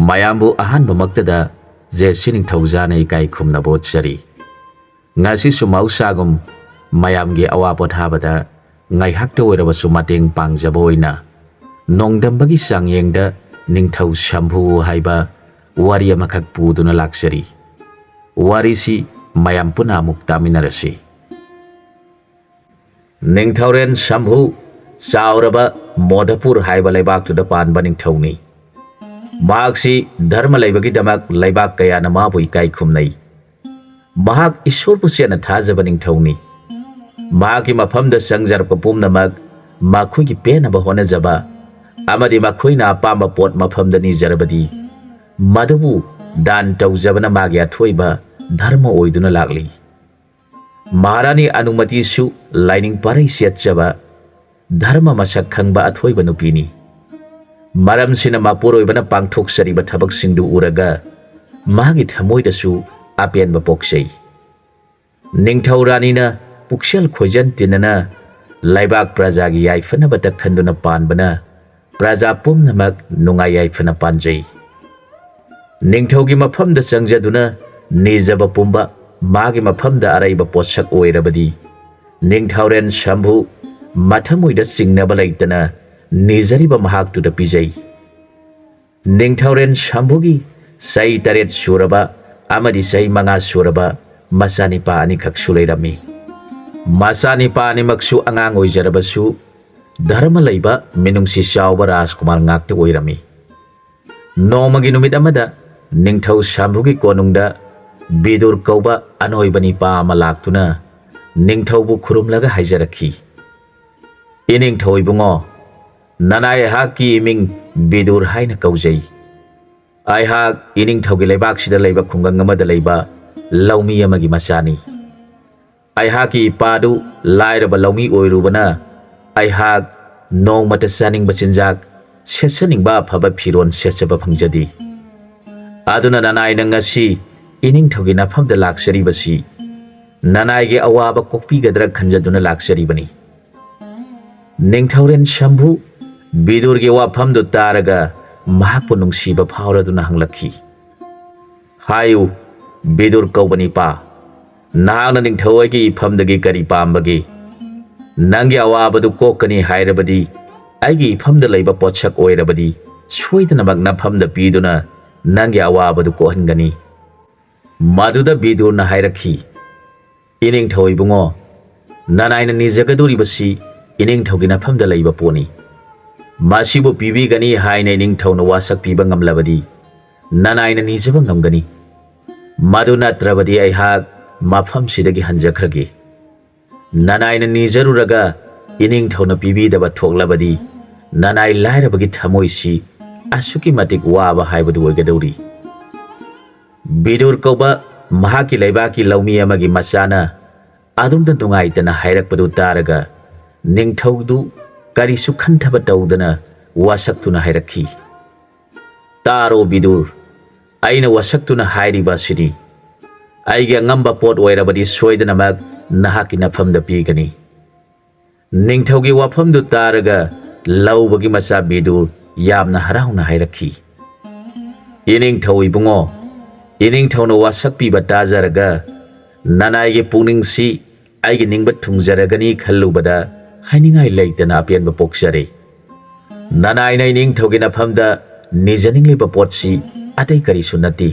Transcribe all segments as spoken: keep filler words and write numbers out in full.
ꯃꯌꯥꯝꯕꯨ ꯑꯍꯥꯟꯕꯃꯛꯇꯗ ꯖꯦ ꯁꯤ ꯅꯤꯡꯊꯧꯖꯥꯅ ꯏꯀꯥꯏ ꯈꯨꯝꯅꯕ ꯎꯠꯆꯔꯤ꯫ ꯉꯁꯤꯁꯨ ꯃꯍꯧꯁꯥꯒꯨꯝ ꯃꯌꯥꯝꯒꯤ ꯑꯋꯥ ꯄꯣꯊꯥꯕꯗ ꯉꯥꯏꯍꯥꯛꯇ ꯑꯣꯏꯔꯕꯁꯨ ꯃꯇꯦꯡ ꯄꯥꯡꯖꯕ ꯑꯣꯏꯅ ꯅꯣꯡꯗꯝꯕꯒꯤ ꯆꯥꯡꯌꯦꯡꯗ ꯅꯤꯡꯊꯧ ꯁꯝꯚꯨ ꯍꯥꯏꯕ ꯋꯥꯔꯤ ꯑꯃꯈꯛ ꯄꯨꯗꯨꯅ ꯂꯥꯛꯆꯔꯤ꯫ ꯋꯥꯔꯤꯁꯤ ꯃꯌꯥꯝ ꯄꯨꯟꯅ ꯑꯃꯨꯛ ꯇꯥꯃꯤꯟꯅꯔꯁꯤ꯫ ꯅꯤꯡꯊꯧꯔꯦꯟ ꯁꯝꯚꯨ ꯆꯥꯎꯔꯕ ꯃꯣꯙꯄꯨꯔ ꯍꯥꯏꯕ ꯂꯩꯕꯥꯛꯇꯨꯗ ꯄꯥꯟꯕ ꯅꯤꯡꯊꯧꯅꯤ꯫ ꯃꯍꯥꯛꯁꯤ ꯙꯔꯃ ꯂꯩꯕꯒꯤꯗꯃꯛ ꯂꯩꯕꯥꯛ ꯀꯌꯥꯅ ꯃꯥꯕꯨ ꯏꯀꯥꯏ ꯈꯨꯝꯅꯩ꯫ ꯃꯍꯥꯛ ꯏꯁꯣꯔꯕꯨ ꯆꯦꯠꯅ ꯊꯥꯖꯕ ꯅꯤꯡꯊꯧꯅꯤ꯫ ꯃꯍꯥꯛꯀꯤ ꯃꯐꯝꯗ ꯆꯪꯖꯔꯛꯄ ꯄꯨꯝꯅꯃꯛ ꯃꯈꯣꯏꯒꯤ ꯄꯦꯟꯅꯕ ꯍꯣꯠꯅꯖꯕ ꯑꯃꯗꯤ ꯃꯈꯣꯏꯅ ꯑꯄꯥꯝꯕ ꯄꯣꯠ ꯃꯐꯝꯗ ꯅꯤꯖꯔꯕꯗꯤ ꯃꯗꯨꯕꯨ ꯗꯥꯟ ꯇꯧꯖꯕꯅ ꯃꯥꯒꯤ ꯑꯊꯣꯏꯕ ꯙꯔꯃ ꯑꯣꯏꯗꯨꯅ ꯂꯥꯛꯂꯤ꯫ ꯃꯍꯥꯔꯥꯅꯤ ꯑꯅꯨꯃꯇꯤꯁꯨ ꯂꯥꯏꯅꯤꯡ ꯄꯥꯔꯩ ꯆꯦꯠꯆꯕ, ꯙꯔꯃ ꯃꯁꯛ ꯈꯪꯕ ꯑꯊꯣꯏꯕ ꯅꯨꯄꯤꯅꯤ꯫ ꯃꯔꯝꯁꯤꯅ ꯃꯄꯨꯔꯣꯏꯕꯅ ꯄꯥꯡꯊꯣꯛꯆꯔꯤꯕ ꯊꯕꯛꯁꯤꯡꯗꯨ ꯎꯔꯒ ꯃꯥꯒꯤ ꯊꯃꯣꯏꯗꯁꯨ ꯑꯄꯦꯟꯕ ꯄꯣꯛꯆꯩ꯫ ꯅꯤꯡꯊꯧ ꯔꯥꯅꯤꯅ ꯄꯨꯛꯆꯦꯜ ꯈꯣꯏꯖꯟ ꯇꯤꯟꯅꯅ ꯂꯩꯕꯥꯛ ꯄ꯭ꯔꯖꯥꯒꯤ ꯌꯥꯏꯐꯅꯕꯇ ꯈꯟꯗꯨꯅ ꯄꯥꯟꯕꯅ ꯄ꯭ꯔꯖꯥ ꯄꯨꯝꯅꯃꯛ ꯅꯨꯡꯉꯥꯏ ꯌꯥꯏꯐꯅ ꯄꯥꯟꯖꯩ꯫ ꯅꯤꯡꯊꯧꯒꯤ ꯃꯐꯝꯗ ꯆꯪꯖꯗꯨꯅ ꯅꯤꯖꯕ ꯄꯨꯝꯕ ꯃꯥꯒꯤ ꯃꯐꯝꯗ ꯑꯔꯩꯕ ꯄꯣꯠꯁꯛ ꯑꯣꯏꯔꯕꯗꯤ ꯅꯤꯡꯊꯧꯔꯦꯟ ꯁꯝꯚꯨ ꯃꯊꯃꯣꯏꯗ ꯆꯤꯡꯅꯕ ꯂꯩꯇꯅ ꯅꯤꯖꯔꯤꯕ ꯃꯍꯥꯛꯇꯨꯗ ꯄꯤꯖꯩ꯫ ꯅꯤꯡꯊꯧꯔꯦꯟ ꯁꯝꯚꯨꯒꯤ ꯆꯍꯤ ꯇꯔꯦꯠ ꯁꯨꯔꯕ ꯑꯃꯗꯤ ꯆꯍꯤ ꯃꯉꯥ ꯁꯨꯔꯕ ꯃꯆꯥꯅꯤꯄꯥ ꯑꯅꯤꯈꯛꯁꯨ ꯂꯩꯔꯝꯃꯤ꯫ ꯃꯆꯥꯅꯤꯄꯥ ꯑꯅꯤꯃꯛꯁꯨ ꯑꯉꯥꯡ ꯑꯣꯏꯖꯔꯕꯁꯨ ꯙꯔꯃ ꯂꯩꯕ ꯃꯤꯅꯨꯡꯁꯤ ꯆꯥꯎꯕ ꯔꯥꯖꯀꯨꯃꯥꯔ ꯉꯥꯛꯇ ꯑꯣꯏꯔꯝꯃꯤ꯫ ꯅꯣꯡꯃꯒꯤ ꯅꯨꯃꯤꯠ ꯑꯃꯗ ꯅꯤꯡꯊꯧ ꯁꯝꯚꯨꯒꯤ ꯀꯣꯅꯨꯡꯗ ꯕꯤꯗꯨꯔ ꯀꯧꯕ ꯑꯅꯣꯏꯕ ꯅꯤꯄꯥ ꯑꯃ ꯂꯥꯛꯇꯨꯅ ꯅꯤꯡꯊꯧꯕꯨ ꯈꯨꯔꯨꯝꯂꯒ ꯍꯥꯏꯖꯔꯛꯈꯤ, "ꯏꯅꯤꯡꯊꯧ ꯏꯕꯨꯡꯉꯣ, ꯅꯅꯥꯏ ꯑꯩꯍꯥꯛꯀꯤ ꯏꯃꯤꯡ ꯕꯤꯗꯨꯔ ꯍꯥꯏꯅ ꯀꯧꯖꯩ꯫ ꯑꯩꯍꯥꯛ ꯏꯅꯤꯡꯊꯧꯒꯤ ꯂꯩꯕꯥꯛꯁꯤꯗ ꯂꯩꯕ ꯈꯨꯡꯒꯪ ꯑꯃꯗ ꯂꯩꯕ ꯂꯧꯃꯤ ꯑꯃꯒꯤ ꯃꯆꯥꯅꯤ꯫ ꯑꯩꯍꯥꯛꯀꯤ ꯏꯄꯥꯗꯨ ꯂꯥꯏꯔꯕ ꯂꯧꯃꯤ ꯑꯣꯏꯔꯨꯕꯅ ꯑꯩꯍꯥꯛ ꯅꯣꯡꯃꯇ ꯆꯥꯅꯤꯡꯕ ꯆꯤꯟꯖꯥꯛ, ꯁꯦꯠꯆꯅꯤꯡꯕ ꯑꯐꯕ ꯐꯤꯔꯣꯜ ꯁꯦꯠꯆꯕ ꯐꯪꯖꯗꯦ꯫ ꯑꯗꯨꯅ ꯅꯅꯥꯏꯅ ꯉꯁꯤ ꯏꯅꯤꯡꯊꯧꯒꯤ ꯅꯐꯝꯗ ꯂꯥꯛꯆꯔꯤꯕꯁꯤ ꯅꯅꯥꯏꯒꯤ ꯑꯋꯥꯕ ꯀꯣꯛꯄꯤꯒꯗ꯭ꯔꯥ ꯈꯟꯖꯗꯨꯅ ꯂꯥꯛꯆꯔꯤꯕꯅꯤ꯫" ꯅꯤꯡꯊꯧꯔꯦꯟ ꯁꯝꯚꯨ ꯕꯤꯗꯨꯔꯒꯤ ꯋꯥꯐꯝꯗꯨ ꯇꯥꯔꯒ ꯃꯍꯥꯛꯄꯨ ꯅꯨꯡꯁꯤꯕ ꯐꯥꯎꯔꯗꯨꯅ ꯍꯪꯂꯛꯈꯤ, "ꯍꯥꯏꯌꯨ, ꯕꯤꯗꯨꯔ ꯀꯧꯕ ꯅꯤꯄꯥ, ꯅꯍꯥꯛꯅ ꯅꯤꯡꯊꯧ ꯑꯩꯒꯤ ꯏꯐꯝꯗꯒꯤ ꯀꯔꯤ ꯄꯥꯝꯕꯒꯦ? ꯅꯪꯒꯤ ꯑꯋꯥꯕꯗꯨ ꯀꯣꯛꯀꯅꯤ ꯍꯥꯏꯔꯕꯗꯤ, ꯑꯩꯒꯤ ꯏꯐꯝꯗ ꯂꯩꯕ ꯄꯣꯠꯁꯛ ꯑꯣꯏꯔꯕꯗꯤ ꯁꯣꯏꯗꯅꯃꯛ ꯅꯐꯝꯗ ꯄꯤꯗꯨꯅ ꯅꯪꯒꯤ ꯑꯋꯥꯕꯗꯨ ꯀꯣꯛꯍꯟꯒꯅꯤ꯫" ꯃꯗꯨꯗ ꯕꯤꯗꯨꯔꯅ ꯍꯥꯏꯔꯛꯈꯤ, "ꯏꯅꯤꯡꯊꯧ ꯏꯕꯨꯡꯉꯣ, ꯅꯅꯥꯏꯅ ꯅꯤꯖꯒꯗꯧꯔꯤꯕꯁꯤ ꯏꯅꯤꯡꯊꯧꯒꯤ ꯅꯐꯝꯗ ꯂꯩꯕ ꯄꯣꯠꯅꯤ꯫ ꯃꯁꯤꯕꯨ ꯄꯤꯕꯤꯒꯅꯤ ꯍꯥꯏꯅ ꯏꯅꯤꯡꯊꯧꯅ ꯋꯥꯁꯛ ꯄꯤꯕ ꯉꯝꯂꯕꯗꯤ ꯅꯅꯥꯏꯅ ꯅꯤꯖꯕ ꯉꯝꯒꯅꯤ꯫ ꯃꯗꯨ ꯅꯠꯇ꯭ꯔꯕꯗꯤ ꯑꯩꯍꯥꯛ ꯃꯐꯝꯁꯤꯗꯒꯤ ꯍꯟꯖꯈ꯭ꯔꯒꯦ꯫ ꯅꯅꯥꯏꯅ ꯅꯤꯖꯔꯨꯔꯒ ꯏꯅꯤꯡꯊꯧꯅ ꯄꯤꯕꯤꯗꯕ ꯊꯣꯛꯂꯕꯗꯤ ꯅꯅꯥꯏ ꯂꯥꯏꯔꯕꯒꯤ ꯊꯃꯣꯏꯁꯤ ꯑꯁꯨꯛꯀꯤ ꯃꯇꯤꯛ ꯋꯥꯕ ꯍꯥꯏꯕꯗꯨ ꯑꯣꯏꯒꯗꯧꯔꯤ꯫" ꯕꯤꯗꯨꯔ ꯀꯧꯕ ꯃꯍꯥꯛꯀꯤ ꯂꯩꯕꯥꯛꯀꯤ ꯂꯧꯃꯤ ꯑꯃꯒꯤ ꯃꯆꯥꯅ ꯑꯗꯨꯝꯗ ꯅꯨꯡꯉꯥꯏꯇꯅ ꯍꯥꯏꯔꯛꯄꯗꯨ ꯇꯥꯔꯒ ꯅꯤꯡꯊꯧꯗꯨ ꯀꯔꯤꯁꯨ ꯈꯟꯊꯕ ꯇꯧꯗꯅ ꯋꯥꯁꯛꯇꯨꯅ ꯍꯥꯏꯔꯛꯈꯤ, "ꯇꯥꯔꯣ ꯕꯤꯗꯨꯔ, ꯑꯩꯅ ꯋꯥꯁꯛꯇꯨꯅ ꯍꯥꯏꯔꯤꯕ ꯑꯁꯤꯅꯤ꯫ ꯑꯩꯒꯤ ꯑꯉꯝꯕ ꯄꯣꯠ ꯑꯣꯏꯔꯕꯗꯤ ꯁꯣꯏꯗꯅꯃꯛ ꯅꯍꯥꯛꯀꯤ ꯅꯐꯝꯗ ꯄꯤꯒꯅꯤ꯫" ꯅꯤꯡꯊꯧꯒꯤ ꯋꯥꯐꯝꯗꯨ ꯇꯥꯔꯒ ꯂꯧꯕꯒꯤ ꯃꯆꯥ ꯕꯤꯗꯨꯔ ꯌꯥꯝꯅ ꯍꯔꯥꯎꯅ ꯍꯥꯏꯔꯛꯈꯤ, "ꯏꯅꯤꯡꯊꯧ ꯏꯕꯨꯡꯉꯣ, ꯏꯅꯤꯡꯊꯧꯅ ꯋꯥꯁꯛꯄꯤꯕ ꯇꯥꯖꯔꯒ ꯅꯅꯥꯏꯒꯤ ꯄꯨꯛꯅꯤꯡꯁꯤ ꯑꯩꯒꯤ ꯅꯤꯡꯕ ꯊꯨꯡꯖꯔꯒꯅꯤ ꯈꯜꯂꯨꯕꯗ ꯍꯥꯏꯅꯤꯡꯉꯥꯏ ꯂꯩꯇꯅ ꯑꯄꯦꯟꯕ ꯄꯣꯛꯆꯔꯦ꯫ ꯅꯅꯥꯏꯅ ꯏꯅꯤꯡꯊꯧꯒꯤ ꯅꯐꯝꯗ ꯅꯤꯖꯅꯤꯡꯂꯤꯕ ꯄꯣꯠꯁꯤ ꯑꯇꯩ ꯀꯔꯤꯁꯨ ꯅꯠꯇꯦ꯫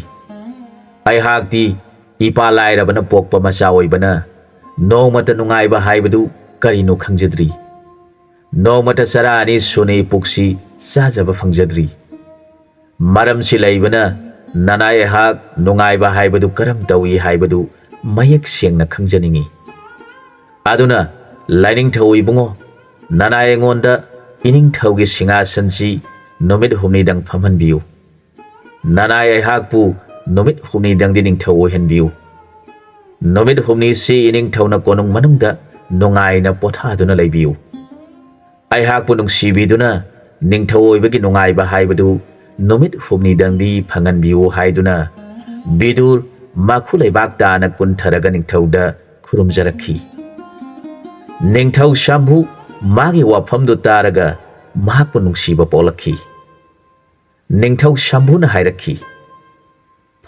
ꯑꯩꯍꯥꯛꯇꯤ ꯏꯄꯥ ꯂꯥꯏꯔꯕꯅ ꯄꯣꯛꯄ ꯃꯆꯥ ꯑꯣꯏꯕꯅ ꯅꯣꯡꯃꯇ ꯅꯨꯡꯉꯥꯏꯕ ꯍꯥꯏꯕꯗꯨ ꯀꯔꯤꯅꯣ ꯈꯪꯖꯗ꯭ꯔꯤ꯫ ꯅꯣꯡꯃꯇ ꯆꯔꯥ ꯑꯅꯤ ꯁꯨꯅ ꯏꯄꯨꯛꯁꯤ ꯆꯥꯖꯕ ꯐꯪꯖꯗ꯭ꯔꯤ꯫ ꯃꯔꯝꯁꯤ ꯂꯩꯕꯅ ꯅꯅꯥꯏ ꯑꯩꯍꯥꯛ ꯅꯨꯡꯉꯥꯏꯕ ꯍꯥꯏꯕꯗꯨ ꯀꯔꯝ ꯇꯧꯏ ꯍꯥꯏꯕꯗꯨ ꯃꯌꯦꯛ ꯁꯦꯡꯅ ꯈꯪꯖꯅꯤꯡꯏ꯫ ꯑꯗꯨꯅ ꯂꯥꯏꯅꯤꯡꯊꯧ ꯏꯕꯨꯡꯉꯣ, ꯅꯅꯥꯏ ꯑꯩꯉꯣꯟꯗ ꯏꯅꯤꯡꯊꯧꯒꯤ ꯁꯤꯡꯍꯥꯁꯟꯁꯤ ꯅꯨꯃꯤꯠ ꯍꯨꯝꯅꯤꯗꯪ ꯐꯝꯍꯟꯕꯤꯌꯨ꯫ ꯅꯅꯥꯏ ꯑꯩꯍꯥꯛꯄꯨ ꯅꯨꯃꯤꯠ ꯍꯨꯝꯅꯤꯗꯪꯗꯤ ꯅꯤꯡꯊꯧ ꯑꯣꯏꯍꯟꯕꯤꯌꯨ꯫ ꯅꯨꯃꯤꯠ ꯍꯨꯝꯅꯤꯁꯤ ꯏꯅꯤꯡꯊꯧꯅ ꯀꯣꯅꯨꯡ ꯃꯅꯨꯡꯗ ꯅꯨꯡꯉꯥꯏꯅ ꯄꯣꯊꯥꯗꯨꯅ ꯂꯩꯕꯤꯌꯨ꯫ ꯑꯩꯍꯥꯛꯄꯨ ꯅꯨꯡꯁꯤꯕꯤꯗꯨꯅ ꯅꯤꯡꯊꯧ ꯑꯣꯏꯕꯒꯤ ꯅꯨꯡꯉꯥꯏꯕ ꯍꯥꯏꯕꯗꯨ ꯅꯨꯃꯤꯠ ꯍꯨꯝꯅꯤꯗꯪꯗꯤ ꯐꯪꯍꯟꯕꯤꯌꯨ" ꯍꯥꯏꯗꯨꯅ ꯕꯤꯗꯨꯔ ꯃꯈꯨ ꯂꯩꯕꯥꯛ ꯇꯥꯅ ꯀꯨꯟꯊꯔꯒ ꯅꯤꯡꯊꯧꯗ ꯈꯨꯔꯨꯝꯖꯔꯛꯈꯤ꯫ ꯅꯤꯡꯊꯧ ꯁꯝꯚꯨ ꯃꯥꯒꯤ ꯋꯥꯐꯝꯗꯨ ꯇꯥꯔꯒ ꯃꯍꯥꯛꯄꯨ ꯅꯨꯡꯁꯤꯕ ꯄꯣꯛꯂꯛꯈꯤ꯫ ꯅꯤꯡꯊꯧ ꯁꯝꯚꯨꯅ ꯍꯥꯏꯔꯛꯈꯤ,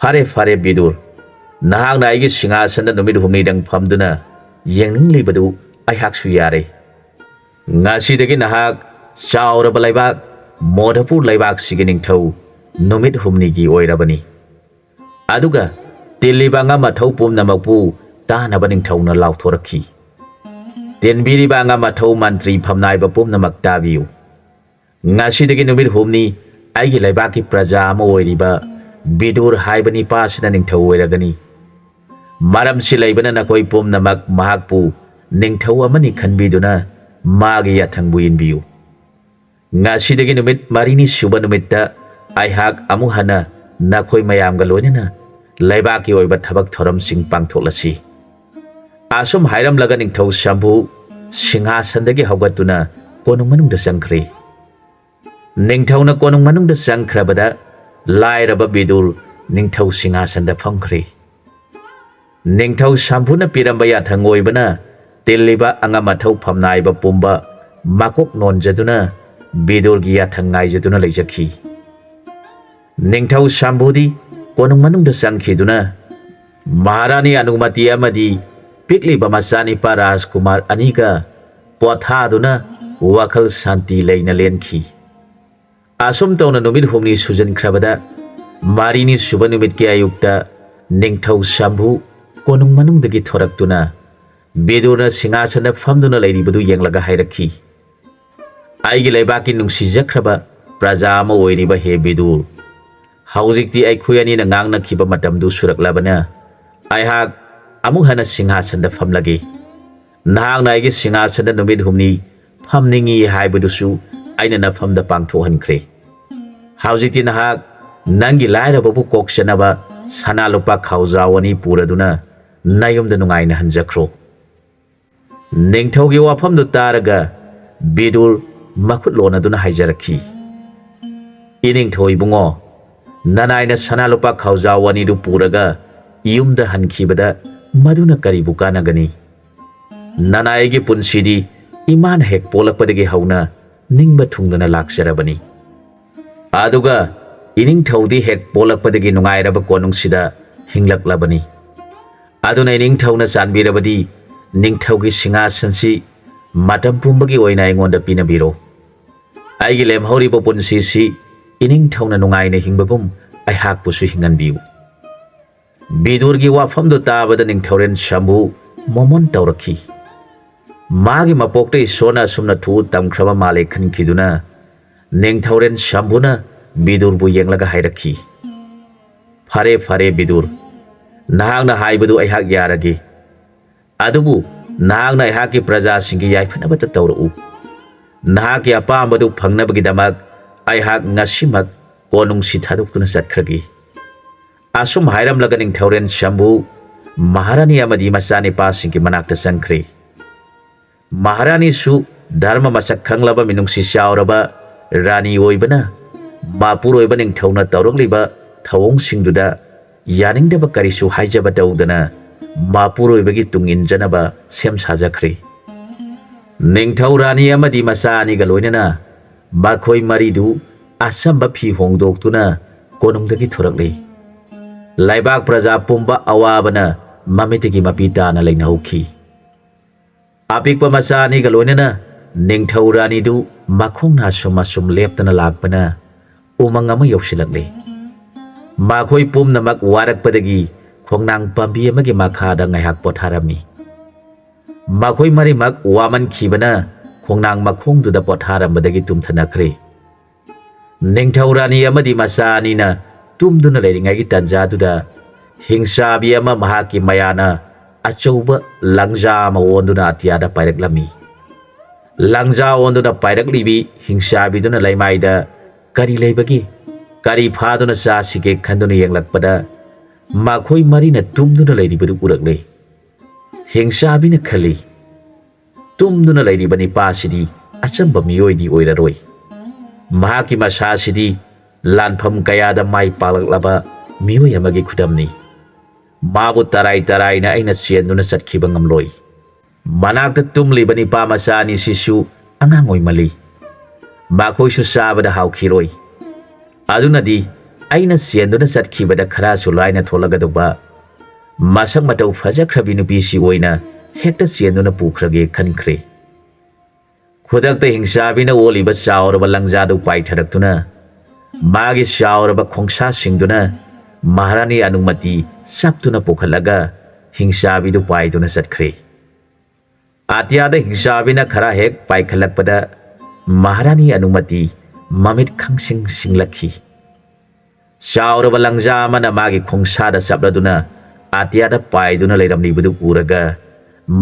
"ꯐꯔꯦ, ꯐꯔꯦ, ꯕꯤꯗꯨꯔ, ꯅꯍꯥꯛꯅ ꯑꯩꯒꯤ ꯁꯤꯡꯍꯥꯁꯟꯗ ꯅꯨꯃꯤꯠ ꯍꯨꯝꯅꯤꯗꯪ ꯐꯝꯗꯨꯅ ꯌꯦꯡꯅꯤꯡꯂꯤꯕꯗꯨ ꯑꯩꯍꯥꯛꯁꯨ ꯌꯥꯔꯦ꯫ ꯉꯁꯤꯗꯒꯤ ꯅꯍꯥꯛ ꯆꯥꯎꯔꯕ ꯂꯩꯕꯥꯛ ꯃꯣꯙꯄꯨꯔ ꯂꯩꯕꯥꯛꯁꯤꯒꯤ ꯅꯤꯡꯊꯧ ꯅꯨꯃꯤꯠ ꯍꯨꯝꯅꯤꯒꯤ ꯑꯣꯏꯔꯕꯅꯤ꯫ ꯑꯗꯨꯒ ꯇꯤꯜꯂꯤꯕ ꯑꯉꯝ ꯑꯊꯧ ꯄꯨꯝꯅꯃꯛꯄꯨ ꯇꯥꯅꯕ ꯅꯤꯡꯊꯧꯅ ꯂꯥꯎꯊꯣꯔꯛꯈꯤ꯫ ꯇꯤꯟꯕꯤꯔꯤꯕ ꯑꯉꯝ ꯑꯊꯧ ꯃꯟꯇ꯭ꯔꯤ ꯐꯝꯅꯥꯏꯕ ꯄꯨꯝꯅꯃꯛ ꯇꯥꯕꯤꯌꯨ꯫ ꯉꯁꯤꯗꯒꯤ ꯅꯨꯃꯤꯠ ꯍꯨꯝꯅꯤ ꯑꯩꯒꯤ ꯂꯩꯕꯥꯛꯀꯤ ꯄ꯭ꯔꯖꯥ ꯑꯃ ꯑꯣꯏꯔꯤꯕ ꯕꯤꯗꯨꯔ ꯍꯥꯏꯕ ꯅꯤꯄꯥ ꯑꯁꯤꯅ ꯅꯤꯡꯊꯧ ꯑꯣꯏꯔꯒꯅꯤ꯫ ꯃꯔꯝꯁꯤ ꯂꯩꯕꯅ ꯅꯈꯣꯏ ꯄꯨꯝꯅꯃꯛ ꯃꯍꯥꯛꯄꯨ ꯅꯤꯡꯊꯧ ꯑꯃꯅꯤ ꯈꯟꯕꯤꯗꯨꯅ ꯃꯥꯒꯤ ꯌꯥꯊꯪꯕꯨ ꯏꯟꯕꯤꯌꯨ꯫ ꯉꯁꯤꯗꯒꯤ ꯅꯨꯃꯤꯠ ꯃꯔꯤꯅꯤ ꯁꯨꯕ ꯅꯨꯃꯤꯠꯇ ꯑꯩꯍꯥꯛ ꯑꯃꯨꯛ ꯍꯟꯅ ꯅꯈꯣꯏ ꯃꯌꯥꯝꯒ ꯂꯣꯏꯅꯅ ꯂꯩꯕꯥꯛꯀꯤ ꯑꯣꯏꯕ ꯊꯕꯛ ꯊꯧꯔꯝꯁꯤꯡ ꯄꯥꯡꯊꯣꯛꯂꯁꯤ꯫" ꯑꯁꯨꯝ ꯍꯥꯏꯔꯝꯂꯒ ꯅꯤꯡꯊꯧ ꯁꯝꯚꯨ ꯁꯤꯡꯍꯥꯁꯟꯗꯒꯤ ꯍꯧꯒꯠꯇꯨꯅ ꯀꯣꯅꯨꯡ ꯃꯅꯨꯡꯗ ꯆꯪꯈ꯭ꯔꯦ꯫ ꯅꯤꯡꯊꯧꯅ ꯀꯣꯅꯨꯡ ꯃꯅꯨꯡꯗ ꯆꯪꯈ꯭ꯔꯕꯗ ꯂꯥꯏꯔꯕ ꯕꯤꯗꯨꯔ ꯅꯤꯡꯊꯧ ꯁꯤꯡꯍꯥꯁꯟꯗ ꯐꯝꯈ꯭ꯔꯦ꯫ ꯅꯤꯡꯊꯧ ꯁꯝꯚꯨꯅ ꯄꯤꯔꯝꯕ ꯌꯥꯊꯪ ꯑꯣꯏꯕꯅ ꯇꯤꯜꯂꯤꯕ ꯑꯉꯝ ꯑꯊꯧ ꯐꯝꯅꯥꯏꯕ ꯄꯨꯝꯕ ꯃꯀꯣꯛ ꯅꯣꯟꯖꯗꯨꯅ ꯕꯤꯗꯨꯔꯒꯤ ꯌꯥꯊꯪ ꯉꯥꯏꯖꯗꯨꯅ ꯂꯩꯖꯈꯤ꯫ ꯅꯤꯡꯊꯧ ꯁꯝꯚꯨꯗꯤ ꯀꯣꯅꯨꯡ ꯃꯅꯨꯡꯗ ꯆꯪꯈꯤꯗꯨꯅ ꯃꯍꯥꯔꯥꯅꯤ ꯑꯅꯨꯃꯇꯤ ꯑꯃꯗꯤ ꯄꯤꯛꯂꯤꯕ ꯃꯆꯥꯅꯤꯄꯥ ꯔꯥꯖꯀꯨꯃꯥꯔ ꯑꯅꯤꯒ ꯄꯣꯊꯥꯗꯨꯅ ꯋꯥꯈꯜ ꯁꯥꯟꯇꯤ ꯂꯩꯅ ꯂꯦꯟꯈꯤ꯫ ꯑꯁꯨꯝ ꯇꯧꯅ ꯅꯨꯃꯤꯠ ꯍꯨꯝꯅꯤ ꯁꯨꯖꯟꯈ꯭ꯔꯕꯗ ꯃꯔꯤꯅꯤ ꯁꯨꯕ ꯅꯨꯃꯤꯠꯀꯤ ꯑꯌꯨꯛꯇ ꯅꯤꯡꯊꯧ ꯁꯝꯚꯨ ꯀꯣꯅꯨꯡ ꯃꯅꯨꯡꯗꯒꯤ ꯊꯣꯔꯛꯇꯨꯅ ꯕꯤꯗꯨꯔꯅ ꯁꯤꯡꯍꯥꯁꯟꯗ ꯐꯝꯗꯨꯅ ꯂꯩꯔꯤꯕꯗꯨ ꯌꯦꯡꯂꯒ ꯍꯥꯏꯔꯛꯈꯤ, "ꯑꯩꯒꯤ ꯂꯩꯕꯥꯛꯀꯤ ꯅꯨꯡꯁꯤꯖꯈ꯭ꯔꯕ ꯄ꯭ꯔꯖꯥ ꯑꯃ ꯑꯣꯏꯔꯤꯕ ꯍꯦ ꯕꯤꯗꯨꯔ, ꯍꯧꯖꯤꯛꯇꯤ ꯑꯩꯈꯣꯏ ꯑꯅꯤꯅ ꯉꯥꯡꯅꯈꯤꯕ ꯃꯇꯝꯗꯨ ꯁꯨꯔꯛꯂꯕꯅ ꯑꯩꯍꯥꯛ ꯑꯃꯨꯛ ꯍꯟꯅ ꯁꯤꯡꯍꯥꯁꯟꯗ ꯐꯝꯂꯒꯦ꯫ ꯅꯍꯥꯛꯅ ꯑꯩꯒꯤ ꯁꯤꯡꯍꯥꯁꯟꯗ ꯅꯨꯃꯤꯠ ꯍꯨꯝꯅꯤ ꯐꯝꯅꯤꯡꯏ ꯍꯥꯏꯕꯗꯨꯁꯨ ꯑꯩꯅ ꯅꯐꯝꯗ ꯄꯥꯡꯊꯣꯛꯍꯟꯈ꯭ꯔꯦ꯫ ꯍꯧꯖꯤꯛꯇꯤ ꯅꯍꯥꯛ ꯅꯪꯒꯤ ꯂꯥꯏꯔꯕꯕꯨ ꯀꯣꯛꯆꯅꯕ ꯁꯅꯥ ꯂꯨꯄꯥ ꯈꯥꯎꯖꯥꯎ ꯑꯅꯤ ꯄꯨꯔꯗꯨꯅ ꯅꯌꯨꯝꯗ ꯅꯨꯡꯉꯥꯏꯅ ꯍꯟꯖꯈ꯭ꯔꯣ꯫" ꯅꯤꯡꯊꯧꯒꯤ ꯋꯥꯐꯝꯗꯨ ꯇꯥꯔꯒ ꯕꯤꯗꯨꯔ ꯃꯈꯨꯠ ꯂꯣꯟꯅꯗꯨꯅ ꯍꯥꯏꯖꯔꯛꯈꯤ, "ꯏꯅꯤꯡꯊꯧ ꯏꯕꯨꯡꯉꯣ, ꯅꯅꯥꯏꯅ ꯁꯅꯥ ꯂꯨꯄꯥ ꯈꯥꯎꯖꯥꯎ ꯑꯅꯤꯗꯨ ꯄꯨꯔꯒ ꯌꯨꯝꯗ ꯍꯟꯈꯤꯕꯗ ꯃꯗꯨꯅ ꯀꯔꯤꯕꯨ ꯀꯥꯟꯅꯒꯅꯤ? ꯅꯅꯥꯏ ꯑꯩꯒꯤ ꯄꯨꯟꯁꯤꯗꯤ ꯏꯃꯥꯅ ꯍꯦꯛ ꯄꯣꯛꯂꯛꯄꯗꯒꯤ ꯍꯧꯅ ꯅꯤꯡꯕ ꯊꯨꯡꯗꯅ ꯂꯥꯛꯆꯔꯕꯅꯤ꯫ ꯑꯗꯨꯒ ꯏꯅꯤꯡꯊꯧꯗꯤ ꯍꯦꯛ ꯄꯣꯛꯂꯛꯄꯗꯒꯤ ꯅꯨꯡꯉꯥꯏꯔꯕ ꯀꯣꯅꯨꯡꯁꯤꯗ ꯍꯤꯡꯂꯛꯂꯕꯅꯤ꯫ ꯑꯗꯨꯅ ꯏꯅꯤꯡꯊꯧꯅ ꯆꯥꯟꯕꯤꯔꯕꯗꯤ ꯅꯤꯡꯊꯧꯒꯤ ꯁꯤꯡꯍꯥꯁꯟꯁꯤ ꯃꯇꯝ ꯄꯨꯝꯕꯒꯤ ꯑꯣꯏꯅ ꯑꯩꯉꯣꯟꯗ ꯄꯤꯅꯕꯤꯔꯣ꯫ ꯑꯩꯒꯤ ꯂꯦꯝꯍꯧꯔꯤꯕ ꯄꯨꯟꯁꯤꯁꯤ ꯏꯅꯤꯡꯊꯧꯅ ꯅꯨꯡꯉꯥꯏꯅ ꯍꯤꯡꯕꯒꯨꯝ ꯑꯩꯍꯥꯛꯄꯨꯁꯨ ꯍꯤꯡꯍꯟꯕꯤꯌꯨ꯫ ꯕꯤꯗꯨꯔꯒꯤ ꯋꯥꯐꯝꯗꯨ ꯇꯥꯕꯗ ꯅꯤꯡꯊꯧꯔꯦꯟ ꯁꯝꯕꯨ ꯃꯣꯃꯣꯟ ꯇꯧꯔꯛꯈꯤ꯫ ꯃꯥꯒꯤ ꯃꯄꯣꯛꯇ ꯏꯁꯣꯔꯅ ꯑꯁꯨꯝꯅ ꯊꯨꯎ ꯇꯝꯈ꯭ꯔꯕ ꯃꯥꯜꯂꯦ ꯈꯟꯈꯤꯗꯨꯅ ꯅꯤꯡꯊꯧꯔꯦꯟ ꯁꯝꯕꯨꯅ ꯕꯤꯗꯨꯔꯕꯨ ꯌꯦꯡꯂꯒ ꯍꯥꯏꯔꯛꯈꯤ, "ꯐꯔꯦ, ꯐꯔꯦ ꯕꯤꯗꯨꯔ, ꯅꯍꯥꯛꯅ ꯍꯥꯏꯕꯗꯨ ꯑꯩꯍꯥꯛ ꯌꯥꯔꯒꯦ꯫ ꯑꯗꯨꯕꯨ ꯅꯍꯥꯛꯅ ꯑꯩꯍꯥꯛꯀꯤ ꯄ꯭ꯔꯖꯥꯁꯤꯡꯒꯤ ꯌꯥꯏꯐꯅꯕꯇ ꯇꯧꯔꯛꯎ꯫ ꯅꯍꯥꯛꯀꯤ ꯑꯄꯥꯝꯕꯗꯨ ꯐꯪꯅꯕꯒꯤꯗꯃꯛ ꯑꯩꯍꯥꯛ ꯉꯁꯤꯃꯛ ꯀꯣꯅꯨꯡꯁꯤ ꯊꯥꯗꯣꯛꯇꯨꯅ ꯆꯠꯈ꯭ꯔꯒꯦ"꯫ ꯑꯁꯨꯝ ꯍꯥꯏꯔꯝꯂꯒ ꯅꯤꯡꯊꯧꯔꯦꯟ ꯁꯝꯕꯨ ꯃꯍꯥꯔꯥꯅꯤ ꯑꯃꯗꯤ ꯃꯆꯥꯅꯤꯄꯥꯁꯤꯡꯒꯤ ꯃꯅꯥꯛꯇ ꯆꯪꯈ꯭ꯔꯦ꯫ ꯃꯍꯥꯔꯥꯅꯤꯁꯨ ꯙꯔꯃ ꯃꯁꯛ ꯈꯪꯂꯕ ꯃꯤꯅꯨꯡꯁꯤ ꯆꯥꯎꯔꯕ ꯔꯥꯅꯤ ꯑꯣꯏꯕꯅ ꯃꯄꯨꯔꯣꯏꯕ ꯅꯤꯡꯊꯧꯅ ꯇꯧꯔꯛꯂꯤꯕ ꯊꯧꯑꯣꯡꯁꯤꯡꯗꯨꯗ ꯌꯥꯅꯤꯡꯗꯕ ꯀꯔꯤꯁꯨ ꯍꯥꯏꯖꯕ ꯇꯧꯗꯅ ꯃꯄꯨꯔꯣꯏꯕꯒꯤ ꯇꯨꯡ ꯏꯟꯖꯅꯕ ꯁꯦꯝ ꯁꯥꯖꯈ꯭ꯔꯦ꯫ ꯅꯤꯡꯊꯧ ꯔꯥꯅꯤ ꯑꯃꯗꯤ ꯃꯆꯥ ꯑꯅꯤꯒ ꯂꯣꯏꯅꯅ ꯃꯈꯣꯏ ꯃꯔꯤꯗꯨ ꯑꯆꯝꯕ ꯐꯤ ꯍꯣꯡꯗꯣꯛꯇꯨꯅ ꯀꯣꯅꯨꯡꯗꯒꯤ ꯊꯣꯔꯛꯂꯤ꯫ ꯂꯩꯕꯥꯛ ꯄ꯭ꯔꯖꯥ ꯄꯨꯝꯕ ꯑꯋꯥꯕꯅ ꯃꯃꯤꯠꯇꯒꯤ ꯃꯄꯤ ꯇꯥꯅ ꯂꯩꯅꯍꯧꯈꯤ꯫ ꯑꯄꯤꯛꯄ ꯃꯆꯥ ꯑꯅꯤꯒ ꯂꯣꯏꯅꯅ ꯅꯤꯡꯊꯧ ꯔꯥꯅꯤꯗꯨ ꯃꯈꯣꯡꯅ ꯑꯁꯨꯝ ꯑꯁꯨꯝ ꯂꯦꯞꯇꯅ ꯂꯥꯛꯄꯅ ꯎꯃꯪ ꯑꯃ ꯌꯧꯁꯤꯜꯂꯛꯂꯦ꯫ ꯃꯈꯣꯏ ꯄꯨꯝꯅꯃꯛ ꯋꯥꯔꯛꯄꯗꯒꯤ ꯈꯣꯡꯅꯥꯡ ꯄꯥꯝꯕꯤ ꯑꯃꯒꯤ ꯃꯈꯥꯗ ꯉꯥꯏꯍꯥꯛ ꯄꯣꯊꯥꯔꯝꯃꯤ꯫ ꯃꯈꯣꯏ ꯃꯔꯤꯃꯛ ꯋꯥꯃꯟꯈꯤꯕꯅ ꯈꯣꯡꯅꯥꯡ ꯃꯈꯣꯡꯗꯨꯗ ꯄꯣꯊꯥꯔꯝꯕꯗꯒꯤ ꯇꯨꯝꯊꯅꯈ꯭ꯔꯦ꯫ ꯅꯤꯡꯊꯧ ꯔꯥꯅꯤ ꯑꯃꯗꯤ ꯃꯆꯥ ꯑꯅꯤꯅ ꯇꯨꯝꯗꯨꯅ ꯂꯩꯔꯤꯉꯩꯒꯤ ꯇꯥꯟꯖꯥꯗꯨꯗ ꯍꯤꯡꯆꯥꯕꯤ ꯑꯃ ꯃꯍꯥꯛꯀꯤ ꯃꯌꯥꯅ ꯑꯆꯧꯕ ꯂꯪꯖꯥ ꯑꯃ ꯑꯣꯟꯗꯨꯅ ꯑꯇꯤꯌꯥꯗ ꯄꯥꯏꯔꯛꯂꯝꯃꯤ꯫ ꯂꯪꯖꯥ ꯑꯣꯟꯗꯨꯅ ꯄꯥꯏꯔꯛꯂꯤꯕꯤ ꯍꯤꯡꯆꯥꯕꯤꯗꯨꯅ ꯂꯩꯃꯥꯏꯗ ꯀꯔꯤ ꯂꯩꯕꯒꯦ, ꯀꯔꯤ ꯐꯥꯗꯨꯅ ꯆꯥꯁꯤꯒꯦ ꯈꯟꯗꯨꯅ ꯌꯦꯡꯂꯛꯄꯗ ꯃꯈꯣꯏ ꯃꯔꯤꯅ ꯇꯨꯝꯗꯨꯅ ꯂꯩꯔꯤꯕꯗꯨ ꯎꯔꯛꯂꯦ꯫ ꯍꯤꯡꯆꯥꯕꯤꯅ ꯈꯜꯂꯤ, "ꯇꯨꯝꯗꯨꯅ ꯂꯩꯔꯤꯕ ꯅꯤꯄꯥꯁꯤꯗꯤ ꯑꯆꯝꯕ ꯃꯤꯑꯣꯏꯗꯤ ꯑꯣꯏꯔꯔꯣꯏ꯫ ꯃꯍꯥꯛꯀꯤ ꯃꯁꯥꯁꯤꯗꯤ ꯂꯥꯟꯐꯝ ꯀꯌꯥꯗ ꯃꯥꯏ ꯄꯥꯛꯂꯛꯂꯕ ꯃꯤꯑꯣꯏ ꯑꯃꯒꯤ ꯈꯨꯗꯝꯅꯤ꯫ ꯃꯥꯕꯨ ꯇꯔꯥꯏ ꯇꯔꯥꯏꯅ ꯑꯩꯅ ꯆꯦꯟꯗꯨꯅ ꯆꯠꯈꯤꯕ ꯉꯝꯂꯣꯏ꯫ ꯃꯅꯥꯛꯇ ꯇꯨꯝꯂꯤꯕ ꯅꯤꯄꯥ ꯃꯆꯥ ꯑꯅꯤꯁꯤꯁꯨ ꯑꯉꯥꯡ ꯑꯣꯏꯃꯜꯂꯤ꯫ ꯃꯈꯣꯏꯁꯨ ꯆꯥꯕꯗ ꯍꯥꯎꯈꯤꯔꯣꯏ꯫ ꯑꯗꯨꯅꯗꯤ ꯑꯩꯅ ꯆꯦꯟꯗꯨꯅ ꯆꯠꯈꯤꯕꯗ ꯈꯔꯁꯨ ꯂꯥꯏꯅ ꯊꯣꯛꯂꯒꯗꯧꯕ ꯃꯁꯛ ꯃꯇꯧ ꯐꯖꯈ꯭ꯔꯕꯤ ꯅꯨꯄꯤꯁꯤ ꯑꯣꯏꯅ ꯍꯦꯛꯇ ꯆꯦꯟꯗꯨꯅ ꯄꯨꯈ꯭ꯔꯒꯦ ꯈꯟꯈ꯭ꯔꯦ꯫ ꯈꯨꯗꯛꯇ ꯍꯤꯡꯆꯥꯕꯤꯅ ꯑꯣꯜꯂꯤꯕ ꯆꯥꯎꯔꯕ ꯂꯪꯖꯥꯗꯨ ꯄꯥꯏꯊꯔꯛꯇꯨꯅ ꯃꯥꯒꯤ ꯆꯥꯎꯔꯕ ꯈꯣꯡꯁꯥꯁꯤꯡꯗꯨꯅ ꯃꯍꯥꯔꯥꯅꯤ ꯑꯅꯨꯃꯇꯤ ꯆꯞꯇꯨꯅ ꯄꯨꯈꯠꯂꯒ ꯍꯤꯡꯆꯥꯕꯤꯗꯨ ꯄꯥꯏꯗꯨꯅ ꯆꯠꯈ꯭ꯔꯦ꯫ ꯑꯇꯤꯌꯥꯗ ꯍꯤꯡꯆꯥꯕꯤꯅ ꯈꯔ ꯍꯦꯛ ꯄꯥꯏꯈꯠꯂꯛꯄꯗ ꯃꯍꯥꯔꯥꯅꯤ ꯑꯅꯨꯃꯇꯤ ꯃꯃꯤꯠ ꯈꯪꯁꯤꯡ ꯁꯤꯡꯂꯛꯈꯤ꯫ ꯆꯥꯎꯔꯕ ꯂꯪꯖꯥ ꯑꯃꯅ ꯃꯥꯒꯤ ꯈꯣꯡꯁꯥꯗ ꯆꯞꯂꯗꯨꯅ ꯑꯇꯤꯌꯥꯗ ꯄꯥꯏꯗꯨꯅ ꯂꯩꯔꯝꯂꯤꯕꯗꯨ ꯎꯔꯒ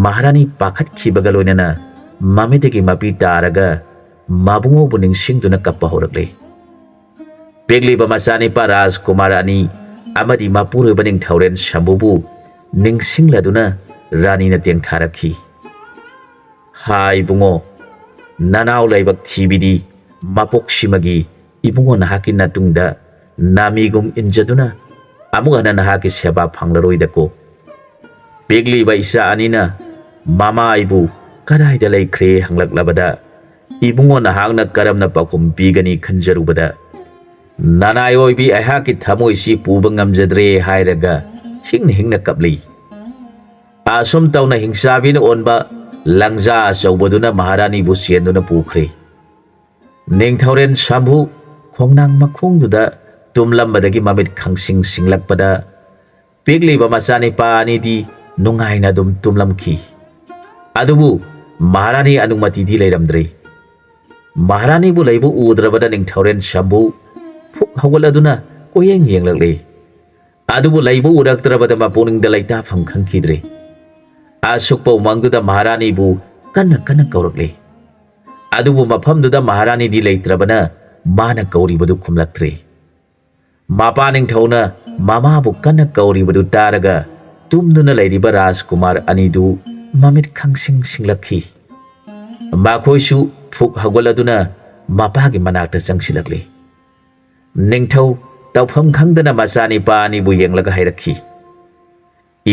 ꯃꯍꯥꯔꯥꯅꯤ ꯄꯥꯈꯠꯈꯤꯕꯒ ꯂꯣꯏꯅꯅ ꯃꯃꯤꯠꯇꯒꯤ ꯃꯄꯤ ꯇꯥꯔꯒ ꯃꯕꯨꯡꯉꯣꯕꯨ ꯅꯤꯡꯁꯤꯡꯗꯨꯅ ꯀꯞꯄ ꯍꯧꯔꯛꯂꯦ꯫ ꯄꯤꯛꯂꯤꯕ ꯃꯆꯥꯅꯤꯄꯥ ꯔꯥꯖꯀꯨꯃꯥꯔ ꯑꯅꯤ ꯑꯃꯗꯤ ꯃꯄꯨꯔꯣꯏꯕ ꯅꯤꯡꯊꯧꯔꯦꯜ ꯁꯝꯕꯨꯕꯨ ꯅꯤꯡꯁꯤꯡꯂꯗꯨꯅ ꯔꯥꯅꯤꯅ ꯇꯦꯡꯊꯥꯔꯛꯈꯤ꯫ "ꯍꯥꯏ ꯏꯕꯨꯡꯉꯣ, ꯅꯅꯥꯎ ꯂꯥꯏꯕꯛ ꯊꯤꯕꯤꯗꯤ ꯃꯄꯣꯛꯁꯤꯃꯒꯤ ꯏꯕꯨꯡꯉꯣ ꯅꯍꯥꯛꯀꯤ ꯅꯇꯨꯡꯗ ꯅꯥꯃꯤꯒꯨꯝ ꯏꯟꯖꯗꯨꯅ ꯑꯃꯨꯛ ꯍꯟꯅ ꯅꯍꯥꯛꯀꯤ ꯁꯦꯕꯥ ꯐꯪꯂꯔꯣꯏꯗꯀꯣ꯫ ꯄꯤꯛꯂꯤꯕ ꯏꯆꯥ ꯑꯅꯤꯅ ꯃꯃꯥ ꯑꯩꯕꯨ ꯀꯗꯥꯏꯗ ꯂꯩꯈ꯭ꯔꯦ ꯍꯪꯂꯛꯂꯕꯗ ꯏꯕꯨꯡꯉꯣ ꯅꯍꯥꯛꯅ ꯀꯔꯝꯅ ꯄꯥꯎꯈꯨꯝ ꯄꯤꯒꯅꯤ ꯈꯟꯖꯔꯨꯕꯗ ꯅꯅꯥꯏ ꯑꯣꯏꯕꯤ ꯑꯩꯍꯥꯛꯀꯤ ꯊꯃꯣꯏꯁꯤ ꯄꯨꯕ ꯉꯝꯖꯗ꯭ꯔꯦ" ꯍꯥꯏꯔꯒ ꯍꯤꯡꯅ ꯍꯤꯡꯅ ꯀꯞꯂꯤ꯫ ꯑꯁꯨꯝ ꯇꯧꯅ ꯍꯤꯡꯆꯥꯕꯤꯅ ꯑꯣꯟꯕ ꯂꯪꯖꯥ ꯑꯆꯧꯕꯗꯨꯅ ꯃꯍꯥꯔꯥꯅꯤꯕꯨ ꯆꯦꯟꯗꯨꯅ ꯄꯨꯈ꯭ꯔꯦ꯫ ꯅꯤꯡꯊꯧꯔꯦꯜ ꯁꯝꯕꯨ ꯈꯣꯡꯅꯥꯡ ꯃꯈꯣꯡꯗꯨꯗ ꯇꯨꯝꯂꯝꯕꯗꯒꯤ ꯃꯃꯤꯠ ꯈꯪꯁꯤꯡ ꯁꯤꯡꯂꯛꯄꯗ ꯄꯤꯛꯂꯤꯕ ꯃꯆꯥꯅꯤꯄꯥ ꯑꯅꯤꯗꯤ ꯅꯨꯡꯉꯥꯏꯅ ꯑꯗꯨꯝ ꯇꯨꯝꯂꯝꯈꯤ꯫ ꯑꯗꯨꯕꯨ ꯃꯍꯥꯔꯥꯅꯤ ꯑꯅꯨꯃꯇꯤꯗꯤ ꯂꯩꯔꯝꯗ꯭ꯔꯦ꯫ ꯃꯍꯥꯔꯥꯅꯤꯕꯨ ꯂꯩꯕ ꯎꯗ꯭ꯔꯕꯗ ꯅꯤꯡꯊꯧꯔꯦꯜ ꯁꯝꯕꯨ ꯐꯨꯛ ꯍꯧꯒꯠꯂꯗꯨꯅ ꯀꯣꯏꯌꯦꯡ ꯌꯦꯡꯂꯛꯂꯦ꯫ ꯑꯗꯨꯕꯨ ꯂꯩꯕ ꯎꯔꯛꯇ꯭ꯔꯕꯗ ꯃꯄꯨꯛꯅꯤꯡꯗ ꯂꯩꯇꯥꯐꯝ ꯈꯪꯈꯤꯗ꯭ꯔꯦ꯫ ꯑꯁꯨꯛꯄ ꯎꯃꯪꯗꯨꯗ ꯃꯍꯥꯔꯥꯅꯤꯕꯨ ꯀꯟꯅ ꯀꯟꯅ ꯀꯧꯔꯛꯂꯦ꯫ ꯑꯗꯨꯕꯨ ꯃꯐꯝꯗꯨꯗ ꯃꯍꯥꯔꯥꯅꯤꯗꯤ ꯂꯩꯇ꯭ꯔꯕꯅ ꯃꯥꯅ ꯀꯧꯔꯤꯕꯗꯨ ꯈꯨꯝꯂꯛꯇ꯭ꯔꯦ꯫ ꯃꯄꯥ ꯅꯤꯡꯊꯧꯅ ꯃꯃꯥꯕꯨ ꯀꯟꯅ ꯀꯧꯔꯤꯕꯗꯨ ꯇꯥꯔꯒ ꯇꯨꯝꯗꯨꯅ ꯂꯩꯔꯤꯕ ꯔꯥꯖꯀꯨꯃꯥꯔ ꯑꯅꯤꯗꯨ ꯃꯃꯤꯠ ꯈꯪꯁꯤꯡ ꯁꯤꯡꯂꯛꯈꯤ꯫ ꯃꯈꯣꯏꯁꯨ ꯐꯨꯛ ꯍꯧꯒꯠꯂꯗꯨꯅ ꯃꯄꯥꯒꯤ ꯃꯅꯥꯛꯇ ꯆꯪꯁꯤꯜꯂꯛꯂꯦ꯫ ꯅꯤꯡꯊꯧ ꯇꯧꯐꯝ ꯈꯪꯗꯅ ꯃꯆꯥꯅꯤꯄꯥ ꯑꯅꯤꯕꯨ ꯌꯦꯡꯂꯒ ꯍꯥꯏꯔꯛꯈꯤ,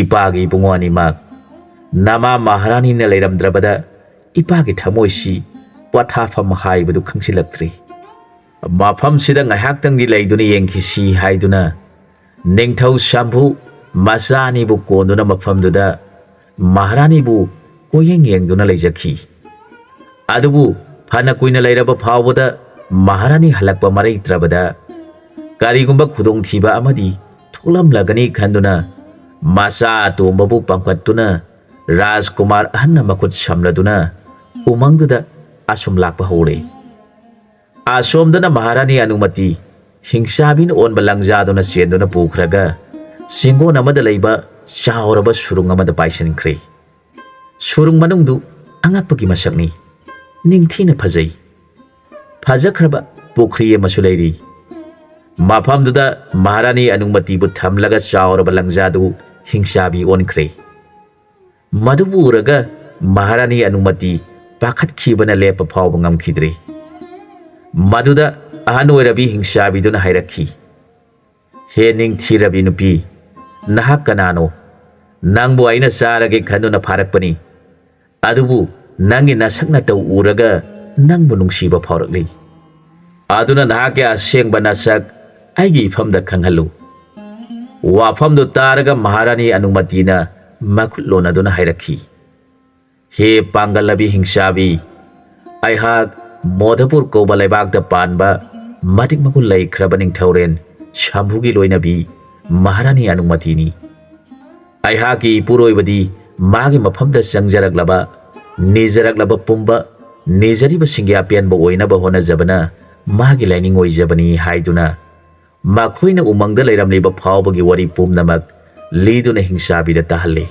"ꯏꯄꯥꯒꯤ ꯏꯕꯨꯡꯉꯣ ꯑꯅꯤꯃꯛ, ꯅꯃꯥ ꯃꯍꯥꯔꯥꯅꯤꯅ ꯂꯩꯔꯝꯗ꯭ꯔꯕꯗ ꯏꯄꯥꯒꯤ ꯊꯃꯣꯏꯁꯤ ꯄꯣꯊꯥꯐꯝ ꯍꯥꯏꯕꯗꯨ ꯈꯪꯁꯤꯜꯂꯛꯇ꯭ꯔꯤ꯫ "ꯃꯐꯝꯁꯤꯗ ꯉꯥꯏꯍꯥꯛꯇꯪꯗꯤ ꯂꯩꯗꯨꯅ ꯌꯦꯡꯈꯤꯁꯤ" ꯍꯥꯏꯗꯨꯅ ꯅꯤꯡꯊꯧ ꯁꯝꯕꯨ ꯃꯆꯥ ꯑꯅꯤꯕꯨ ꯀꯣꯟꯗꯨꯅ ꯃꯐꯝꯗꯨꯗ ꯃꯍꯥꯔꯥꯅꯤꯕꯨ ꯀꯣꯏꯌꯦꯡ ꯌꯦꯡꯗꯨꯅ ꯂꯩꯖꯈꯤ꯫ ꯑꯗꯨꯕꯨ ꯐꯅ ꯀꯨꯏꯅ ꯂꯩꯔꯕ ꯐꯥꯎꯕꯗ ꯃꯍꯥꯔꯥꯅꯤ ꯍꯜꯂꯛꯄ ꯃꯔꯩꯇ꯭ꯔꯕꯗ, ꯀꯔꯤꯒꯨꯝꯕ ꯈꯨꯗꯣꯡꯊꯤꯕ ꯑꯃꯗꯤ ꯊꯣꯛꯂꯝꯂꯒꯅꯤ ꯈꯟꯗꯨꯅ ꯃꯆꯥ ꯑꯇꯣꯝꯕꯕꯨ ꯄꯥꯡꯈꯠꯇꯨꯅ ꯔꯥꯖꯀꯨꯃꯥꯔ ꯑꯍꯟꯅ ꯃꯈꯨꯠ ꯁꯝꯂꯗꯨꯅ ꯎꯃꯪꯗꯨꯗ ꯑꯁꯨꯝ ꯂꯥꯛꯄ ꯍꯧꯔꯦ꯫ ꯑꯁꯣꯝꯗꯅ ꯃꯍꯥꯔꯥꯅꯤ ꯑꯅꯨꯃꯇꯤ ꯍꯤꯡꯆꯥꯕꯤꯅ ꯑꯣꯟꯕ ꯂꯪꯖꯥꯗꯨꯅ ꯆꯦꯟꯗꯨꯅ ꯄꯨꯈ꯭ꯔꯒ ꯆꯤꯡꯒꯣꯟ ꯑꯃꯗ ꯂꯩꯕ ꯆꯥꯎꯔꯕ ꯁꯨꯔꯨꯡ ꯑꯃꯗ ꯄꯥꯏꯁꯤꯟꯈ꯭ꯔꯦ꯫ ꯁꯨꯔꯨꯡ ꯃꯅꯨꯡꯗꯨ ꯑꯉꯛꯄꯒꯤ ꯃꯁꯛꯅꯤ꯫ ꯅꯤꯡꯊꯤꯅ ꯐꯖꯩ꯫ ꯐꯖꯈ꯭ꯔꯕ ꯄꯨꯈ꯭ꯔꯤ ꯑꯃꯁꯨ ꯂꯩꯔꯤ꯫ ꯃꯐꯝꯗꯨꯗ ꯃꯍꯥꯔꯥꯅꯤ ꯑꯅꯨꯃꯇꯤꯕꯨ ꯊꯝꯂꯒ ꯆꯥꯎꯔꯕ ꯂꯪꯖꯥꯗꯨ ꯍꯤꯡꯆꯥꯕꯤ ꯑꯣꯟꯈ꯭ꯔꯦ꯫ ꯃꯗꯨꯕꯨ ꯎꯔꯒ ꯃꯍꯥꯔꯥꯅꯤ ꯑꯅꯨꯃꯇꯤ ꯄꯥꯈꯠꯈꯤꯕꯅ ꯂꯦꯞꯄ ꯐꯥꯎꯕ ꯉꯝꯈꯤꯗ꯭ꯔꯦ꯫ ꯃꯗꯨꯗ ꯑꯍꯟ ꯑꯣꯏꯔꯕꯤ ꯍꯤꯡꯆꯥꯕꯤꯗꯨꯅ ꯍꯥꯏꯔꯛꯈꯤ, "ꯍꯦ ꯅꯤꯡꯊꯤꯔꯕꯤ ꯅꯨꯄꯤ, ꯅꯍꯥꯛ ꯀꯅꯥꯅꯣ? ꯅꯪꯕꯨ ꯑꯩꯅ ꯆꯥꯔꯒꯦ ꯈꯟꯗꯨꯅ ꯐꯥꯔꯛꯄꯅꯤ꯫ ꯑꯗꯨꯕꯨ ꯅꯪꯒꯤ ꯅꯁꯛ ꯅꯇꯧ ꯎꯔꯒ ꯅꯪꯕꯨ ꯅꯨꯡꯁꯤꯕ ꯐꯥꯎꯔꯛꯂꯤ꯫ ꯑꯗꯨꯅ ꯅꯍꯥꯛꯀꯤ ꯑꯁꯦꯡꯕ ꯅꯁꯛ ꯑꯩꯒꯤ ꯏꯐꯝꯗ ꯈꯪꯍꯜꯂꯨ꯫" ꯋꯥꯐꯝꯗꯨ ꯇꯥꯔꯒ ꯃꯍꯥꯔꯥꯅꯤ ꯑꯅꯨꯃꯇꯤꯅ ꯃꯈꯨꯠ ꯂꯣꯟꯅꯗꯨꯅ ꯍꯥꯏꯔꯛꯈꯤ, "ꯍꯦ ꯄꯥꯡꯒꯜꯂꯕꯤ ꯍꯤꯡꯆꯥꯕꯤ, ꯑꯩꯍꯥꯛ ꯃꯣꯙꯄꯨꯔ ꯀꯧꯕ ꯂꯩꯕꯥꯛꯇ ꯄꯥꯟꯕ ꯃꯇꯤꯛ ꯃꯒꯨꯟ ꯂꯩꯈ꯭ꯔꯕ ꯅꯤꯡꯊꯧꯔꯦꯟ ꯁꯝꯕꯨꯒꯤ ꯂꯣꯏꯅꯕꯤ ꯃꯍꯥꯔꯥꯅꯤ ꯑꯅꯨꯃꯇꯤꯅꯤ꯫ ꯑꯩꯍꯥꯛꯀꯤ ꯏꯄꯨꯔꯣꯏꯕꯗꯤ ꯃꯥꯒꯤ ꯃꯐꯝꯗ ꯆꯪꯖꯔꯛꯂꯕ, ꯅꯤꯖꯔꯛꯂꯕ ꯄꯨꯝꯕ, ꯅꯤꯖꯔꯤꯕꯁꯤꯡꯒꯤ ꯑꯄꯦꯟꯕ ꯑꯣꯏꯅꯕ ꯍꯣꯠꯅꯖꯕꯅ ꯃꯥꯒꯤ ꯂꯥꯏꯅꯤꯡ ꯑꯣꯏꯖꯕꯅꯤ" ꯍꯥꯏꯗꯨꯅ ꯃꯈꯣꯏꯅ ꯎꯃꯪꯗ ꯂꯩꯔꯝꯂꯤꯕ ꯐꯥꯎꯕꯒꯤ ꯋꯥꯔꯤ ꯄꯨꯝꯅꯃꯛ ꯂꯤꯗꯨꯅ ꯍꯤꯡꯆꯥꯕꯤꯗ ꯇꯥꯍꯜꯂꯤ꯫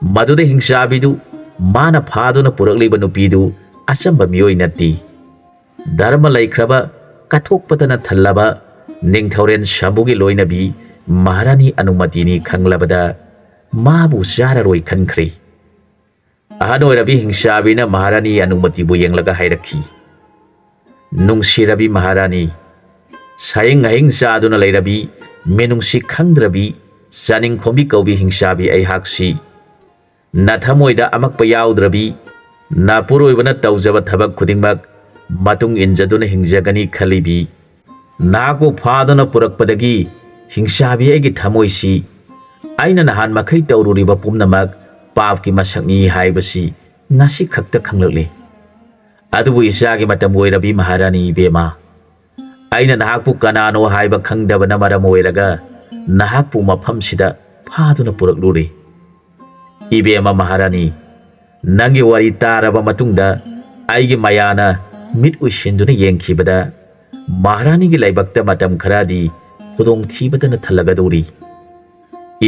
ꯃꯗꯨꯗ ꯍꯤꯡꯆꯥꯕꯤꯗꯨ ꯃꯥꯅ ꯐꯥꯗꯨꯅ ꯄꯨꯔꯛꯂꯤꯕ ꯅꯨꯄꯤꯗꯨ ꯑꯆꯝꯕ ꯃꯤꯑꯣꯏ ꯅꯠꯇꯦ꯫ ꯙꯔꯃ ꯂꯩꯈ꯭ꯔꯕ, ꯀꯠꯊꯣꯛꯄꯇꯅ ꯊꯜꯂꯕ ꯅꯤꯡꯊꯧꯔꯦꯟ ꯁꯝꯕꯨꯒꯤ ꯂꯣꯏꯅꯕꯤ ꯃꯍꯥꯔꯥꯅꯤ ꯑꯅꯨꯃꯇꯤꯅꯤ ꯈꯪꯂꯕꯗ ꯃꯥꯕꯨ ꯆꯥꯔꯔꯣꯏ ꯈꯟꯈ꯭ꯔꯦ꯫ ꯑꯍꯟ ꯑꯣꯏꯔꯕꯤ ꯍꯤꯡꯆꯥꯕꯤꯅ ꯃꯍꯥꯔꯥꯅꯤ ꯑꯅꯨꯃꯇꯤꯕꯨ ꯌꯦꯡꯂꯒ ꯍꯥꯏꯔꯛꯈꯤ, "ꯅꯨꯡꯁꯤꯔꯕꯤ ꯃꯍꯥꯔꯥꯅꯤ, ꯁꯥꯌꯤꯡ ꯑꯍꯤꯡ ꯆꯥꯗꯨꯅ ꯂꯩꯔꯕꯤ, ꯃꯤꯅꯨꯡꯁꯤ ꯈꯪꯗ꯭ꯔꯕꯤ, ꯆꯥꯅꯤꯡ ꯈꯣꯝꯕꯤ ꯀꯧꯕꯤ ꯍꯤꯡꯆꯥꯕꯤ ꯑꯩꯍꯥꯛꯁꯤ ꯅꯊꯃꯣꯏꯗ ꯑꯃꯛꯄ ꯌꯥꯎꯗ꯭ꯔꯕꯤ, ꯅꯄꯨꯔꯣꯏꯕꯅ ꯇꯧꯖꯕ ꯊꯕꯛ ꯈꯨꯗꯤꯡꯃꯛ ꯃꯇꯨꯡ ꯏꯟꯖꯗꯨꯅ ꯍꯤꯡꯖꯒꯅꯤ ꯈꯜꯂꯤꯕꯤ꯫ ꯅꯍꯥꯛꯄꯨ ꯐꯥꯗꯨꯅ ꯄꯨꯔꯛꯄꯗꯒꯤ ꯍꯤꯡꯆꯥꯕꯤ ꯑꯩꯒꯤ ꯊꯃꯣꯏꯁꯤ ꯑꯩꯅ ꯅꯍꯥꯟ ꯃꯈꯩ ꯇꯧꯔꯨꯔꯤꯕ ꯄꯨꯝꯅꯃꯛ ꯄꯥꯞꯀꯤ ꯃꯁꯛꯅꯤ ꯍꯥꯏꯕꯁꯤ ꯉꯁꯤ ꯈꯛꯇ ꯈꯪꯂꯛꯂꯤ꯫ ꯑꯗꯨꯕꯨ ꯏꯆꯥꯒꯤ ꯃꯇꯝ ꯑꯣꯏꯔꯕꯤ ꯃꯍꯥꯔꯥꯅꯤ ꯏꯕꯦꯝꯃ, ꯑꯩꯅ ꯅꯍꯥꯛꯄꯨ ꯀꯅꯥꯅꯣ ꯍꯥꯏꯕ ꯈꯪꯗꯕꯅ ꯃꯔꯝ ꯑꯣꯏꯔꯒ ꯅꯍꯥꯛꯄꯨ ꯃꯐꯝꯁꯤꯗ ꯐꯥꯗꯨꯅ ꯄꯨꯔꯛꯂꯨꯔꯦ꯫ ꯏꯕꯦꯝꯃ ꯃꯍꯥꯔꯥꯅꯤ, ꯅꯪꯒꯤ ꯋꯥꯔꯤ ꯇꯥꯔꯕ ꯃꯇꯨꯡꯗ ꯑꯩꯒꯤ ꯃꯌꯥꯅ ꯃꯤꯠ ꯎꯏꯁꯤꯟꯗꯨꯅ ꯌꯦꯡꯈꯤꯕꯗ ꯃꯍꯥꯔꯥꯅꯤꯒꯤ ꯂꯥꯏꯕꯛꯇ ꯃꯇꯝ ꯈꯔꯗꯤ ꯈꯨꯗꯣꯡꯊꯤꯕꯗꯅ ꯊꯜꯂꯒꯗꯧꯔꯤ꯫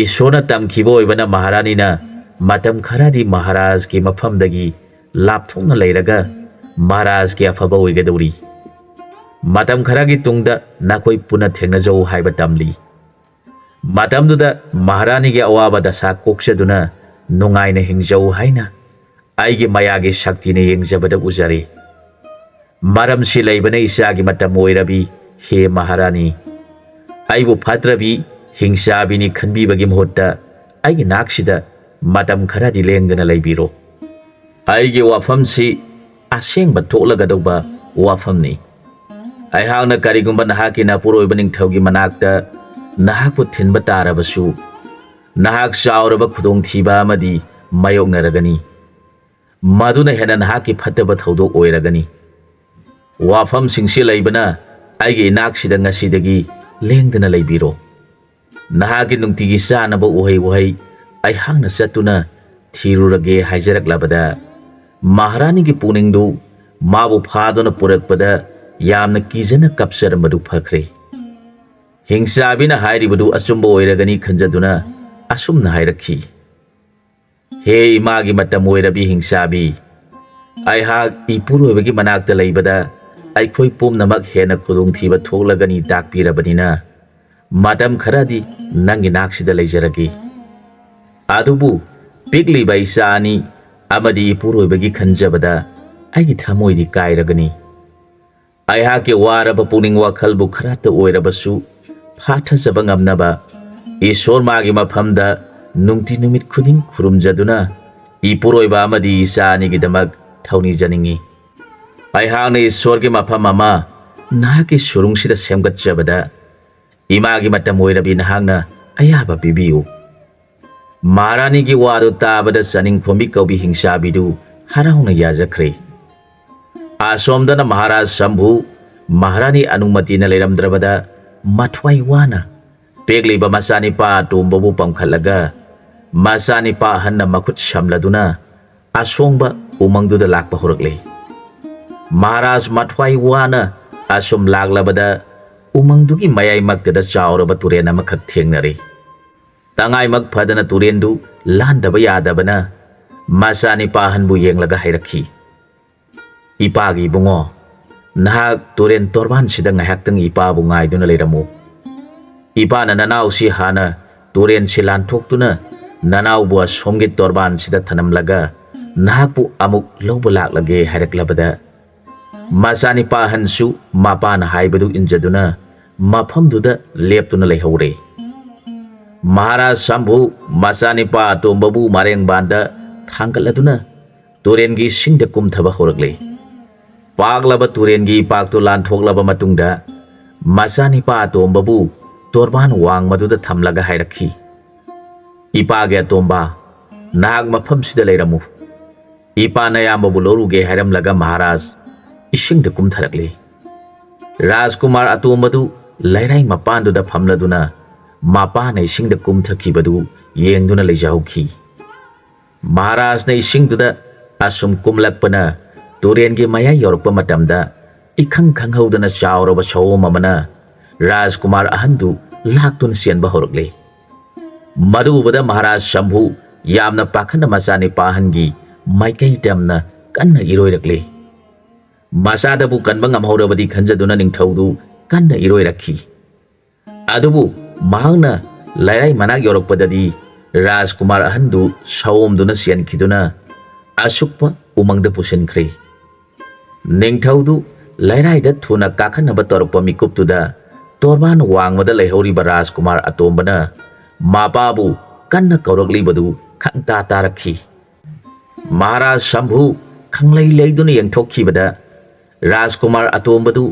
ꯏꯁꯣꯔꯅ ꯇꯝꯈꯤꯕ ꯑꯣꯏꯕꯅ ꯃꯍꯥꯔꯥꯅꯤꯅ ꯃꯇꯝ ꯈꯔꯗꯤ ꯃꯍꯥꯔꯥꯖꯀꯤ ꯃꯐꯝꯗꯒꯤ ꯂꯥꯞꯊꯣꯛꯅ ꯂꯩꯔꯒ ꯃꯍꯥꯔꯥꯖꯀꯤ ꯑꯐꯕ ꯑꯣꯏꯒꯗꯧꯔꯤ꯫ ꯃꯇꯝ ꯈꯔꯒꯤ ꯇꯨꯡꯗ ꯅꯈꯣꯏ ꯄꯨꯟꯅ ꯊꯦꯡꯅꯖꯧ ꯍꯥꯏꯕ ꯇꯝꯂꯤ꯫ ꯃꯇꯝꯗꯨꯗ ꯃꯍꯥꯔꯥꯅꯤꯒꯤ ꯑꯋꯥꯕ ꯗꯁꯥ ꯀꯣꯛꯆꯗꯨꯅ ꯅꯨꯡꯉꯥꯏꯅ ꯍꯤꯡꯖꯧ ꯍꯥꯏꯅ ꯑꯩꯒꯤ ꯃꯌꯥꯒꯤ ꯁꯛꯇꯤꯅ ꯌꯦꯡꯖꯕꯗ ꯎꯖꯔꯤ꯫ ꯃꯔꯝꯁꯤ ꯂꯩꯕꯅ ꯏꯆꯥꯒꯤ ꯃꯇꯝ ꯑꯣꯏꯔꯕꯤ ꯍꯦ ꯃꯍꯥꯔꯥꯅꯤ, ꯑꯩꯕꯨ ꯐꯠꯇ꯭ꯔꯕꯤ ꯍꯤꯡꯆꯥꯕꯤꯅꯤ ꯈꯟꯕꯤꯕꯒꯤ ꯃꯍꯨꯠꯇ ꯑꯩꯒꯤ ꯅꯥꯛꯁꯤꯗ ꯃꯇꯝ ꯈꯔꯗꯤ ꯂꯦꯡꯗꯅ ꯂꯩꯕꯤꯔꯣ꯫ ꯑꯩꯒꯤ ꯋꯥꯐꯝꯁꯤ ꯑꯁꯦꯡꯕ ꯊꯣꯛꯂꯒꯗꯧꯕ ꯋꯥꯐꯝꯅꯤ꯫ ꯑꯩꯍꯥꯛꯅ ꯀꯔꯤꯒꯨꯝꯕ ꯅꯍꯥꯛꯀꯤ ꯅꯄꯨꯔꯣꯏꯕ ꯅꯤꯡꯊꯧꯒꯤ ꯃꯅꯥꯛꯇ ꯅꯍꯥꯛꯄꯨ ꯊꯤꯟꯕ ꯇꯥꯔꯕꯁꯨ, ꯅꯍꯥꯛ ꯆꯥꯎꯔꯕ ꯈꯨꯗꯣꯡꯊꯤꯕ ꯑꯃꯗꯤ ꯃꯥꯌꯣꯛꯅꯔꯒꯅꯤ꯫ ꯃꯗꯨꯅ ꯍꯦꯟꯅ ꯅꯍꯥꯛꯀꯤ ꯐꯠꯇꯕ ꯊꯧꯗꯣꯛ ꯑꯣꯏꯔꯒꯅꯤ꯫ ꯋꯥꯐꯝꯁꯤꯡꯁꯤ ꯂꯩꯕꯅ ꯑꯩꯒꯤ ꯏꯅꯥꯛꯁꯤꯗ ꯉꯁꯤꯗꯒꯤ ꯂꯦꯡꯗꯅ ꯂꯩꯕꯤꯔꯣ꯫ ꯅꯍꯥꯛꯀꯤ ꯅꯨꯡꯇꯤꯒꯤ ꯆꯥꯅꯕ ꯎꯍꯩ ꯋꯥꯍꯩ ꯑꯩꯍꯥꯛꯅ ꯆꯠꯇꯨꯅ ꯊꯤꯔꯨꯔꯒꯦ ꯍꯥꯏꯖꯔꯛꯂꯕꯗ, ꯃꯍꯥꯔꯥꯅꯤꯒꯤ ꯄꯨꯛꯅꯤꯡꯗꯨ ꯃꯥꯕꯨ ꯐꯥꯗꯨꯅ ꯄꯨꯔꯛꯄꯗ ꯌꯥꯝꯅ ꯀꯤꯖꯅ ꯀꯞꯆꯔꯝꯕꯗꯨ ꯐꯈ꯭ꯔꯦ꯫ ꯍꯤꯡꯆꯥꯕꯤꯅ ꯍꯥꯏꯔꯤꯕꯗꯨ ꯑꯆꯨꯝꯕ ꯑꯣꯏꯔꯒꯅꯤ ꯈꯟꯖꯗꯨꯅ ꯑꯁꯨꯝꯅ ꯍꯥꯏꯔꯛꯈꯤ, ꯍꯦ ꯏꯃꯥꯒꯤ ꯃꯇꯝ ꯑꯣꯏꯔꯕꯤ ꯍꯤꯡꯆꯥꯕꯤ, ꯑꯩꯍꯥꯛ ꯏꯄꯨꯔꯣꯏꯕꯒꯤ ꯃꯅꯥꯛꯇ ꯂꯩꯕꯗ ꯑꯩꯈꯣꯏ ꯄꯨꯝꯅꯃꯛ ꯍꯦꯟꯅ ꯈꯨꯗꯣꯡꯊꯤꯕ ꯊꯣꯛꯂꯒꯅꯤ ꯇꯥꯛꯄꯤꯔꯕꯅꯤꯅ, ꯃꯇꯝ ꯈꯔꯗꯤ ꯅꯪꯒꯤ ꯅꯥꯛꯁꯤꯗ ꯂꯩꯖꯔꯒꯦ꯫ ꯑꯗꯨꯕꯨ ꯄꯤꯛꯂꯤꯕ ꯏꯆꯥ ꯑꯅꯤ ꯑꯃꯗꯤ ꯏꯄꯨꯔꯣꯏꯕꯒꯤ ꯈꯟꯖꯕꯗ ꯑꯩꯒꯤ ꯊꯃꯣꯏꯗꯤ ꯀꯥꯏꯔꯒꯅꯤ꯫ ꯑꯩꯍꯥꯛꯀꯤ ꯋꯥꯔꯕ ꯄꯨꯛꯅꯤꯡ ꯋꯥꯈꯜꯕꯨ ꯈꯔꯇ ꯑꯣꯏꯔꯕꯁꯨ ꯐꯥꯊꯖꯕ ꯉꯝꯅꯕ ꯏꯁꯣꯔ ꯃꯥꯒꯤ ꯃꯐꯝꯗ ꯅꯨꯡꯇꯤ ꯅꯨꯃꯤꯠ ꯈꯨꯗꯤꯡ ꯈꯨꯔꯨꯝꯖꯗꯨꯅ ꯏꯄꯨꯔꯣꯏꯕ ꯑꯃꯗꯤ ꯏꯆꯥ ꯑꯅꯤꯒꯤꯗꯃꯛ ꯊꯧꯅꯤꯖꯅꯤꯡꯏ꯫ ꯑꯩꯍꯥꯛꯅ ꯏꯁ꯭ꯋꯔꯒꯤ ꯃꯐꯝ ꯑꯃ ꯅꯍꯥꯛꯀꯤ ꯁꯨꯔꯨꯡꯁꯤꯗ ꯁꯦꯝꯒꯠꯆꯕꯗ ꯏꯃꯥꯒꯤ ꯃꯇꯝ ꯑꯣꯏꯔꯕꯤ ꯅꯍꯥꯛꯅ ꯑꯌꯥꯕ ꯄꯤꯕꯤꯌꯨ꯫ ꯃꯍꯥꯔꯥꯅꯤꯒꯤ ꯋꯥꯗꯨ ꯇꯥꯕꯗ ꯆꯥꯅꯤꯡꯈꯣꯝꯕꯤ ꯀꯧꯕꯤ ꯍꯤꯡꯆꯥꯕꯤꯗꯨ ꯍꯔꯥꯎꯅ ꯌꯥꯖꯈ꯭ꯔꯦ꯫ ꯑꯁꯣꯝꯗꯅ ꯃꯍꯥꯔꯥꯖ ꯁꯝꯚꯨ ꯃꯍꯥꯔꯥꯅꯤ ꯑꯅꯨꯃꯇꯤꯅ ꯂꯩꯔꯝꯗ꯭ꯔꯕꯗ ꯃꯊ꯭ꯋꯥꯏ ꯋꯥꯅ ꯄꯦꯛꯂꯤꯕ ꯃꯆꯥꯅꯤꯄꯥ ꯑꯇꯣꯝꯕꯕꯨ ꯄꯝꯈꯠꯂꯒ ꯃꯆꯥꯅꯤꯄꯥ ꯑꯍꯟꯅ ꯃꯈꯨꯠ ꯁꯝꯂꯗꯨꯅ ꯑꯁꯣꯡꯕ ꯎꯃꯪꯗꯨꯗ ꯂꯥꯛꯄ ꯍꯧꯔꯛꯂꯦ꯫ ꯃꯍꯥꯔꯥꯖ ꯃꯊ꯭ꯋꯥꯏ ꯋꯥꯅ ꯑꯁꯨꯝ ꯂꯥꯛꯂꯕꯗ ꯎꯃꯪꯗꯨꯒꯤ ꯃꯌꯥꯏꯃꯛꯇꯗ ꯆꯥꯎꯔꯕ ꯇꯨꯔꯦꯟ ꯑꯃꯈꯛ ꯊꯦꯡꯅꯔꯦ꯫ ꯇꯉꯥꯏꯃꯛ ꯐꯗꯅ ꯇꯨꯔꯦꯟꯗꯨ ꯂꯥꯟꯗꯕ ꯌꯥꯗꯕꯅ ꯃꯆꯥꯅꯤꯄꯥ ꯑꯍꯟꯕꯨ ꯌꯦꯡꯂꯒ ꯍꯥꯏꯔꯛꯈꯤ, "ꯏꯄꯥꯒꯤ ꯏꯕꯨꯡꯉꯣ, ꯅꯍꯥꯛ ꯇꯨꯔꯦꯟ ꯇꯣꯔꯕꯥꯟꯁꯤꯗ ꯉꯥꯏꯍꯥꯛꯇꯪ ꯏꯄꯥꯕꯨ ꯉꯥꯏꯗꯨꯅ ꯂꯩꯔꯝꯃꯨ꯫ ꯏꯄꯥꯅ ꯅꯅꯥꯎꯁꯤ ꯍꯥꯟꯅ ꯇꯨꯔꯦꯟꯁꯤ ꯂꯥꯟꯊꯣꯛꯇꯨꯅ ꯅꯅꯥꯎꯕꯨ ꯑꯁꯣꯝꯒꯤ ꯇꯣꯔꯕꯥꯟꯁꯤꯗ ꯊꯅꯝꯂꯒ ꯅꯍꯥꯛꯄꯨ ꯑꯃꯨꯛ ꯂꯧꯕ ꯂꯥꯛꯂꯒꯦ" ꯍꯥꯏꯔꯛꯂꯕꯗ ꯃꯆꯥꯅꯤꯄꯥ ꯑꯍꯟꯁꯨ ꯃꯄꯥꯅ ꯍꯥꯏꯕꯗꯨ ꯏꯟꯖꯗꯨꯅ ꯃꯐꯝꯗꯨꯗ ꯂꯦꯞꯇꯨꯅ ꯂꯩꯍꯧꯔꯦ꯫ ꯃꯍꯥꯔꯥꯖ ꯁꯝꯚꯨ ꯃꯆꯥꯅꯤꯄꯥ ꯑꯇꯣꯝꯕꯕꯨ ꯃꯔꯦꯡꯕꯥꯟꯗ ꯊꯥꯡꯒꯠꯂꯗꯨꯅ ꯇꯨꯔꯦꯟꯒꯤ ꯏꯁꯤꯡꯗ ꯀꯨꯝꯊꯕ ꯍꯧꯔꯛꯂꯦ꯫ ꯄꯥꯛꯂꯕ ꯇꯨꯔꯦꯟꯒꯤ ꯏꯄꯥꯛꯇꯨ ꯂꯥꯟꯊꯣꯛꯂꯕ ꯃꯇꯨꯡꯗ ꯃꯆꯥꯅꯤꯄꯥ ꯑꯇꯣꯝꯕꯕꯨ ꯇꯣꯔꯕꯥꯟ ꯋꯥꯡꯃꯗꯨꯗ ꯊꯝꯂꯒ ꯍꯥꯏꯔꯛꯈꯤ, "ꯏꯄꯥꯒꯤ ꯑꯇꯣꯝꯕ, ꯅꯍꯥꯛ ꯃꯐꯝꯁꯤꯗ ꯂꯩꯔꯝꯃꯨ꯫ ꯏꯄꯥ ꯅꯌꯥꯝꯕꯕꯨ ꯂꯧꯔꯨꯒꯦ" ꯍꯥꯏꯔꯝꯂꯒ ꯃꯍꯥꯔꯥꯖ ꯏꯁꯤꯡꯗ ꯀꯨꯝꯊꯔꯛꯂꯦ꯫ ꯔꯥꯖꯀꯨꯃꯥꯔ ꯑꯇꯣꯝꯕꯗꯨ ꯂꯩꯔꯥꯏ ꯃꯄꯥꯟꯗꯨꯗ ꯐꯝꯂꯗꯨꯅ ꯃꯄꯥꯅ ꯏꯁꯤꯡꯗ ꯀꯨꯝꯊꯈꯤꯕꯗꯨ ꯌꯦꯡꯗꯨꯅ ꯂꯩꯖꯍꯧꯈꯤ꯫ ꯃꯍꯥꯔꯥꯖꯅ ꯏꯁꯤꯡꯗꯨꯗ ꯑꯁꯨꯝ ꯀꯨꯝꯂꯛꯄꯅ ꯇꯨꯔꯦꯟꯒꯤ ꯃꯌꯥꯏ ꯌꯧꯔꯛꯄ ꯃꯇꯝꯗ ꯏꯈꯪ ꯈꯪꯍꯧꯗꯅ ꯆꯥꯎꯔꯕ ꯁꯑꯣꯝ ꯑꯃꯅ ꯔꯥꯖꯀꯨꯃꯥꯔ ꯑꯍꯟꯗꯨ ꯂꯥꯛꯇꯨꯅ ꯆꯦꯟꯕ ꯍꯧꯔꯛꯂꯦ꯫ ꯃꯗꯨ ꯎꯕꯗ ꯃꯍꯥꯔꯥꯖ ꯁꯝꯚꯨ ꯌꯥꯝꯅ ꯄꯥꯈꯠꯅ ꯃꯆꯥꯅꯤꯄꯥ ꯑꯍꯟꯒꯤ ꯃꯥꯏꯀꯩ ꯇꯝꯅ ꯀꯟꯅ ꯏꯔꯣꯏꯔꯛꯂꯦ꯫ ꯃꯆꯥꯗꯕꯨ ꯀꯟꯕ ꯉꯝꯍꯧꯔꯕꯗꯤ ꯈꯟꯖꯗꯨꯅ ꯅꯤꯡꯊꯧꯗꯨ ꯀꯟꯅ ꯏꯔꯣꯏꯔꯛꯈꯤ꯫ ꯑꯗꯨꯕꯨ ꯃꯍꯥꯛꯅ ꯂꯩꯔꯥꯏ ꯃꯅꯥꯛ ꯌꯧꯔꯛꯄꯗꯗꯤ ꯔꯥꯖꯀꯨꯃꯥꯔ ꯑꯍꯟꯗꯨ ꯁꯑꯣꯝꯗꯨꯅ ꯆꯦꯟꯈꯤꯗꯨꯅ ꯑꯁꯨꯛꯄ ꯎꯃꯪꯗ ꯄꯨꯁꯤꯟꯈ꯭ꯔꯦ꯫ ꯅꯤꯡꯊꯧꯗꯨ ꯂꯩꯔꯥꯏꯗ ꯊꯨꯅ ꯀꯥꯈꯠꯅꯕ ꯇꯧꯔꯛꯄ ꯃꯤꯀꯨꯞꯇꯨꯗ ꯇꯣꯔꯕꯥꯟ ꯋꯥꯡꯃꯗ ꯂꯩꯍꯧꯔꯤꯕ ꯔꯥꯖꯀꯨꯃꯥꯔ ꯑꯇꯣꯝꯕꯅ ꯃꯄꯥꯕꯨ ꯀꯟꯅ ꯀꯧꯔꯛꯂꯤꯕꯗꯨ ꯈꯪꯇꯥ ꯇꯥꯔꯛꯈꯤ꯫ ꯃꯍꯥꯔꯥꯖ ꯁꯝꯚꯨ ꯈꯪꯂꯩ ꯂꯩꯗꯨꯅ ꯌꯦꯡꯊꯣꯛꯈꯤꯕꯗ ꯔꯥꯖꯀꯨꯃꯥꯔ ꯑꯇꯣꯝꯕꯗꯨ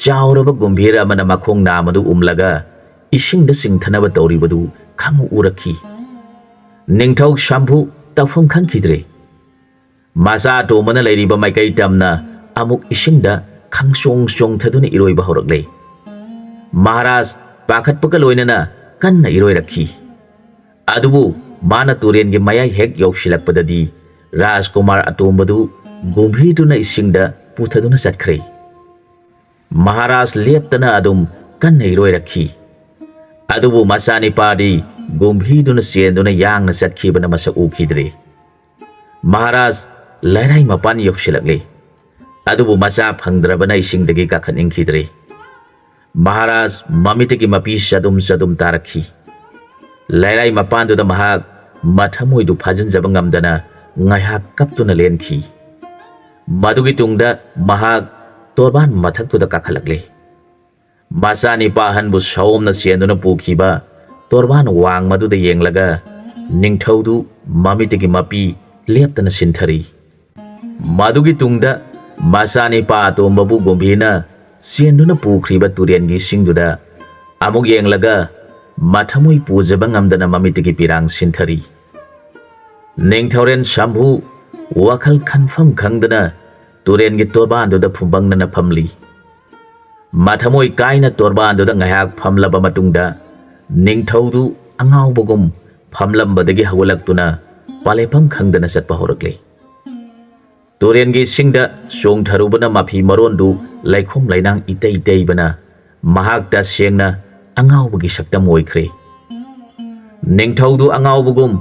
ꯆꯥꯎꯔꯕ ꯒꯨꯝꯚꯤꯔ ꯑꯃꯅ ꯃꯈꯣꯡ ꯅꯥꯝꯃꯗꯨ ꯎꯝꯂꯒ ꯏꯁꯤꯡꯗ ꯆꯤꯡꯊꯅꯕ ꯇꯧꯔꯤꯕꯗꯨ ꯈꯪꯎ ꯎꯔꯛꯈꯤ꯫ ꯅꯤꯡꯊꯧ ꯁꯝꯚꯨ ꯇꯧꯐꯝ ꯈꯪꯈꯤꯗ꯭ꯔꯦ꯫ ꯃꯆꯥ ꯑꯇꯣꯝꯕꯅ ꯂꯩꯔꯤꯕ ꯃꯥꯏꯀꯩ ꯇꯝꯅ ꯑꯃꯨꯛ ꯏꯁꯤꯡꯗ ꯈꯪꯆꯣꯡ ꯆꯣꯡꯊꯗꯨꯅ ꯏꯔꯣꯏꯕ ꯍꯧꯔꯛꯂꯦ꯫ ꯃꯍꯥꯔꯥꯖ ꯄꯥꯈꯠꯄꯒ ꯂꯣꯏꯅꯅ ꯀꯟꯅ ꯏꯔꯣꯏꯔꯛꯈꯤ꯫ ꯑꯗꯨꯕꯨ ꯃꯥꯅ ꯇꯨꯔꯦꯟꯒꯤ ꯃꯌꯥꯏ ꯍꯦꯛ ꯌꯧꯁꯤꯜꯂꯛꯄꯗꯗꯤ ꯔꯥꯖꯀꯨꯃꯥꯔ ꯑꯇꯣꯝꯕꯗꯨ ꯒꯨꯝꯚꯤꯔꯗꯨꯅ ꯏꯁꯤꯡꯗ ꯄꯨꯊꯗꯨꯅ ꯆꯠꯈ꯭ꯔꯦ꯫ ꯃꯍꯥꯔꯥꯖ ꯂꯦꯞꯇꯅ ꯑꯗꯨꯝ ꯀꯟꯅ ꯏꯔꯣꯏꯔꯛꯈꯤ꯫ ꯑꯗꯨꯕꯨ ꯃꯆꯥꯅꯤꯄꯥꯗꯤ ꯒꯨꯝꯚꯤꯔꯗꯨꯅ ꯆꯦꯟꯗꯨꯅ ꯌꯥꯡꯅ ꯆꯠꯈꯤꯕꯅ ꯃꯁꯛ ꯎꯈꯤꯗ꯭ꯔꯦ꯫ ꯃꯍꯥꯔꯥꯖ ꯂꯩꯔꯥꯏ ꯃꯄꯥꯟ ꯌꯧꯁꯤꯜꯂꯛꯂꯦ꯫ ꯑꯗꯨꯕꯨ ꯃꯆꯥ ꯐꯪꯗ꯭ꯔꯕꯅ ꯏꯁꯤꯡꯗꯒꯤ ꯀꯥꯈꯠꯅꯤꯡꯈꯤꯗ꯭ꯔꯦ꯫ ꯃꯍꯥꯔꯥꯖ ꯃꯃꯤꯠꯇꯒꯤ ꯃꯄꯤ ꯆꯗꯨꯝ ꯆꯗꯨꯝ ꯇꯥꯔꯛꯈꯤ꯫ ꯂꯩꯔꯥꯏ ꯃꯄꯥꯟꯗꯨꯗ ꯃꯍꯥꯛ ꯃꯊꯃꯣꯏꯗꯨ ꯐꯥꯖꯤꯟꯖꯕ ꯉꯝꯗꯅ ꯉꯥꯏꯍꯥꯛ ꯀꯞꯇꯨꯅ ꯂꯦꯟꯈꯤ꯫ ꯃꯗꯨꯒꯤ ꯇꯨꯡꯗ ꯃꯍꯥꯛ ꯇꯣꯔꯕꯥꯟ ꯃꯊꯛꯇꯨꯗ ꯀꯥꯈꯠꯂꯛꯂꯦ꯫ ꯃꯆꯥꯅꯤꯄꯥ ꯑꯍꯟꯕꯨ ꯁꯑꯣꯝꯅ ꯆꯦꯟꯗꯨꯅ ꯄꯨꯈꯤꯕ ꯇꯣꯔꯕꯥꯟ ꯋꯥꯡꯃꯗꯨꯗ ꯌꯦꯡꯂꯒ ꯅꯤꯡꯊꯧꯗꯨ ꯃꯃꯤꯠꯇꯒꯤ ꯃꯄꯤ ꯂꯦꯞꯇꯅ ꯁꯤꯟꯊꯔꯤ꯫ ꯃꯗꯨꯒꯤ ꯇꯨꯡꯗ ꯃꯆꯥꯅꯤꯄꯥ ꯑꯇꯣꯝꯕꯕꯨ ꯒꯨꯝꯚꯤꯔꯅ ꯆꯦꯟꯗꯨꯅ ꯄꯨꯈ꯭ꯔꯤꯕ ꯇꯨꯔꯦꯟꯒꯤ ꯏꯁꯤꯡꯗꯨꯗ ꯑꯃꯨꯛ ꯌꯦꯡꯂꯒ ꯃꯊꯃꯣꯏ ꯄꯨꯖꯕ ꯉꯝꯗꯅ ꯃꯃꯤꯠꯇꯒꯤ ꯄꯤꯔꯥꯡ ꯁꯤꯟꯊꯔꯤ꯫ ꯅꯤꯡꯊꯧꯔꯦꯟ ꯁꯝꯚꯨ ꯋꯥꯈꯜ ꯈꯟꯐꯝ ꯈꯪꯗꯅ ꯇꯨꯔꯦꯟꯒꯤ ꯇꯣꯔꯕꯥꯟꯗꯨꯗ ꯐꯨꯝꯕꯪꯅꯅ ꯐꯝꯂꯤ꯫ ꯃꯊꯃꯣꯏ ꯀꯥꯏꯅ ꯇꯣꯔꯕꯥꯟꯗꯨꯗ ꯉꯥꯏꯍꯥꯛ ꯐꯝꯂꯕ ꯃꯇꯨꯡꯗ ꯅꯤꯡꯊꯧꯗꯨ ꯑꯉꯥꯎꯕꯒꯨꯝ ꯐꯝꯂꯝꯕꯗꯒꯤ ꯍꯧꯒꯠꯂꯛꯇꯨꯅ ꯄꯥꯂꯦꯐꯝ ꯈꯪꯗꯅ ꯆꯠꯄ ꯍꯧꯔꯛꯂꯦ꯫ ꯇꯨꯔꯦꯟꯒꯤ ꯏꯁꯤꯡꯗ ꯆꯣꯡꯊꯔꯨꯕꯅ ꯃꯐꯤ ꯃꯔꯣꯟꯗꯨ ꯂꯩꯈꯣꯝ ꯂꯩꯅꯥꯡ ꯏꯇꯩ ꯇꯩꯕꯅ ꯃꯍꯥꯛ ꯇꯁꯦꯡꯅ ꯑꯉꯥꯎꯕꯒꯤ ꯁꯛꯇꯝ ꯑꯣꯏꯈ꯭ꯔꯦ꯫ ꯅꯤꯡꯊꯧꯗꯨ ꯑꯉꯥꯎꯕꯒꯨꯝ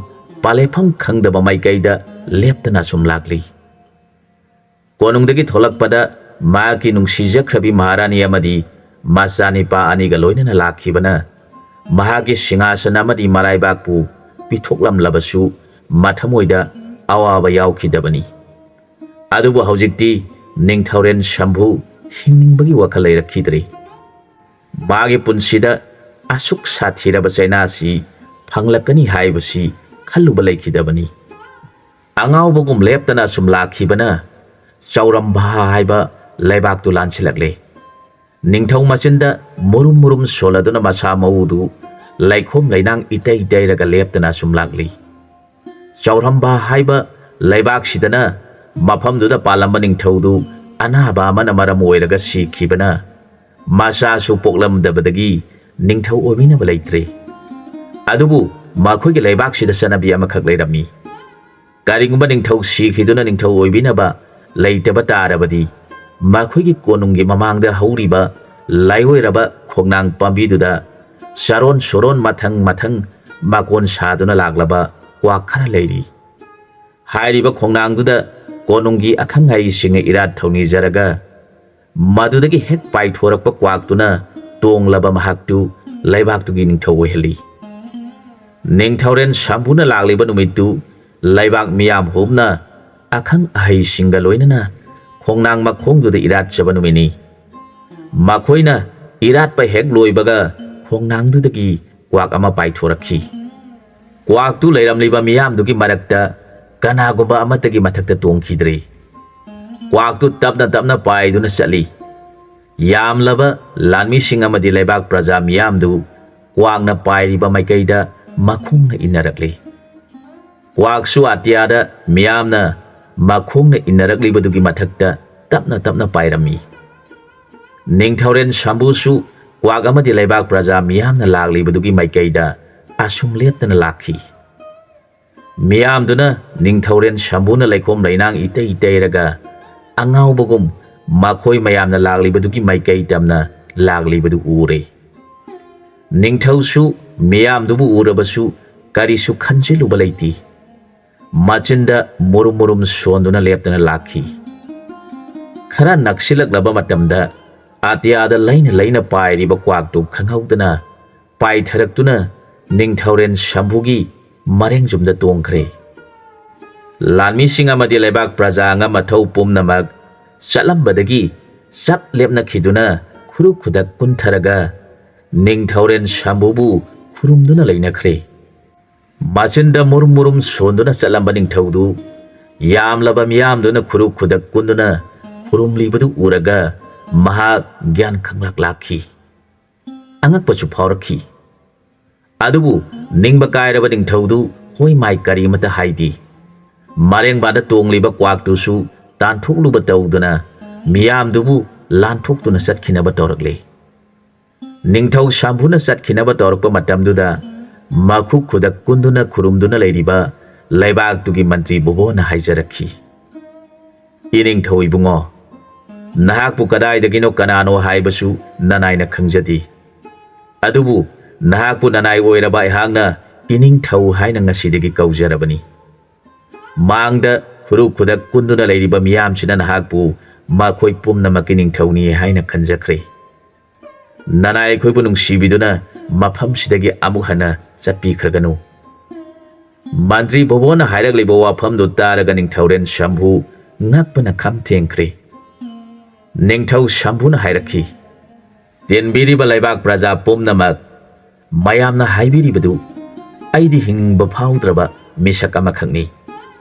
ꯄꯥꯂꯦꯐꯝ ꯈꯪꯗꯕ ꯃꯥꯏꯀꯩꯗ ꯂꯦꯞꯇꯅ ꯁꯨꯝ ꯂꯥꯛꯂꯤ꯫ ꯀꯣꯅꯨꯡꯗꯒꯤ ꯊꯣꯛꯂꯛꯄꯗ ꯃꯍꯥꯛꯀꯤ ꯅꯨꯡꯁꯤꯖꯈ꯭ꯔꯕꯤ ꯃꯍꯥꯔꯥꯅꯤ ꯑꯃꯗꯤ ꯃꯆꯥꯅꯤꯄꯥ ꯑꯅꯤꯒ ꯂꯣꯏꯅꯅ ꯂꯥꯛꯈꯤꯕꯅ ꯃꯍꯥꯛꯀꯤ ꯁꯤꯡꯍꯥꯁꯟ ꯑꯃꯗꯤ ꯃꯔꯥꯏꯕꯥꯛꯄꯨ ꯄꯤꯊꯣꯛꯂꯝꯂꯕꯁꯨ ꯃꯊꯃꯣꯏꯗ ꯑꯋꯥꯕ ꯌꯥꯎꯈꯤꯗꯕꯅꯤ꯫ ꯑꯗꯨꯕꯨ ꯍꯧꯖꯤꯛꯇꯤ ꯅꯤꯡꯊꯧꯔꯦꯟ ꯁꯝꯚꯨ ꯍꯤꯡꯅꯤꯡꯕꯒꯤ ꯋꯥꯈꯜ ꯂꯩꯔꯛꯈꯤꯗ꯭ꯔꯦ꯫ ꯃꯥꯒꯤ ꯄꯨꯟꯁꯤꯗ ꯑꯁꯨꯛ ꯁꯥꯊꯤꯔꯕ ꯆꯩꯅꯥꯁꯤ ꯐꯪꯂꯛꯀꯅꯤ ꯍꯥꯏꯕꯁꯤ ꯈꯜꯂꯨꯕ ꯂꯩꯈꯤꯗꯕꯅꯤ꯫ ꯑꯉꯥꯎꯕꯒꯨꯝ ꯂꯦꯞꯇꯅ ꯁꯨꯝ ꯂꯥꯛꯈꯤꯕꯅ ꯆꯥꯎꯔꯝꯕ ꯍꯥꯏꯕ ꯂꯩꯕꯥꯛꯇꯨ ꯂꯥꯟꯁꯤꯜꯂꯛꯂꯦ꯫ ꯅꯤꯡꯊꯧ ꯃꯆꯤꯟꯗ ꯃꯨꯔꯨꯝ ꯃꯨꯔꯨꯝ ꯁꯣꯜꯂꯗꯨꯅ ꯃꯁꯥ ꯃꯎꯗꯨ ꯂꯩꯈꯣꯝ ꯂꯩꯅꯥꯡ ꯏꯇꯩ ꯇꯩꯔꯒ ꯂꯦꯞꯇꯅ ꯁꯨꯝ ꯂꯥꯛꯂꯤ꯫ ꯆꯥꯎꯔꯝꯕ ꯍꯥꯏꯕ ꯂꯩꯕꯥꯛꯁꯤꯗꯅ ꯃꯐꯝꯗꯨꯗ ꯄꯥꯜꯂꯝꯕ ꯅꯤꯡꯊꯧꯗꯨ ꯑꯅꯥꯕ ꯑꯃꯅ ꯃꯔꯝ ꯑꯣꯏꯔꯒ ꯁꯤꯈꯤꯕꯅ ꯃꯆꯥꯁꯨ ꯄꯣꯛꯂꯝꯗꯕꯗꯒꯤ ꯅꯤꯡꯊꯧ ꯑꯣꯏꯕꯤꯅꯕ ꯂꯩꯇ꯭ꯔꯦ꯫ ꯑꯗꯨꯕꯨ ꯃꯈꯣꯏꯒꯤ ꯂꯩꯕꯥꯛꯁꯤꯗ ꯆꯠꯅꯕꯤ ꯑꯃꯈꯛ ꯂꯩꯔꯝꯃꯤ꯫ ꯀꯔꯤꯒꯨꯝꯕ ꯅꯤꯡꯊꯧ ꯁꯤꯈꯤꯗꯨꯅ ꯅꯤꯡꯊꯧ ꯑꯣꯏꯕꯤꯅꯕ ꯂꯩꯇꯕ ꯇꯥꯔꯕꯗꯤ, ꯃꯈꯣꯏꯒꯤ ꯀꯣꯅꯨꯡꯒꯤ ꯃꯃꯥꯡꯗ ꯍꯧꯔꯤꯕ ꯂꯥꯏꯑꯣꯏꯔꯕ ꯈꯣꯡꯅꯥꯡ ꯄꯥꯝꯕꯤꯗꯨꯗ ꯆꯔꯣꯟ ꯁꯨꯔꯣꯟ ꯃꯊꯪ ꯃꯊꯪ ꯃꯀꯣꯟ ꯁꯥꯗꯨꯅ ꯂꯥꯛꯂꯕ ꯀ꯭ꯋꯥꯛ ꯈꯔ ꯂꯩꯔꯤ꯫ ꯍꯥꯏꯔꯤꯕ ꯈꯣꯡꯅꯥꯡꯗꯨꯗ ꯀꯣꯅꯨꯡꯒꯤ ꯑꯈꯪ ꯑꯍꯩꯁꯤꯡꯅ ꯏꯔꯥꯠ ꯊꯧꯅꯤꯖꯔꯒ, ꯃꯗꯨꯗꯒꯤ ꯍꯦꯛ ꯄꯥꯏꯊꯣꯔꯛꯄ ꯀ꯭ꯋꯥꯛꯇꯨꯅ ꯇꯣꯡꯂꯕ ꯃꯍꯥꯛꯇꯨ ꯂꯩꯕꯥꯛꯇꯨꯒꯤ ꯅꯤꯡꯊꯧ ꯑꯣꯏꯍꯜꯂꯤ꯫ ꯅꯤꯡꯊꯧꯔꯦꯟ ꯁꯝꯕꯨꯅ ꯂꯥꯛꯂꯤꯕ ꯅꯨꯃꯤꯠꯇꯨ ꯂꯩꯕꯥꯛ ꯃꯤꯌꯥꯝ ꯍꯨꯞꯅ ꯑꯈꯪ ꯑꯍꯩꯁꯤꯡꯒ ꯂꯣꯏꯅꯅ ꯈꯣꯡꯅꯥꯡ ꯃꯈꯣꯡꯗꯨꯗ ꯏꯔꯥꯠꯆꯕ ꯅꯨꯃꯤꯠꯅꯤ꯫ ꯃꯈꯣꯏꯅ ꯏꯔꯥꯠꯄ ꯍꯦꯛ ꯂꯣꯏꯕꯒ ꯈꯣꯡꯅꯥꯡꯗꯨꯗꯒꯤ ꯀ꯭ꯋꯥꯛ ꯑꯃ ꯄꯥꯏꯊꯣꯔꯛꯈꯤ꯫ ꯀ꯭ꯋꯥꯛꯇꯨ ꯂꯩꯔꯝꯂꯤꯕ ꯃꯤꯌꯥꯝꯗꯨꯒꯤ ꯃꯔꯛꯇ ꯀꯅꯥꯒꯨꯝꯕ ꯑꯃꯠꯇꯒꯤ ꯃꯊꯛꯇ ꯇꯣꯡꯈꯤꯗ꯭ꯔꯦ꯫ ꯀ꯭ꯋꯥꯛꯇꯨ ꯇꯞꯅ ꯇꯞꯅ ꯄꯥꯏꯗꯨꯅ ꯆꯠꯂꯤ꯫ ꯌꯥꯝꯂꯕ ꯂꯥꯟꯃꯤꯁꯤꯡ ꯑꯃꯗꯤ ꯂꯩꯕꯥꯛ ꯄ꯭ꯔꯖꯥ ꯃꯤꯌꯥꯝꯗꯨ ꯀ꯭ꯋꯥꯛꯅ ꯄꯥꯏꯔꯤꯕ ꯃꯥꯏꯀꯩꯗ ꯃꯈꯣꯡꯅ ꯏꯟꯅꯔꯛꯂꯤ꯫ ꯀ꯭ꯋꯥꯛꯁꯨ ꯑꯇꯤꯌꯥꯗ ꯃꯤꯌꯥꯝꯅ ꯃꯈꯣꯡꯅ ꯏꯟꯅꯔꯛꯂꯤꯕꯗꯨꯒꯤ ꯃꯊꯛꯇ ꯇꯞꯅ ꯇꯞꯅ ꯄꯥꯏꯔꯝꯃꯤ꯫ ꯅꯤꯡꯊꯧꯔꯦꯟ ꯁꯝꯕꯨꯁꯨ ꯀ꯭ꯋꯥꯛ ꯑꯃꯗꯤ ꯂꯩꯕꯥꯛ ꯄ꯭ꯔꯖꯥ ꯃꯤꯌꯥꯝꯅ ꯂꯥꯛꯂꯤꯕꯗꯨꯒꯤ ꯃꯥꯏꯀꯩꯗ ꯑꯁꯨꯝ ꯂꯦꯞꯇꯅ ꯂꯥꯛꯈꯤ꯫ ꯃꯤꯌꯥꯝꯗꯨꯅ ꯅꯤꯡꯊꯧꯔꯦꯟ ꯁꯝꯕꯨꯅ ꯂꯩꯈꯣꯝ ꯂꯩꯅꯥꯡ ꯏꯇꯩ ꯇꯩꯔꯒ ꯑꯉꯥꯎꯕꯒꯨꯝ ꯃꯈꯣꯏ ꯃꯌꯥꯝꯅ ꯂꯥꯛꯂꯤꯕꯗꯨꯒꯤ ꯃꯥꯏꯀꯩ ꯇꯝꯅ ꯂꯥꯛꯂꯤꯕꯗꯨ ꯎꯔꯦ꯫ ꯅꯤꯡꯊꯧꯁꯨ ꯃꯤꯌꯥꯝꯗꯨꯕꯨ ꯎꯔꯕꯁꯨ ꯀꯔꯤꯁꯨ ꯈꯟꯖꯤꯜꯂꯨꯕ ꯂꯩꯇꯦ꯫ ꯃꯆꯤꯟꯗ ꯃꯨꯔꯨꯝ ꯃꯨꯔꯨꯝ ꯁꯣꯟꯗꯨꯅ ꯂꯦꯞꯇꯅ ꯂꯥꯛꯈꯤ꯫ ꯈꯔ ꯅꯛꯁꯤꯜꯂꯛꯂꯕ ꯃꯇꯝꯗ ꯑꯇꯤꯌꯥꯗ ꯂꯩꯅ ꯂꯩꯅ ꯄꯥꯏꯔꯤꯕ ꯀ꯭ꯋꯥꯛꯇꯨ ꯈꯪꯍꯧꯗꯅ ꯄꯥꯏꯊꯔꯛꯇꯨꯅ ꯅꯤꯡꯊꯧꯔꯦꯟ ꯁꯝꯕꯨꯒꯤ ꯃꯔꯦꯡꯖꯨꯝꯗ ꯇꯣꯡꯈ꯭ꯔꯦ꯫ ꯂꯥꯟꯃꯤꯁꯤꯡ ꯑꯃꯗꯤ ꯂꯩꯕꯥꯛ ꯄ꯭ꯔꯖꯥ ꯑꯉꯝ ꯑꯊꯧ ꯄꯨꯝꯅꯃꯛ ꯆꯠꯂꯝꯕꯗꯒꯤ ꯆꯞ ꯂꯦꯞꯅꯈꯤꯗꯨꯅ ꯈꯨꯔꯨ ꯈꯨꯗꯛ ꯀꯨꯟꯊꯔꯒ ꯅꯤꯡꯊꯧꯔꯦꯟ ꯁꯝꯕꯨꯕꯨ ꯈꯨꯔꯨꯝꯗꯨꯅ ꯂꯩꯅꯈ꯭ꯔꯦ꯫ ꯃꯆꯤꯟꯗ ꯃꯨꯔꯨꯝ ꯃꯨꯔꯨꯝ ꯁꯣꯟꯗꯨꯅ ꯆꯠꯂꯝꯕ ꯅꯤꯡꯊꯧꯗꯨ ꯌꯥꯝꯂꯕ ꯃꯤꯌꯥꯝꯗꯨꯅ ꯈꯨꯔꯨ ꯈꯨꯗꯛ ꯀꯨꯟꯗꯨꯅ ꯈꯨꯔꯨꯝꯂꯤꯕꯗꯨ ꯎꯔꯒ ꯃꯍꯥꯛ ꯒ꯭ꯌꯥꯟ ꯈꯪꯂꯛ ꯂꯥꯛꯈꯤ꯫ ꯑꯉꯛꯄꯁꯨ ꯐꯥꯎꯔꯛꯈꯤ꯫ ꯑꯗꯨꯕꯨ ꯅꯤꯡꯕ ꯀꯥꯏꯔꯕ ꯅꯤꯡꯊꯧꯗꯨ ꯍꯣꯏ ꯃꯥꯏ ꯀꯔꯤꯃꯇ ꯍꯥꯏꯗꯦ꯫ ꯃꯔꯦꯡꯕꯥꯟꯗ ꯇꯣꯡꯂꯤꯕ ꯀ꯭ꯋꯥꯛꯇꯨꯁꯨ ꯇꯥꯟꯊꯣꯛꯂꯨꯕ ꯇꯧꯗꯨꯅ ꯃꯤꯌꯥꯝꯗꯨꯕꯨ ꯂꯥꯟꯊꯣꯛꯇꯨꯅ ꯆꯠꯈꯤꯅꯕ ꯇꯧꯔꯛꯂꯦ꯫ ꯅꯤꯡꯊꯧ ꯁꯝꯚꯨꯅ ꯆꯠꯈꯤꯅꯕ ꯇꯧꯔꯛꯄ ꯃꯇꯝꯗꯨꯗ ꯃꯈꯨꯠ ꯈꯨꯗꯛ ꯀꯨꯟꯗꯨꯅ ꯈꯨꯔꯨꯝꯗꯨꯅ ꯂꯩꯔꯤꯕ ꯂꯩꯕꯥꯛꯇꯨꯒꯤ ꯃꯟꯇ꯭ꯔꯤ ꯚꯨꯕꯣꯟꯅ ꯍꯥꯏꯖꯔꯛꯈꯤ, "ꯏꯅꯤꯡꯊꯧ ꯏꯕꯨꯡꯉꯣ, ꯅꯍꯥꯛꯄꯨ ꯀꯗꯥꯏꯗꯒꯤꯅꯣ ꯀꯅꯥꯅꯣ ꯍꯥꯏꯕꯁꯨ ꯅꯅꯥꯏꯅ ꯈꯪꯖꯗꯦ꯫ ꯑꯗꯨꯕꯨ ꯅꯍꯥꯛꯄꯨ ꯅꯅꯥꯏ ꯑꯣꯏꯔꯕ ꯑꯩꯍꯥꯛꯅ ꯏꯅꯤꯡꯊꯧ ꯍꯥꯏꯅ ꯉꯁꯤꯗꯒꯤ ꯀꯧꯖꯔꯕꯅꯤ꯫ ꯃꯥꯡꯗ ꯈꯨꯔꯨ ꯈꯨꯗꯛ ꯀꯨꯟꯗꯨꯅ ꯂꯩꯔꯤꯕ ꯃꯤꯌꯥꯝꯁꯤꯅ ꯅꯍꯥꯛꯄꯨ ꯃꯈꯣꯏ ꯄꯨꯝꯅꯃꯛꯀꯤ ꯅꯤꯡꯊꯧꯅꯤ ꯍꯥꯏꯅ ꯈꯟꯖꯈ꯭ꯔꯦ꯫ ꯅꯅꯥꯏ ꯑꯩꯈꯣꯏꯕꯨ ꯅꯨꯡꯁꯤꯕꯤꯗꯨꯅ ꯃꯐꯝꯁꯤꯗꯒꯤ ꯑꯃꯨꯛ ꯍꯟꯅ ꯆꯠꯄꯤꯈ꯭ꯔꯒꯅꯨ꯫" ꯃꯟꯇ꯭ꯔꯤ ꯚꯨꯕꯣꯟꯅ ꯍꯥꯏꯔꯛꯂꯤꯕ ꯋꯥꯐꯝꯗꯨ ꯇꯥꯔꯒ ꯅꯤꯡꯊꯧꯔꯦꯜ ꯁꯝꯚꯨ ꯉꯛꯄꯅ ꯈꯝ ꯊꯦꯡꯈ꯭ꯔꯦ꯫ ꯅꯤꯡꯊꯧ ꯁꯝꯚꯨꯅ ꯍꯥꯏꯔꯛꯈꯤ, "ꯇꯤꯟꯕꯤꯔꯤꯕ ꯂꯩꯕꯥꯛ ꯄ꯭ꯔꯖꯥ ꯄꯨꯝꯅꯃꯛ, ꯃꯌꯥꯝꯅ ꯍꯥꯏꯕꯤꯔꯤꯕꯗꯨ ꯑꯩꯗꯤ ꯍꯤꯡꯕ ꯐꯥꯎꯗ꯭ꯔꯕ ꯃꯤꯁꯛ ꯑꯃꯈꯛꯅꯤ꯫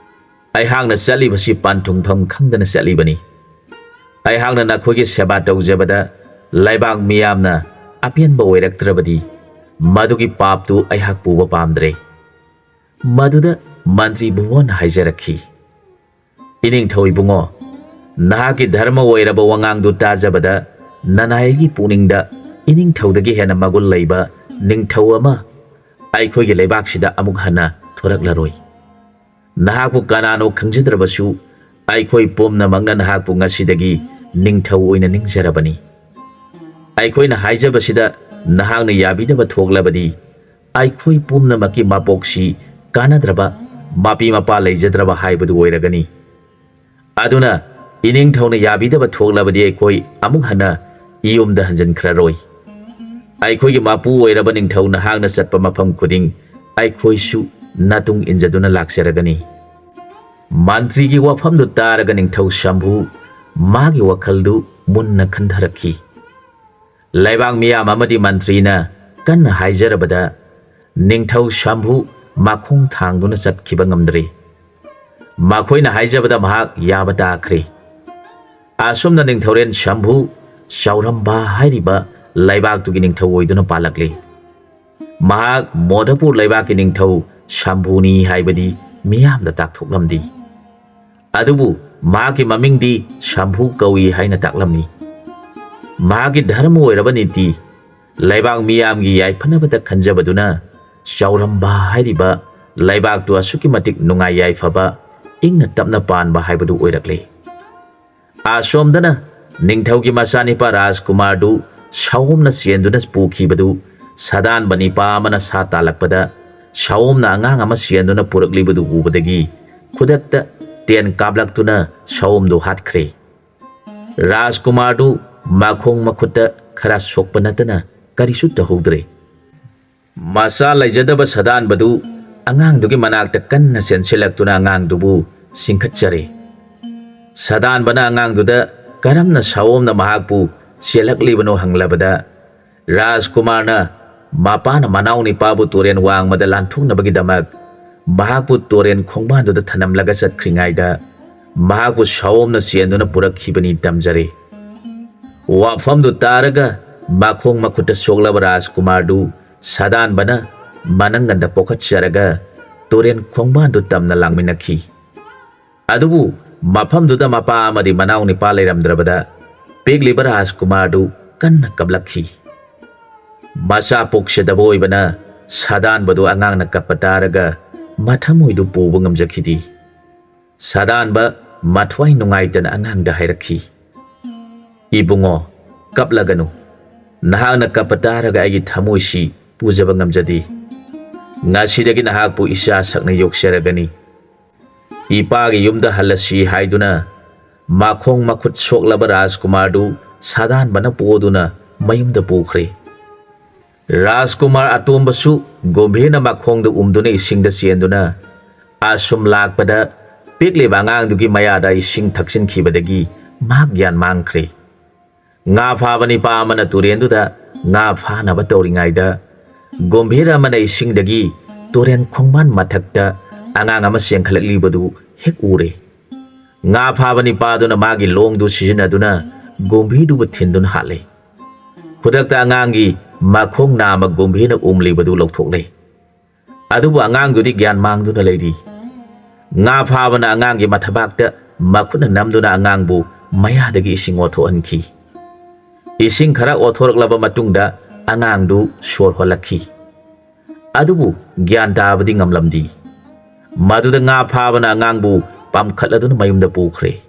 ꯑꯩꯍꯥꯛꯅ ꯆꯠꯂꯤꯕꯁꯤ ꯄꯟꯊꯨꯡꯐꯝ ꯈꯪꯗꯅ ꯆꯠꯂꯤꯕꯅꯤ꯫ ꯑꯩꯍꯥꯛꯅ ꯅꯈꯣꯏꯒꯤ ꯁꯦꯕꯥ ꯇꯧꯖꯕꯗ ꯂꯩꯕꯥꯛ ꯃꯤꯌꯥꯝꯅ ꯑꯄꯦꯟꯕ ꯑꯣꯏꯔꯛꯇ꯭ꯔꯕꯗꯤ ꯃꯗꯨꯒꯤ ꯄꯥꯞꯇꯨ ꯑꯩꯍꯥꯛ ꯄꯨꯕ ꯄꯥꯝꯗ꯭ꯔꯦ꯫" ꯃꯗꯨꯗ ꯃꯟꯇ꯭ꯔꯤ ꯚꯨꯕꯣꯟꯅ ꯍꯥꯏꯖꯔꯛꯈꯤ, "ꯏꯅꯤꯡꯊꯧ ꯏꯕꯨꯡꯉꯣ, ꯅꯍꯥꯛꯀꯤ ꯙꯔꯃ ꯑꯣꯏꯔꯕ ꯋꯥꯉꯥꯡꯗꯨ ꯇꯥꯖꯕꯗ ꯅꯅꯥꯏꯒꯤ ꯄꯨꯛꯅꯤꯡꯗ ꯏꯅꯤꯡꯊꯧꯗꯒꯤ ꯍꯦꯟꯅ ꯃꯒꯨꯟ ꯂꯩꯕ ꯅꯤꯡꯊꯧ ꯑꯃ ꯑꯩꯈꯣꯏꯒꯤ ꯂꯩꯕꯥꯛꯁꯤꯗ ꯑꯃꯨꯛ ꯍꯟꯅ ꯊꯣꯔꯛꯂꯔꯣꯏ꯫ ꯅꯍꯥꯛꯄꯨ ꯀꯅꯥꯅꯣ ꯈꯪꯖꯗ꯭ꯔꯕꯁꯨ ꯑꯩꯈꯣꯏ ꯄꯨꯝꯅꯃꯛꯅ ꯅꯍꯥꯛꯄꯨ ꯉꯁꯤꯗꯒꯤ ꯅꯤꯡꯊꯧ ꯑꯣꯏꯅ ꯅꯤꯡꯖꯔꯕꯅꯤ꯫ ꯑꯩꯈꯣꯏꯅ ꯍꯥꯏꯖꯕꯁꯤꯗ ꯅꯍꯥꯛꯅ ꯌꯥꯕꯤꯗꯕ ꯊꯣꯛꯂꯕꯗꯤ ꯑꯩꯈꯣꯏ ꯄꯨꯝꯅꯃꯛꯀꯤ ꯃꯄꯣꯛꯁꯤ ꯀꯥꯟꯅꯗ꯭ꯔꯕ, ꯃꯄꯤ ꯃꯄꯥ ꯂꯩꯖꯗ꯭ꯔꯕ ꯍꯥꯏꯕꯗꯨ ꯑꯣꯏꯔꯒꯅꯤ꯫ ꯑꯗꯨꯅ ꯏꯅꯤꯡꯊꯧꯅ ꯌꯥꯕꯤꯗꯕ ꯊꯣꯛꯂꯕꯗꯤ ꯑꯩꯈꯣꯏ ꯑꯃꯨꯛ ꯍꯟꯅ ꯏꯌꯨꯝꯗ ꯍꯟꯖꯤꯟꯈ꯭ꯔꯔꯣꯏ꯫ ꯑꯩꯈꯣꯏꯒꯤ ꯃꯄꯨ ꯑꯣꯏꯔꯕ ꯅꯤꯡꯊꯧ ꯅꯍꯥꯛꯅ ꯆꯠꯄ ꯃꯐꯝ ꯈꯨꯗꯤꯡ ꯑꯩꯈꯣꯏꯁꯨ ꯅꯇꯨꯡ ꯏꯟꯖꯗꯨꯅ ꯂꯥꯛꯆꯔꯒꯅꯤ꯫" ꯃꯟꯇ꯭ꯔꯤꯒꯤ ꯋꯥꯐꯝꯗꯨ ꯇꯥꯔꯒ ꯅꯤꯡꯊꯧ ꯁꯝꯚꯨ ꯃꯥꯒꯤ ꯋꯥꯈꯜꯗꯨ ꯃꯨꯟꯅ ꯈꯟꯊꯔꯛꯈꯤ꯫ ꯂꯩꯕꯥꯛ ꯃꯤꯌꯥꯝ ꯑꯃꯗꯤ ꯃꯟꯇ꯭ꯔꯤꯅ ꯀꯟꯅ ꯍꯥꯏꯖꯔꯕꯗ ꯅꯤꯡꯊꯧ ꯁꯝꯚꯨ ꯃꯈꯣꯡ ꯊꯥꯡꯗꯨꯅ ꯆꯠꯈꯤꯕ ꯉꯝꯗ꯭ꯔꯦ꯫ ꯃꯈꯣꯏꯅ ꯍꯥꯏꯖꯕꯗ ꯃꯍꯥꯛ ꯌꯥꯕ ꯇꯥꯈ꯭ꯔꯦ꯫ ꯑꯁꯨꯝꯅ ꯅꯤꯡꯊꯧꯔꯦꯜ ꯁꯝꯚꯨ ꯆꯥꯎꯔꯝꯕ ꯍꯥꯏꯔꯤꯕ ꯂꯩꯕꯥꯛꯇꯨꯒꯤ ꯅꯤꯡꯊꯧ ꯑꯣꯏꯗꯨꯅ ꯄꯥꯜꯂꯛꯂꯤ꯫ ꯃꯍꯥꯛ ꯃꯣꯙꯄꯨꯔ ꯂꯩꯕꯥꯛꯀꯤ ꯅꯤꯡꯊꯧ ꯁꯝꯚꯨꯅꯤ ꯍꯥꯏꯕꯗꯤ ꯃꯤꯌꯥꯝꯗ ꯇꯥꯛꯊꯣꯛꯂꯝꯗꯦ꯫ ꯑꯗꯨꯕꯨ ꯃꯍꯥꯛꯀꯤ ꯃꯃꯤꯡꯗꯤ ꯁꯝꯚꯨ ꯀꯧꯏ ꯍꯥꯏꯅ ꯇꯥꯛꯂꯝꯃꯤ꯫ ꯃꯍꯥꯛꯀꯤ ꯙꯔꯃ ꯑꯣꯏꯔꯕ ꯅꯤꯇꯤ, ꯂꯩꯕꯥꯛ ꯃꯤꯌꯥꯝꯒꯤ ꯌꯥꯏꯐꯅꯕꯗ ꯈꯟꯖꯕꯗꯨꯅ ꯆꯥꯎꯔꯝꯕ ꯍꯥꯏꯔꯤꯕ ꯂꯩꯕꯥꯛꯇꯨ ꯑꯁꯨꯛꯀꯤ ꯃꯇꯤꯛ ꯅꯨꯡꯉꯥꯏ ꯌꯥꯏꯐꯕ, ꯏꯪꯅ ꯇꯞꯅ ꯄꯥꯟꯕ ꯍꯥꯏꯕꯗꯨ ꯑꯣꯏꯔꯛꯂꯦ꯫ ꯑꯁꯣꯝꯗꯅ ꯅꯤꯡꯊꯧꯒꯤ ꯃꯆꯥꯅꯤꯄꯥ ꯔꯥꯖꯀꯨꯃꯥꯔꯗꯨ ꯁꯥꯑꯣꯝꯅ ꯆꯦꯟꯗꯨꯅ ꯄꯨꯈꯤꯕꯗꯨ ꯁꯥꯗꯥꯟꯕ ꯅꯤꯄꯥ ꯑꯃꯅ ꯁꯥ ꯇꯥꯜꯂꯛꯄꯗ, ꯁꯥꯑꯣꯝꯅ ꯑꯉꯥꯡ ꯑꯃ ꯆꯦꯟꯗꯨꯅ ꯄꯨꯔꯛꯂꯤꯕꯗꯨ ꯎꯕꯗꯒꯤ ꯈꯨꯗꯛꯇ ꯇꯦꯟ ꯀꯥꯞꯂꯛꯇꯨꯅ ꯁꯥꯑꯣꯝꯗꯨ ꯍꯥꯠꯈ꯭ꯔꯦ꯫ ꯔꯥꯖꯀꯨꯃꯥꯔꯗꯨ ꯃꯈꯣꯡ ꯃꯈꯨꯠꯇ ꯈꯔ ꯁꯣꯛꯄ ꯅꯠꯇꯅ ꯀꯔꯤꯁꯨ ꯇꯧꯍꯧꯗ꯭ꯔꯦ꯫ ꯃꯆꯥ ꯂꯩꯖꯗꯕ ꯁꯥꯗꯥꯟꯕꯗꯨ ꯑꯉꯥꯡꯗꯨꯒꯤ ꯃꯅꯥꯛꯇ ꯀꯟꯅ ꯆꯦꯟꯁꯤꯜꯂꯛꯇꯨꯅ ꯑꯉꯥꯡꯗꯨꯕꯨ ꯆꯤꯡꯈꯠꯆꯔꯦ꯫ ꯁꯥꯗꯥꯟꯕꯅ ꯑꯉꯥꯡꯗꯨꯗ ꯀꯔꯝꯅ ꯁꯥꯑꯣꯝꯅ ꯃꯍꯥꯛꯄꯨ ꯆꯦꯜꯂꯛꯂꯤꯕꯅꯣ ꯍꯪꯂꯕꯗ, ꯔꯥꯖꯀꯨꯃꯥꯔꯅ ꯃꯄꯥꯅ ꯃꯅꯥꯎ ꯅꯤꯄꯥꯕꯨ ꯇꯨꯔꯦꯜ ꯋꯥꯡꯃꯗ ꯂꯥꯟꯊꯣꯛꯅꯕꯒꯤꯗꯃꯛ ꯃꯍꯥꯛꯄꯨ ꯇꯨꯔꯦꯜ ꯈꯣꯡꯕꯥꯟꯗꯨꯗ ꯊꯅꯝꯂꯒ ꯆꯠꯈ꯭ꯔꯤꯉꯩꯗ ꯃꯍꯥꯛꯄꯨ ꯁꯥꯑꯣꯝꯅ ꯆꯦꯟꯗꯨꯅ ꯄꯨꯔꯛꯈꯤꯕꯅꯤ ꯇꯝꯖꯔꯦ꯫ ꯋꯥꯐꯝꯗꯨ ꯇꯥꯔꯒ ꯃꯈꯣꯡ ꯃꯈꯨꯠꯇ ꯁꯣꯛꯂꯕ ꯔꯥꯖꯀꯨꯃꯥꯔꯗꯨ ꯁꯥꯗꯥꯟꯕꯅ ꯃꯅꯪꯒꯟꯗ ꯄꯣꯈꯠꯆꯔꯒ ꯇꯨꯔꯦꯜ ꯈꯣꯡꯕꯥꯟꯗꯨ ꯇꯝꯅ ꯂꯥꯡꯃꯤꯟꯅꯈꯤ꯫ ꯑꯗꯨꯕꯨ ꯃꯐꯝꯗꯨꯗ ꯃꯄꯥ ꯑꯃꯗꯤ ꯃꯅꯥꯎ ꯅꯤꯄꯥ ꯂꯩꯔꯝꯗ꯭ꯔꯕꯗ ꯄꯤꯛꯂꯤꯕ ꯔꯥꯖꯀꯨꯃꯥꯔꯗꯨ ꯀꯟꯅ ꯀꯞꯂꯛꯈꯤ꯫ ꯃꯆꯥ ꯄꯣꯛꯆꯗꯕ ꯑꯣꯏꯕꯅ ꯁꯥꯗꯥꯟꯕꯗꯨ ꯑꯉꯥꯡꯅ ꯀꯞꯄ ꯇꯥꯔꯒ ꯃꯊꯃꯣꯏꯗꯨ ꯄꯨꯕ ꯉꯝꯖꯈꯤꯗꯦ꯫ ꯁꯥꯗꯥꯟꯕ ꯃꯊ꯭ꯋꯥꯏ ꯅꯨꯡꯉꯥꯏꯇꯅ ꯑꯉꯥꯡꯗ ꯍꯥꯏꯔꯛꯈꯤ, "ꯏꯕꯨꯡꯉꯣ, ꯀꯞꯂꯒꯅꯨ꯫ ꯅꯍꯥꯛꯅ ꯀꯞꯄ ꯇꯥꯔꯒ ꯑꯩꯒꯤ ꯊꯃꯣꯏꯁꯤ ꯄꯨꯖꯕ ꯉꯝꯖꯗꯦ꯫ ꯉꯁꯤꯗꯒꯤ ꯅꯍꯥꯛꯄꯨ ꯏꯆꯥ ꯁꯛꯅ ꯌꯣꯛꯆꯔꯒꯅꯤ꯫" ꯏꯄꯥꯒꯤ ꯌꯨꯝꯗ ꯍꯜꯂꯁꯤ ꯍꯥꯏꯗꯨꯅ ꯃꯈꯣꯡ ꯃꯈꯨꯠ ꯁꯣꯛꯂꯕ ꯔꯥꯖꯀꯨꯃꯥꯔꯗꯨ ꯁꯥꯗꯥꯟꯕꯅ ꯄꯣꯗꯨꯅ ꯃꯌꯨꯝꯗ ꯄꯨꯈ꯭ꯔꯦ꯫ ꯔꯥꯖꯀꯨꯃꯥꯔ ꯑꯇꯣꯝꯕꯁꯨ ꯒꯣꯝꯚꯤꯔꯅ ꯃꯈꯣꯡꯗ ꯎꯝꯗꯨꯅ ꯏꯁꯤꯡꯗ ꯆꯦꯟꯗꯨꯅ ꯑꯁꯨꯝ ꯂꯥꯛꯄꯗ ꯄꯤꯛꯂꯤꯕ ꯑꯉꯥꯡꯗꯨꯒꯤ ꯃꯌꯥꯗ ꯏꯁꯤꯡ ꯊꯛꯆꯤꯟꯈꯤꯕꯗꯒꯤ ꯃꯍꯥꯛ ꯒ꯭ꯌꯥꯟ ꯃꯥꯡꯈ꯭ꯔꯦ꯫ ꯉꯥ ꯐꯥꯕ ꯅꯤꯄꯥ ꯑꯃꯅ ꯇꯨꯔꯦꯟꯗꯨꯗ ꯉꯥ ꯐꯥꯅꯕ ꯇꯧꯔꯤꯉꯩꯗ ꯒꯣꯝꯚꯤꯔ ꯑꯃꯅ ꯏꯁꯤꯡꯗꯒꯤ ꯇꯨꯔꯦꯟ ꯈꯣꯡꯕꯥꯟ ꯃꯊꯛꯇ ꯑꯉꯥꯡ ꯑꯃ ꯆꯦꯟꯈꯠꯂꯛꯂꯤꯕꯗꯨ ꯍꯦꯛ ꯎꯔꯦ꯫ ꯉꯥ ꯐꯥꯕ ꯅꯤꯄꯥꯗꯨꯅ ꯃꯥꯒꯤ ꯂꯣꯡꯗꯨ ꯁꯤꯖꯤꯟꯅꯗꯨꯅ ꯒꯨꯝꯚꯤꯗꯨꯕꯨ ꯊꯤꯟꯗꯨꯅ ꯍꯥꯠꯂꯦ꯫ ꯈꯨꯗꯛꯇ ꯑꯉꯥꯡꯒꯤ ꯃꯈꯣꯡ ꯅꯥꯝꯃ ꯒꯨꯝꯚꯤꯅ ꯎꯝꯂꯤꯕꯗꯨ ꯂꯧꯊꯣꯛꯂꯦ꯫ ꯑꯗꯨꯕꯨ ꯑꯉꯥꯡꯗꯨꯗꯤ ꯒ꯭ꯌꯥꯟ ꯃꯥꯡꯗꯨꯅ ꯂꯩꯔꯤ꯫ ꯉꯥ ꯐꯥꯕꯅ ꯑꯉꯥꯡꯒꯤ ꯃꯊꯕꯥꯛꯇ ꯃꯈꯨꯠꯅ ꯅꯝꯗꯨꯅ ꯑꯉꯥꯡꯕꯨ ꯃꯌꯥꯗꯒꯤ ꯏꯁꯤꯡ ꯑꯣꯠꯊꯣꯛꯍꯟꯈꯤ꯫ ꯏꯁꯤꯡ ꯈꯔ ꯑꯣꯠꯊꯣꯔꯛꯂꯕ ꯃꯇꯨꯡꯗ ꯑꯉꯥꯡꯗꯨ ꯁꯣꯔ ꯍꯣꯜꯂꯛꯈꯤ꯫ ꯑꯗꯨꯕꯨ ꯒ꯭ꯌꯥꯟ ꯇꯥꯕꯗꯤ ꯉꯝꯂꯝꯗꯦ꯫ ꯃꯗꯨꯗ ꯉꯥ ꯐꯥꯕꯅ ꯑꯉꯥꯡꯕꯨ ꯄꯥꯝꯈꯠꯂꯗꯨꯅ ꯃꯌꯨꯝꯗ ꯄꯨꯈ꯭ꯔꯦ꯫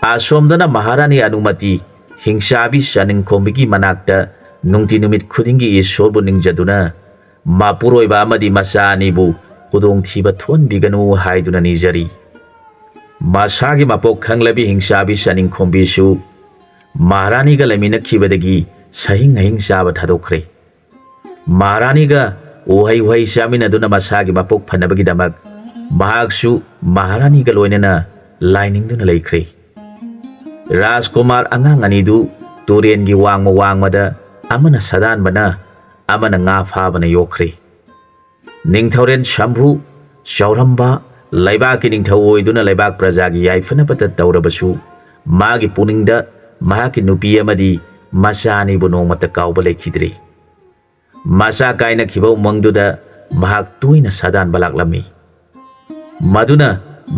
ꯑꯁꯣꯝꯗꯅ ꯃꯍꯥꯔꯥꯅꯤ ꯑꯅꯨꯃꯇꯤ ꯍꯤꯡꯆꯥꯕꯤ ꯆꯥꯅꯤꯡꯈꯣꯝꯕꯤꯒꯤ ꯃꯅꯥꯛꯇ ꯅꯨꯡꯇꯤ ꯅꯨꯃꯤꯠ ꯈꯨꯗꯤꯡꯒꯤ ꯏꯁꯣꯔꯕꯨ ꯅꯤꯡꯖꯗꯨꯅ ꯃꯄꯨꯔꯣꯏꯕ ꯑꯃꯗꯤ ꯃꯆꯥ ꯑꯅꯤꯕꯨ ꯈꯨꯗꯣꯡꯊꯤꯕ ꯊꯣꯛꯍꯟꯕꯤꯒꯅꯨ ꯍꯥꯏꯗꯨꯅ ꯅꯤꯖꯔꯤ꯫ ꯃꯁꯥꯒꯤ ꯃꯄꯣꯛ ꯈꯪꯂꯕꯤ ꯍꯤꯡꯆꯥꯕꯤ ꯆꯥꯅꯤꯡꯈꯣꯝꯕꯤꯁꯨ ꯃꯍꯥꯔꯥꯅꯤꯒ ꯂꯩꯃꯤꯟꯅꯈꯤꯕꯗꯒꯤ ꯁꯍꯤꯡ ꯅꯍꯤꯡ ꯆꯥꯕ ꯊꯥꯗꯣꯛꯈ꯭ꯔꯦ꯫ ꯃꯍꯥꯔꯥꯅꯤꯒ ꯎꯍꯩ ꯋꯥꯍꯩ ꯆꯥꯃꯤꯟꯅꯗꯨꯅ ꯃꯁꯥꯒꯤ ꯃꯄꯣꯛ ꯐꯅꯕꯒꯤꯗꯃꯛ ꯃꯍꯥꯛꯁꯨ ꯃꯍꯥꯔꯥꯅꯤꯒ ꯂꯣꯏꯅꯅ ꯂꯥꯏꯅꯤꯡꯗꯨꯅ ꯂꯩꯈ꯭ꯔꯦ꯫ ꯔꯥꯖꯀꯨꯃꯥꯔ ꯑꯉꯥꯡ ꯑꯅꯤꯗꯨ ꯇꯨꯔꯦꯟꯒꯤ ꯋꯥꯡꯃ ꯋꯥꯡꯃꯗ ꯑꯃꯅ ꯁꯥꯗꯥꯟꯕꯅ, ꯑꯃꯅ ꯉꯥ ꯐꯥꯕꯅ ꯌꯣꯛꯈ꯭ꯔꯦ꯫ ꯅꯤꯡꯊꯧꯔꯦꯜ ꯁꯝꯚꯨ ꯆꯥꯎꯔꯝꯕ ꯂꯩꯕꯥꯛꯀꯤ ꯅꯤꯡꯊꯧ ꯑꯣꯏꯗꯨꯅ ꯂꯩꯕꯥꯛ ꯄ꯭ꯔꯖꯥꯒꯤ ꯌꯥꯏꯐꯅꯕꯇ ꯇꯧꯔꯕꯁꯨ, ꯃꯥꯒꯤ ꯄꯨꯛꯅꯤꯡꯗ ꯃꯍꯥꯛꯀꯤ ꯅꯨꯄꯤ ꯑꯃꯗꯤ ꯃꯆꯥ ꯑꯅꯤꯕꯨ ꯅꯣꯡꯃꯇ ꯀꯥꯎꯕ ꯂꯩꯈꯤꯗ꯭ꯔꯤ꯫ ꯃꯆꯥ ꯀꯥꯏꯅꯈꯤꯕ ꯎꯃꯪꯗꯨꯗ ꯃꯍꯥꯛ ꯇꯣꯏꯅ ꯁꯥꯗꯥꯟꯕ ꯂꯥꯛꯂꯝꯃꯤ꯫ ꯃꯗꯨꯅ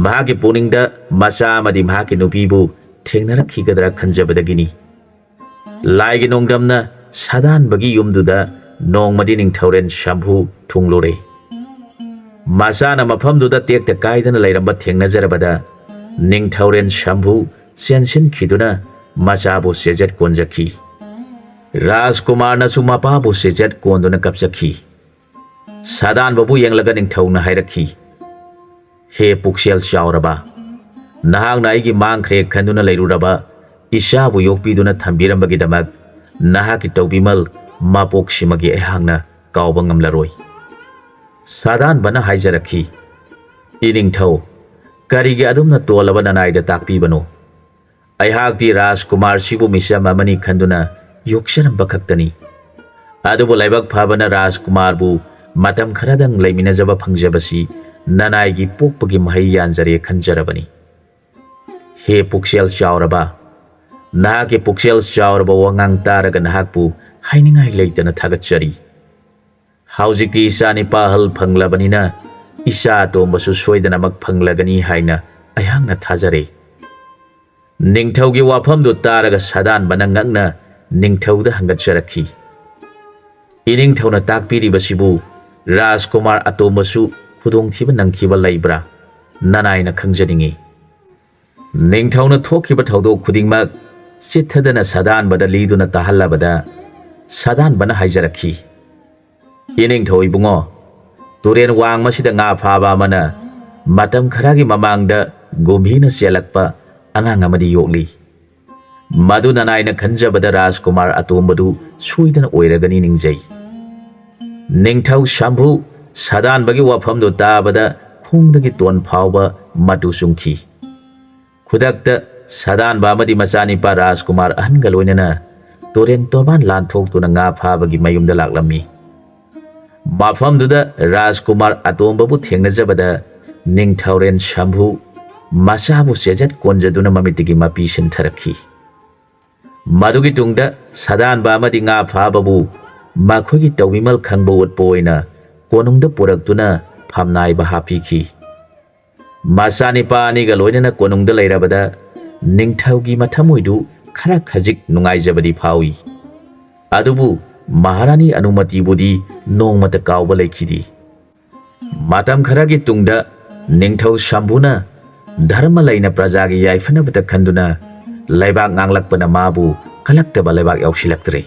ꯃꯍꯥꯛꯀꯤ ꯄꯨꯛꯅꯤꯡꯗ ꯃꯆꯥ ꯑꯃꯗꯤ ꯃꯍꯥꯛꯀꯤ ꯅꯨꯄꯤꯕꯨ ꯊꯦꯡꯅꯔꯛꯈꯤꯒꯗ꯭ꯔꯥ ꯈꯟꯖꯕꯗꯒꯤꯅꯤ꯫ ꯂꯥꯏꯒꯤ ꯅꯣꯡꯗꯝꯅ ꯁꯥꯗꯥꯟꯕꯒꯤ ꯌꯨꯝꯗꯨꯗ ꯅꯣꯡꯃꯗꯤ ꯅꯤꯡꯊꯧꯔꯦꯜ ꯁꯝꯚꯨ ꯊꯨꯡꯂꯨꯔꯦ꯫ ꯃꯆꯥꯅ ꯃꯐꯝꯗꯨꯗ ꯇꯦꯛꯇ ꯀꯥꯏꯗꯅ ꯂꯩꯔꯝꯕ ꯊꯦꯡꯅꯖꯔꯕꯗ ꯅꯤꯡꯊꯧꯔꯦꯜ ꯁꯝꯚꯨ ꯆꯦꯟꯁꯤꯟꯈꯤꯗꯨꯅ ꯃꯆꯥꯕꯨ ꯆꯦꯖꯠ ꯀꯣꯟꯖꯈꯤ꯫ ꯔꯥꯖꯀꯨꯃꯥꯔꯅꯁꯨ ꯃꯄꯥꯕꯨ ꯆꯦꯖꯠ ꯀꯣꯟꯗꯨꯅ ꯀꯞꯆꯈꯤ꯫ ꯁꯥꯗꯥꯟꯕꯕꯨ ꯌꯦꯡꯂꯒ ꯅꯤꯡꯊꯧꯅ ꯍꯥꯏꯔꯛꯈꯤ, "ꯍꯦ ꯄꯨꯛꯆꯦꯜ ꯆꯥꯎꯔꯕ, ꯅꯍꯥꯛꯅ ꯑꯩꯒꯤ ꯃꯥꯡꯈ꯭ꯔꯦ ꯈꯟꯗꯨꯅ ꯂꯩꯔꯨꯔꯕ ꯏꯆꯥꯕꯨ ꯌꯣꯛꯄꯤꯗꯨꯅ ꯊꯝꯕꯤꯔꯝꯕꯒꯤꯗꯃꯛ ꯅꯍꯥꯛꯀꯤ ꯇꯧꯕꯤꯃꯜ ꯃꯄꯣꯛꯁꯤꯃꯒꯤ ꯑꯩꯍꯥꯛꯅ ꯀꯥꯎꯕ ꯉꯝꯂꯔꯣꯏ꯫" ꯁꯥꯗꯥꯟꯕꯅ ꯍꯥꯏꯖꯔꯛꯈꯤ, "ꯏꯅꯤꯡꯊꯧ, ꯀꯔꯤꯒꯤ ꯑꯗꯨꯝꯅ ꯇꯣꯜꯂꯕ ꯅꯅꯥꯏꯗ ꯇꯥꯛꯄꯤꯕꯅꯣ? ꯑꯩꯍꯥꯛꯇꯤ ꯔꯥꯖꯀꯨꯃꯥꯔꯁꯤꯕꯨ ꯃꯤꯆꯝ ꯑꯃꯅꯤ ꯈꯟꯗꯨꯅ ꯌꯣꯛꯆꯔꯝꯕ ꯈꯛꯇꯅꯤ꯫ ꯑꯗꯨꯕꯨ ꯂꯥꯏꯕꯛ ꯐꯕꯅ ꯔꯥꯖꯀꯨꯃꯥꯔꯕꯨ ꯃꯇꯝ ꯈꯔꯗꯪ ꯂꯩꯃꯤꯟꯅꯖꯕ ꯐꯪꯖꯕꯁꯤ ꯅꯅꯥꯏꯒꯤ ꯄꯣꯛꯄꯒꯤ ꯃꯍꯩ ꯌꯥꯟꯖꯔꯦ ꯈꯟꯖꯔꯕꯅꯤ꯫" "ꯍꯦ ꯄꯨꯛꯆꯦꯜ ꯆꯥꯎꯔꯕ, ꯅꯍꯥꯛꯀꯤ ꯄꯨꯛꯆꯦꯜ ꯆꯥꯎꯔꯕ ꯋꯥꯉꯥꯡ ꯇꯥꯔꯒ ꯅꯍꯥꯛꯄꯨ ꯍꯥꯏꯅꯤꯡꯉꯥꯏ ꯂꯩꯇꯅ ꯊꯥꯒꯠꯆꯔꯤ꯫ ꯍꯧꯖꯤꯛꯇꯤ ꯏꯆꯥ ꯅꯤꯄꯥ ꯑꯍꯜ ꯐꯪꯂꯕꯅꯤꯅ ꯏꯆꯥ ꯑꯇꯣꯝꯕꯁꯨ ꯁꯣꯏꯗꯅꯃꯛ ꯐꯪꯂꯒꯅꯤ ꯍꯥꯏꯅ ꯑꯩꯍꯥꯛꯅ ꯊꯥꯖꯔꯦ"꯫ ꯅꯤꯡꯊꯧꯒꯤ ꯋꯥꯐꯝꯗꯨ ꯇꯥꯔꯒ ꯁꯥꯗꯥꯟꯕꯅ ꯉꯛꯅ ꯅꯤꯡꯊꯧꯗ ꯍꯪꯒꯠꯆꯔꯛꯈꯤ, "ꯏꯅꯤꯡꯊꯧꯅ ꯇꯥꯛꯄꯤꯔꯤꯕꯁꯤꯕꯨ ꯔꯥꯖꯀꯨꯃꯥꯔ ꯑꯇꯣꯝꯕꯁꯨ ꯈꯨꯗꯣꯡꯊꯤꯕ ꯅꯪꯈꯤꯕ ꯂꯩꯕ꯭ꯔꯥ? ꯅꯅꯥꯏꯅ ꯈꯪꯖꯅꯤꯡꯏ"꯫ ꯅꯤꯡꯊꯧꯅ ꯊꯣꯛꯈꯤꯕ ꯊꯧꯗꯣꯛ ꯈꯨꯗꯤꯡꯃꯛ ꯆꯤꯠꯊꯗꯅ ꯁꯥꯗꯥꯟꯕꯗ ꯂꯤꯗꯨꯅ ꯇꯥꯍꯜꯂꯕꯗ ꯁꯥꯗꯥꯟꯕꯅ ꯍꯥꯏꯖꯔꯛꯈꯤ, "ꯏꯅꯤꯡꯊꯧ ꯏꯕꯨꯡꯉꯣ, ꯇꯨꯔꯦꯟ ꯋꯥꯡꯃꯁꯤꯗ ꯉꯥ ꯐꯥꯕ ꯑꯃꯅ ꯃꯇꯝ ꯈꯔꯒꯤ ꯃꯃꯥꯡꯗ ꯒꯨꯝꯚꯤꯅ ꯆꯦꯜꯂꯛꯄ ꯑꯉꯥꯡ ꯑꯃꯗꯤ ꯌꯣꯛꯂꯤ꯫ ꯃꯗꯨ ꯅꯅꯥꯏꯅ ꯈꯟꯖꯕꯗ ꯔꯥꯖꯀꯨꯃꯥꯔ ꯑꯇꯣꯝꯕꯗꯨ ꯁꯣꯏꯗꯅ ꯑꯣꯏꯔꯒꯅꯤ ꯅꯤꯡꯖꯩ"꯫ ꯅꯤꯡꯊꯧ ꯁꯝꯚꯨ ꯁꯥꯗꯥꯟꯕꯒꯤ ꯋꯥꯐꯝꯗꯨ ꯇꯥꯕꯗ ꯈꯣꯡꯗꯒꯤ ꯇꯣꯟ ꯐꯥꯎꯕ ꯃꯇꯨ ꯆꯨꯡꯈꯤ꯫ ꯈꯨꯗꯛꯇ ꯁꯥꯗꯥꯟꯕ ꯑꯃꯗꯤ ꯃꯆꯥꯅꯤꯄꯥ ꯔꯥꯖꯀꯨꯃꯥꯔ ꯑꯍꯟꯒ ꯂꯣꯏꯅꯅ ꯇꯨꯔꯦꯟ ꯇꯣꯔꯕꯥꯟ ꯂꯥꯟꯊꯣꯛꯇꯨꯅ ꯉꯥ ꯐꯥꯕꯒꯤ ꯃꯌꯨꯝꯗ ꯂꯥꯛꯂꯝꯃꯤ꯫ ꯃꯐꯝꯗꯨꯗ ꯔꯥꯖꯀꯨꯃꯥꯔ ꯑꯇꯣꯝꯕꯕꯨ ꯊꯦꯡꯅꯖꯕꯗ ꯅꯤꯡꯊꯧꯔꯦꯟ ꯁꯝꯚꯨ ꯃꯆꯥꯕꯨ ꯆꯦꯖꯠ ꯀꯣꯟꯖꯗꯨꯅ ꯃꯃꯤꯠꯇꯒꯤ ꯃꯄꯤ ꯁꯤꯟꯊꯔꯛꯈꯤ꯫ ꯃꯗꯨꯒꯤ ꯇꯨꯡꯗ ꯁꯥꯗꯥꯟꯕ ꯑꯃꯗꯤ ꯉꯥ ꯐꯥꯕꯕꯨ ꯃꯈꯣꯏꯒꯤ ꯇꯧꯕꯤꯃꯜ ꯈꯪꯕ ꯎꯠꯄ ꯑꯣꯏꯅ ꯀꯣꯅꯨꯡꯗ ꯄꯨꯔꯛꯇꯨꯅ ꯐꯝꯅꯥꯏꯕ ꯍꯥꯞꯄꯤꯈꯤ꯫ ꯃꯆꯥꯅꯤꯄꯥ ꯑꯅꯤꯒ ꯂꯣꯏꯅꯅ ꯀꯣꯅꯨꯡꯗ ꯂꯩꯔꯕꯗ ꯅꯤꯡꯊꯧꯒꯤ ꯃꯊꯃꯣꯏꯗꯨ ꯈꯔ ꯈꯖꯤꯛ ꯅꯨꯡꯉꯥꯏꯖꯕꯗꯤ ꯐꯥꯎꯏ꯫ ꯑꯗꯨꯕꯨ ꯃꯍꯥꯔꯥꯅꯤ ꯑꯅꯨꯃꯇꯤꯕꯨꯗꯤ ꯅꯣꯡꯃꯇ ꯀꯥꯎꯕ ꯂꯩꯈꯤꯗꯦ꯫ ꯃꯇꯝ ꯈꯔꯒꯤ ꯇꯨꯡꯗ ꯅꯤꯡꯊꯧ ꯁꯝꯚꯨꯅ ꯙꯔꯃ ꯂꯩꯅ ꯄ꯭ꯔꯖꯥꯒꯤ ꯌꯥꯏꯐꯅꯕꯇ ꯈꯟꯗꯨꯅ ꯂꯩꯕꯥꯛ ꯉꯥꯡꯂꯛꯄꯅ ꯃꯥꯕꯨ ꯀꯜꯂꯛꯇꯕ ꯂꯩꯕꯥꯛ ꯌꯥꯎꯁꯤꯜꯂꯛꯇ꯭ꯔꯦ꯫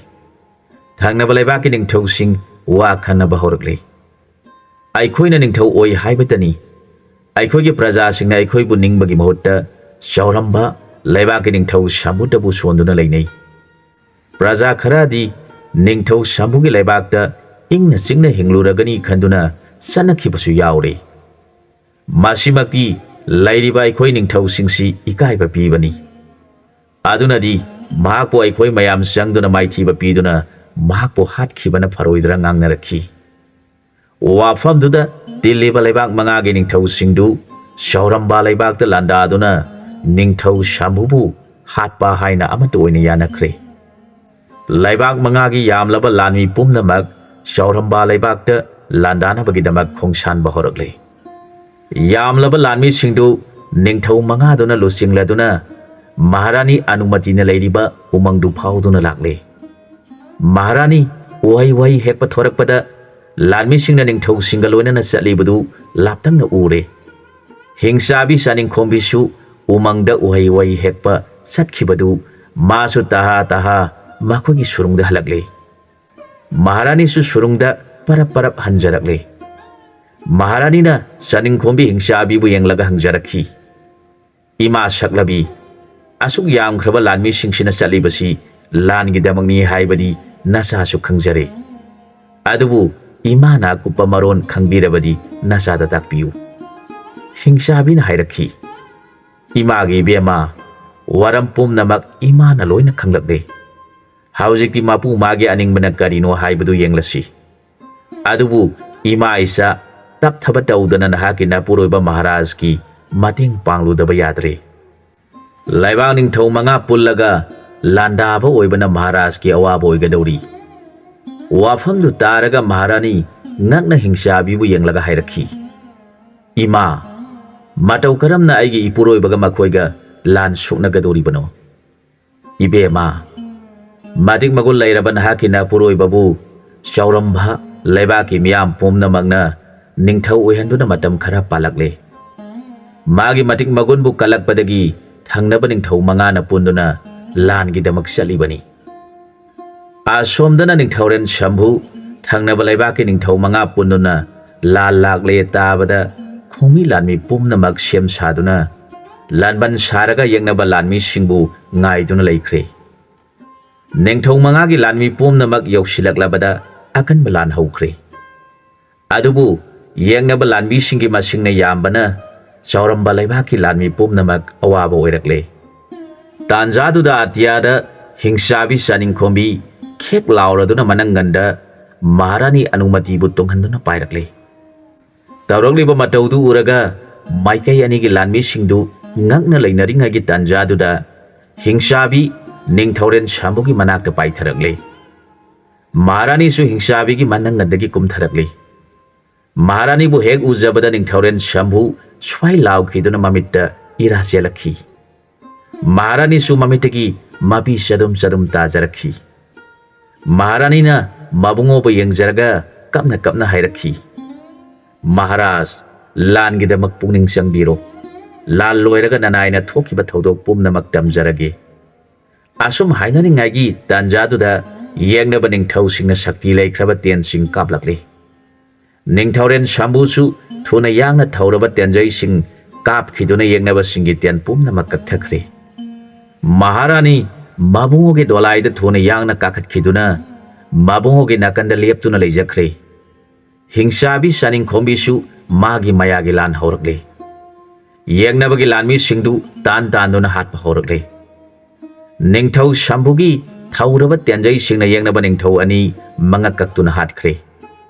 ꯊꯪꯅꯕ ꯂꯩꯕꯥꯛꯀꯤ ꯅꯤꯡꯊꯧꯁꯤꯡ ꯋꯥ ꯈꯟꯅꯕ ꯍꯧꯔꯛꯂꯦ꯫ "ꯑꯩꯈꯣꯏꯅ ꯅꯤꯡꯊꯧ ꯑꯣꯏ ꯍꯥꯏꯕꯇꯅꯤ꯫ ꯑꯩꯈꯣꯏꯒꯤ ꯄ꯭ꯔꯖꯥꯁꯤꯡꯅ ꯑꯩꯈꯣꯏꯕꯨ ꯅꯤꯡꯕꯒꯤ ꯃꯍꯨꯠꯇ ꯆꯥꯎꯔꯝꯕ ꯂꯩꯕꯥꯛꯀꯤ ꯅꯤꯡꯊꯧ ꯁꯝꯚꯨꯇꯕꯨ ꯁꯣꯟꯗꯨꯅ ꯂꯩꯅꯩ꯫ ꯄ꯭ꯔꯖꯥ ꯈꯔꯗꯤ ꯅꯤꯡꯊꯧ ꯁꯝꯚꯨꯒꯤ ꯂꯩꯕꯥꯛꯇ ꯏꯪꯅ ꯆꯤꯛꯅ ꯍꯤꯡꯂꯨꯔꯒꯅꯤ ꯈꯟꯗꯨꯅ ꯆꯠꯅꯈꯤꯕꯁꯨ ꯌꯥꯎꯔꯤ꯫ ꯃꯁꯤꯃꯛꯇꯤ ꯂꯩꯔꯤꯕ ꯑꯩꯈꯣꯏ ꯅꯤꯡꯊꯧꯁꯤꯡꯁꯤ ꯏꯀꯥꯏꯕ ꯄꯤꯕꯅꯤ꯫ ꯑꯗꯨꯅꯗꯤ ꯃꯍꯥꯛꯄꯨ ꯑꯩꯈꯣꯏ ꯃꯌꯥꯝ ꯆꯪꯗꯨꯅ ꯃꯥꯏꯊꯤꯕ ꯄꯤꯗꯨꯅ ꯃꯍꯥꯛꯄꯨ ꯍꯥꯠꯈꯤꯕꯅ ꯐꯔꯣꯏꯗ꯭ꯔꯥ" ꯉꯥꯡꯅꯔꯛꯈꯤ꯫ ꯋꯥꯐꯝꯗꯨꯗ ꯇꯤꯜꯂꯤꯕ ꯂꯩꯕꯥꯛ ꯃꯉꯥꯒꯤ ꯅꯤꯡꯊꯧꯁꯤꯡꯗꯨ ꯆꯥꯎꯔꯝꯕ ꯂꯩꯕꯥꯛꯇ ꯂꯥꯟꯗꯥꯗꯨꯅ ꯅꯤꯡꯊꯧ ꯁꯝꯕꯨꯕꯨ ꯍꯥꯠꯄ ꯍꯥꯏꯅ ꯑꯃꯠꯇ ꯑꯣꯏꯅ ꯌꯥꯅꯈ꯭ꯔꯦ꯫ ꯂꯩꯕꯥꯛ ꯃꯉꯥꯒꯤ ꯌꯥꯝꯂꯕ ꯂꯥꯟꯃꯤ ꯄꯨꯝꯅꯃꯛ ꯆꯥꯎꯔꯝꯕ ꯂꯩꯕꯥꯛꯇ ꯂꯥꯟꯗꯥꯅꯕꯒꯤꯗꯃꯛ ꯈꯣꯡꯁꯥꯟꯕ ꯍꯧꯔꯛꯂꯦ꯫ ꯌꯥꯝꯂꯕ ꯂꯥꯟꯃꯤꯁꯤꯡꯗꯨ ꯅꯤꯡꯊꯧ ꯃꯉꯥꯗꯨꯅ ꯂꯨꯆꯤꯡꯂꯗꯨꯅ ꯃꯍꯥꯔꯥꯅꯤ ꯑꯅꯨꯃꯇꯤꯅ ꯂꯩꯔꯤꯕ ꯎꯃꯪꯗꯨ ꯐꯥꯎꯗꯨꯅ ꯂꯥꯛꯂꯦ꯫ ꯃꯍꯥꯔꯥꯅꯤ ꯎꯍꯩ ꯋꯥꯍꯩ ꯍꯦꯛꯄ ꯊꯣꯔꯛꯄꯗ ꯂꯥꯟꯃꯤꯁꯤꯡꯅ ꯅꯤꯡꯊꯧꯁꯤꯡꯒ ꯂꯣꯏꯅꯅ ꯆꯠꯂꯤꯕꯗꯨ ꯂꯥꯞꯇꯛꯅ ꯎꯔꯦ꯫ ꯍꯤꯡꯆꯥꯕꯤ ꯆꯥꯅꯤꯡꯈꯣꯝꯕꯤꯁꯨ ꯎꯃꯪꯗ ꯎꯍꯩ ꯋꯥꯍꯩ ꯍꯦꯛꯄ ꯆꯠꯈꯤꯕꯗꯨ ꯃꯥꯁꯨ ꯇꯍꯥ ꯇꯍꯥ ꯃꯈꯣꯏꯒꯤ ꯁꯨꯔꯨꯡꯗ ꯍꯜꯂꯛꯂꯦ꯫ ꯃꯍꯥꯔꯥꯅꯤꯁꯨ ꯁꯨꯔꯨꯡꯗ ꯄꯔꯞ ꯄꯔꯞ ꯍꯟꯖꯔꯛꯂꯦ꯫ ꯃꯍꯥꯔꯥꯅꯤꯅ ꯆꯥꯅꯤꯡꯈꯣꯝꯕꯤ ꯍꯤꯡꯆꯥꯕꯤꯕꯨ ꯌꯦꯡꯂꯒ ꯍꯪꯖꯔꯛꯈꯤ, "ꯏꯃꯥ ꯁꯛꯂꯕꯤ, ꯑꯁꯨꯛ ꯌꯥꯝꯈ꯭ꯔꯕ ꯂꯥꯟꯃꯤꯁꯤꯡꯁꯤꯅ ꯆꯠꯂꯤꯕꯁꯤ ꯂꯥꯟꯒꯤꯗꯃꯛꯅꯤ ꯍꯥꯏꯕꯗꯤ ꯅꯆꯥꯁꯨ ꯈꯪꯖꯔꯦ꯫ ꯑꯗꯨꯕꯨ ꯏꯃꯥꯅ ꯑꯀꯨꯞꯄ ꯃꯔꯣꯟ ꯈꯪꯕꯤꯔꯕꯗꯤ ꯅꯆꯥꯗ ꯇꯥꯛꯄꯤꯌꯨ꯫" ꯍꯤꯡꯆꯥꯕꯤꯅ ꯍꯥꯏꯔꯛꯈꯤ, "ꯏꯃꯥꯒꯤ ꯏꯕꯦꯝꯃ, ꯋꯥꯔꯝ ꯄꯨꯝꯅꯃꯛ ꯏꯃꯥꯅ ꯂꯣꯏꯅ ꯈꯪꯂꯛꯂꯦ꯫ ꯍꯧꯖꯤꯛꯇꯤ ꯃꯄꯨ ꯃꯥꯒꯤ ꯑꯅꯤꯡꯕꯅ ꯀꯔꯤꯅꯣ ꯍꯥꯏꯕꯗꯨ ꯌꯦꯡꯂꯁꯤ꯫ ꯑꯗꯨꯕꯨ ꯏꯃꯥ ꯏꯆꯥ ꯇꯞꯊꯕ ꯇꯧꯗꯅ ꯅꯍꯥꯛꯀꯤ ꯅꯄꯨꯔꯣꯏꯕ ꯃꯍꯥꯔꯥꯖꯀꯤ ꯃꯇꯦꯡ ꯄꯥꯡꯂꯨꯗꯕ ꯌꯥꯗ꯭ꯔꯦ꯫ ꯂꯩꯕꯥꯛ ꯅꯤꯡꯊꯧ ꯃꯉꯥ ꯄꯨꯜꯂꯒ ꯂꯥꯟꯗꯥꯕ ꯑꯣꯏꯕꯅ ꯃꯍꯥꯔꯥꯖꯀꯤ ꯑꯋꯥꯕ ꯑꯣꯏꯒꯗꯧꯔꯤ꯫" ꯋꯥꯐꯝꯗꯨ ꯇꯥꯔꯒ ꯃꯍꯥꯔꯥꯅꯤ ꯉꯛꯅ ꯍꯤꯡꯆꯥꯕꯤꯕꯨ ꯌꯦꯡꯂꯒ ꯍꯥꯏꯔꯛꯈꯤ, "ꯏꯃꯥ, ꯃꯇꯧ ꯀꯔꯝꯅ ꯑꯩꯒꯤ ꯏꯄꯨꯔꯣꯏꯕꯒ ꯃꯈꯣꯏꯒ ꯂꯥꯟ ꯁꯣꯛꯅꯒꯗꯧꯔꯤꯕꯅꯣ?" "ꯏꯕꯦꯝꯃ, ꯃꯇꯤꯛ ꯃꯒꯨꯟ ꯂꯩꯔꯕ ꯅꯍꯥꯛꯀꯤ ꯅꯄꯨꯔꯣꯏꯕꯕꯨ ꯆꯥꯎꯔꯝꯕ ꯂꯩꯕꯥꯛꯀꯤ ꯃꯤꯌꯥꯝ ꯄꯨꯝꯅꯃꯛꯅ ꯅꯤꯡꯊꯧ ꯑꯣꯏꯍꯟꯗꯨꯅ ꯃꯇꯝ ꯈꯔ ꯄꯥꯜꯂꯛꯂꯦ꯫ ꯃꯥꯒꯤ ꯃꯇꯤꯛ ꯃꯒꯨꯟꯕꯨ ꯀꯜꯂꯛꯄꯗꯒꯤ ꯊꯪꯅꯕ ꯅꯤꯡꯊꯧ ꯃꯉꯥꯅ ꯄꯨꯟꯗꯨꯅ ꯂꯥꯟꯒꯤꯗꯃꯛ ꯆꯠꯂꯤꯕꯅꯤ꯫ ꯑꯁꯣꯝꯗꯅ ꯅꯤꯡꯊꯧꯔꯦꯜ ꯁꯝꯚꯨ, ꯊꯪꯅꯕ ꯂꯩꯕꯥꯛꯀꯤ ꯅꯤꯡꯊꯧ ꯃꯉꯥ ꯄꯨꯟꯗꯨꯅ ꯂꯥꯟ ꯂꯥꯛꯂꯦ ꯇꯥꯕꯗ ꯈꯣꯡꯃꯤ ꯂꯥꯟꯃꯤ ꯄꯨꯝꯅꯃꯛ ꯁꯦꯝ ꯁꯥꯗꯨꯅ ꯂꯥꯟꯕꯟ ꯁꯥꯔꯒ ꯌꯦꯛꯅꯕ ꯂꯥꯟꯃꯤꯁꯤꯡꯕꯨ ꯉꯥꯏꯗꯨꯅ ꯂꯩꯈ꯭ꯔꯦ꯫ ꯅꯤꯡꯊꯧ ꯃꯉꯥꯒꯤ ꯂꯥꯟꯃꯤ ꯄꯨꯝꯅꯃꯛ ꯌꯧꯁꯤꯜꯂꯛꯂꯕꯗ ꯑꯀꯟꯕ ꯂꯥꯟ ꯍꯧꯈ꯭ꯔꯦ꯫ ꯑꯗꯨꯕꯨ ꯌꯦꯡꯅꯕ ꯂꯥꯟꯃꯤꯁꯤꯡꯒꯤ ꯃꯁꯤꯡꯅ ꯌꯥꯝꯕꯅ ꯆꯥꯎꯔꯝꯕ ꯂꯩꯕꯥꯛꯀꯤ ꯂꯥꯟꯃꯤ ꯄꯨꯝꯅꯃꯛ ꯑꯋꯥꯕ ꯑꯣꯏꯔꯛꯂꯦ꯫ ꯇꯥꯟꯖꯥꯗꯨꯗ ꯑꯇꯤꯌꯥꯗ ꯍꯤꯡꯆꯥꯕꯤ ꯆꯥꯅꯤꯡꯈꯣꯝꯕꯤ ꯈꯦꯛ ꯂꯥꯎꯔꯗꯨꯅ ꯃꯅꯪꯒꯟꯗ ꯃꯍꯥꯔꯥꯅꯤ ꯑꯅꯨꯃꯇꯤꯕꯨ ꯇꯣꯡꯍꯟꯗꯨꯅ ꯄꯥꯏꯔꯛꯂꯦ꯫ ꯇꯧꯔꯛꯂꯤꯕ ꯃꯇꯧꯗꯨ ꯎꯔꯒ ꯃꯥꯏꯀꯩ ꯑꯅꯤꯒꯤ ꯂꯥꯟꯃꯤꯁꯤꯡꯗꯨ ꯉꯛꯅ ꯂꯩꯅꯔꯤꯉꯩꯒꯤ ꯇꯥꯟꯖꯥꯗꯨꯗ ꯍꯤꯡꯆꯥꯕꯤ ꯅꯤꯡꯊꯧꯔꯦꯟ ꯁꯥꯝꯕꯨꯒꯤ ꯃꯅꯥꯛꯇ ꯄꯥꯏꯊꯔꯛꯂꯦ꯫ ꯃꯍꯥꯔꯥꯅꯤꯁꯨ ꯍꯤꯡꯆꯥꯕꯤꯒꯤ ꯃꯅꯪꯒꯟꯗꯒꯤ ꯀꯨꯝꯊꯔꯛꯂꯤ꯫ ꯃꯍꯥꯔꯥꯅꯤꯕꯨ ꯍꯦꯛ ꯎꯖꯕꯗ ꯅꯤꯡꯊꯧꯔꯦꯟ ꯁꯥꯝꯕꯨ ꯁ꯭ꯋꯥꯏ ꯂꯥꯎꯈꯤꯗꯨꯅ ꯃꯃꯤꯠꯇ ꯏꯔꯥ ꯆꯦꯜꯂꯛꯈꯤ꯫ ꯃꯍꯥꯔꯥꯅꯤꯁꯨ ꯃꯃꯤꯠꯇꯒꯤ ꯃꯄꯤ ꯆꯗꯨꯝ ꯆꯗꯨꯝ ꯇꯥꯖꯔꯛꯈꯤ꯫ ꯃꯍꯥꯔꯥꯅꯤꯅ ꯃꯕꯨꯡꯉꯣꯕꯨ ꯌꯦꯡꯖꯔꯒ ꯀꯞꯅ ꯀꯞꯅ ꯍꯥꯏꯔꯛꯈꯤ, "ꯃꯍꯥꯔꯥꯖ, ꯂꯥꯟꯒꯤꯗꯃꯛ ꯄꯨꯛꯅꯤꯡ ꯆꯪꯕꯤꯔꯣ꯫ ꯂꯥꯟ ꯂꯣꯏꯔꯒ ꯅꯅꯥꯏꯅ ꯊꯣꯛꯈꯤꯕ ꯊꯧꯗꯣꯛ ꯄꯨꯝꯅꯃꯛ ꯇꯝꯖꯔꯒꯦ"꯫ ꯑꯁꯨꯝ ꯍꯥꯏꯅꯔꯤꯉꯩꯒꯤ ꯇꯥꯟꯖꯥꯗꯨꯗ ꯌꯦꯛꯅꯕ ꯅꯤꯡꯊꯧꯁꯤꯡꯅ ꯁꯛꯇꯤ ꯂꯩꯈ꯭ꯔꯕ ꯇꯦꯟꯁꯤꯡ ꯀꯥꯞꯂꯛꯂꯤ꯫ ꯅꯤꯡꯊꯧꯔꯦꯟ ꯁꯥꯝꯕꯨꯁꯨ ꯊꯨꯅ ꯌꯥꯡꯅ ꯊꯧꯔꯕ ꯇꯦꯟꯖꯩꯁꯤꯡ ꯀꯥꯞꯈꯤꯗꯨꯅ ꯌꯦꯛꯅꯕꯁꯤꯡꯒꯤ ꯇꯦꯟ ꯄꯨꯝꯅꯃꯛ ꯀꯛꯊꯈ꯭ꯔꯦ꯫ ꯃꯍꯥꯔꯥꯅꯤ ꯃꯕꯨꯡꯉꯣꯒꯤ ꯗꯣꯂꯥꯏꯗ ꯊꯨꯅ ꯌꯥꯡꯅ ꯀꯥꯈꯠꯈꯤꯗꯨꯅ ꯃꯕꯨꯡꯉꯣꯒꯤ ꯅꯥꯀꯟꯗ ꯂꯦꯞꯇꯨꯅ ꯂꯩꯖꯈ꯭ꯔꯦ꯫ ꯍꯤꯡꯆꯥꯕꯤ ꯆꯥꯅꯤꯡꯈꯣꯝꯕꯤꯁꯨ ꯃꯥꯒꯤ ꯃꯌꯥꯒꯤ ꯂꯥꯟ ꯍꯧꯔꯛꯂꯦ꯫ ꯌꯦꯡꯅꯕꯒꯤ ꯂꯥꯟꯃꯤꯁꯤꯡꯗꯨ ꯇꯥꯟ ꯇꯥꯟꯗꯨꯅ ꯍꯥꯠꯄ ꯍꯧꯔꯛꯂꯦ꯫ ꯅꯤꯡꯊꯧ ꯁꯝꯕꯨꯒꯤ ꯊꯧꯔꯕ ꯇꯦꯟꯖꯩꯁꯤꯡꯅ ꯌꯦꯡꯅꯕ ꯅꯤꯡꯊꯧ ꯑꯅꯤ ꯃꯉꯛ ꯀꯛꯇꯨꯅ ꯍꯥꯠꯈ꯭ꯔꯦ꯫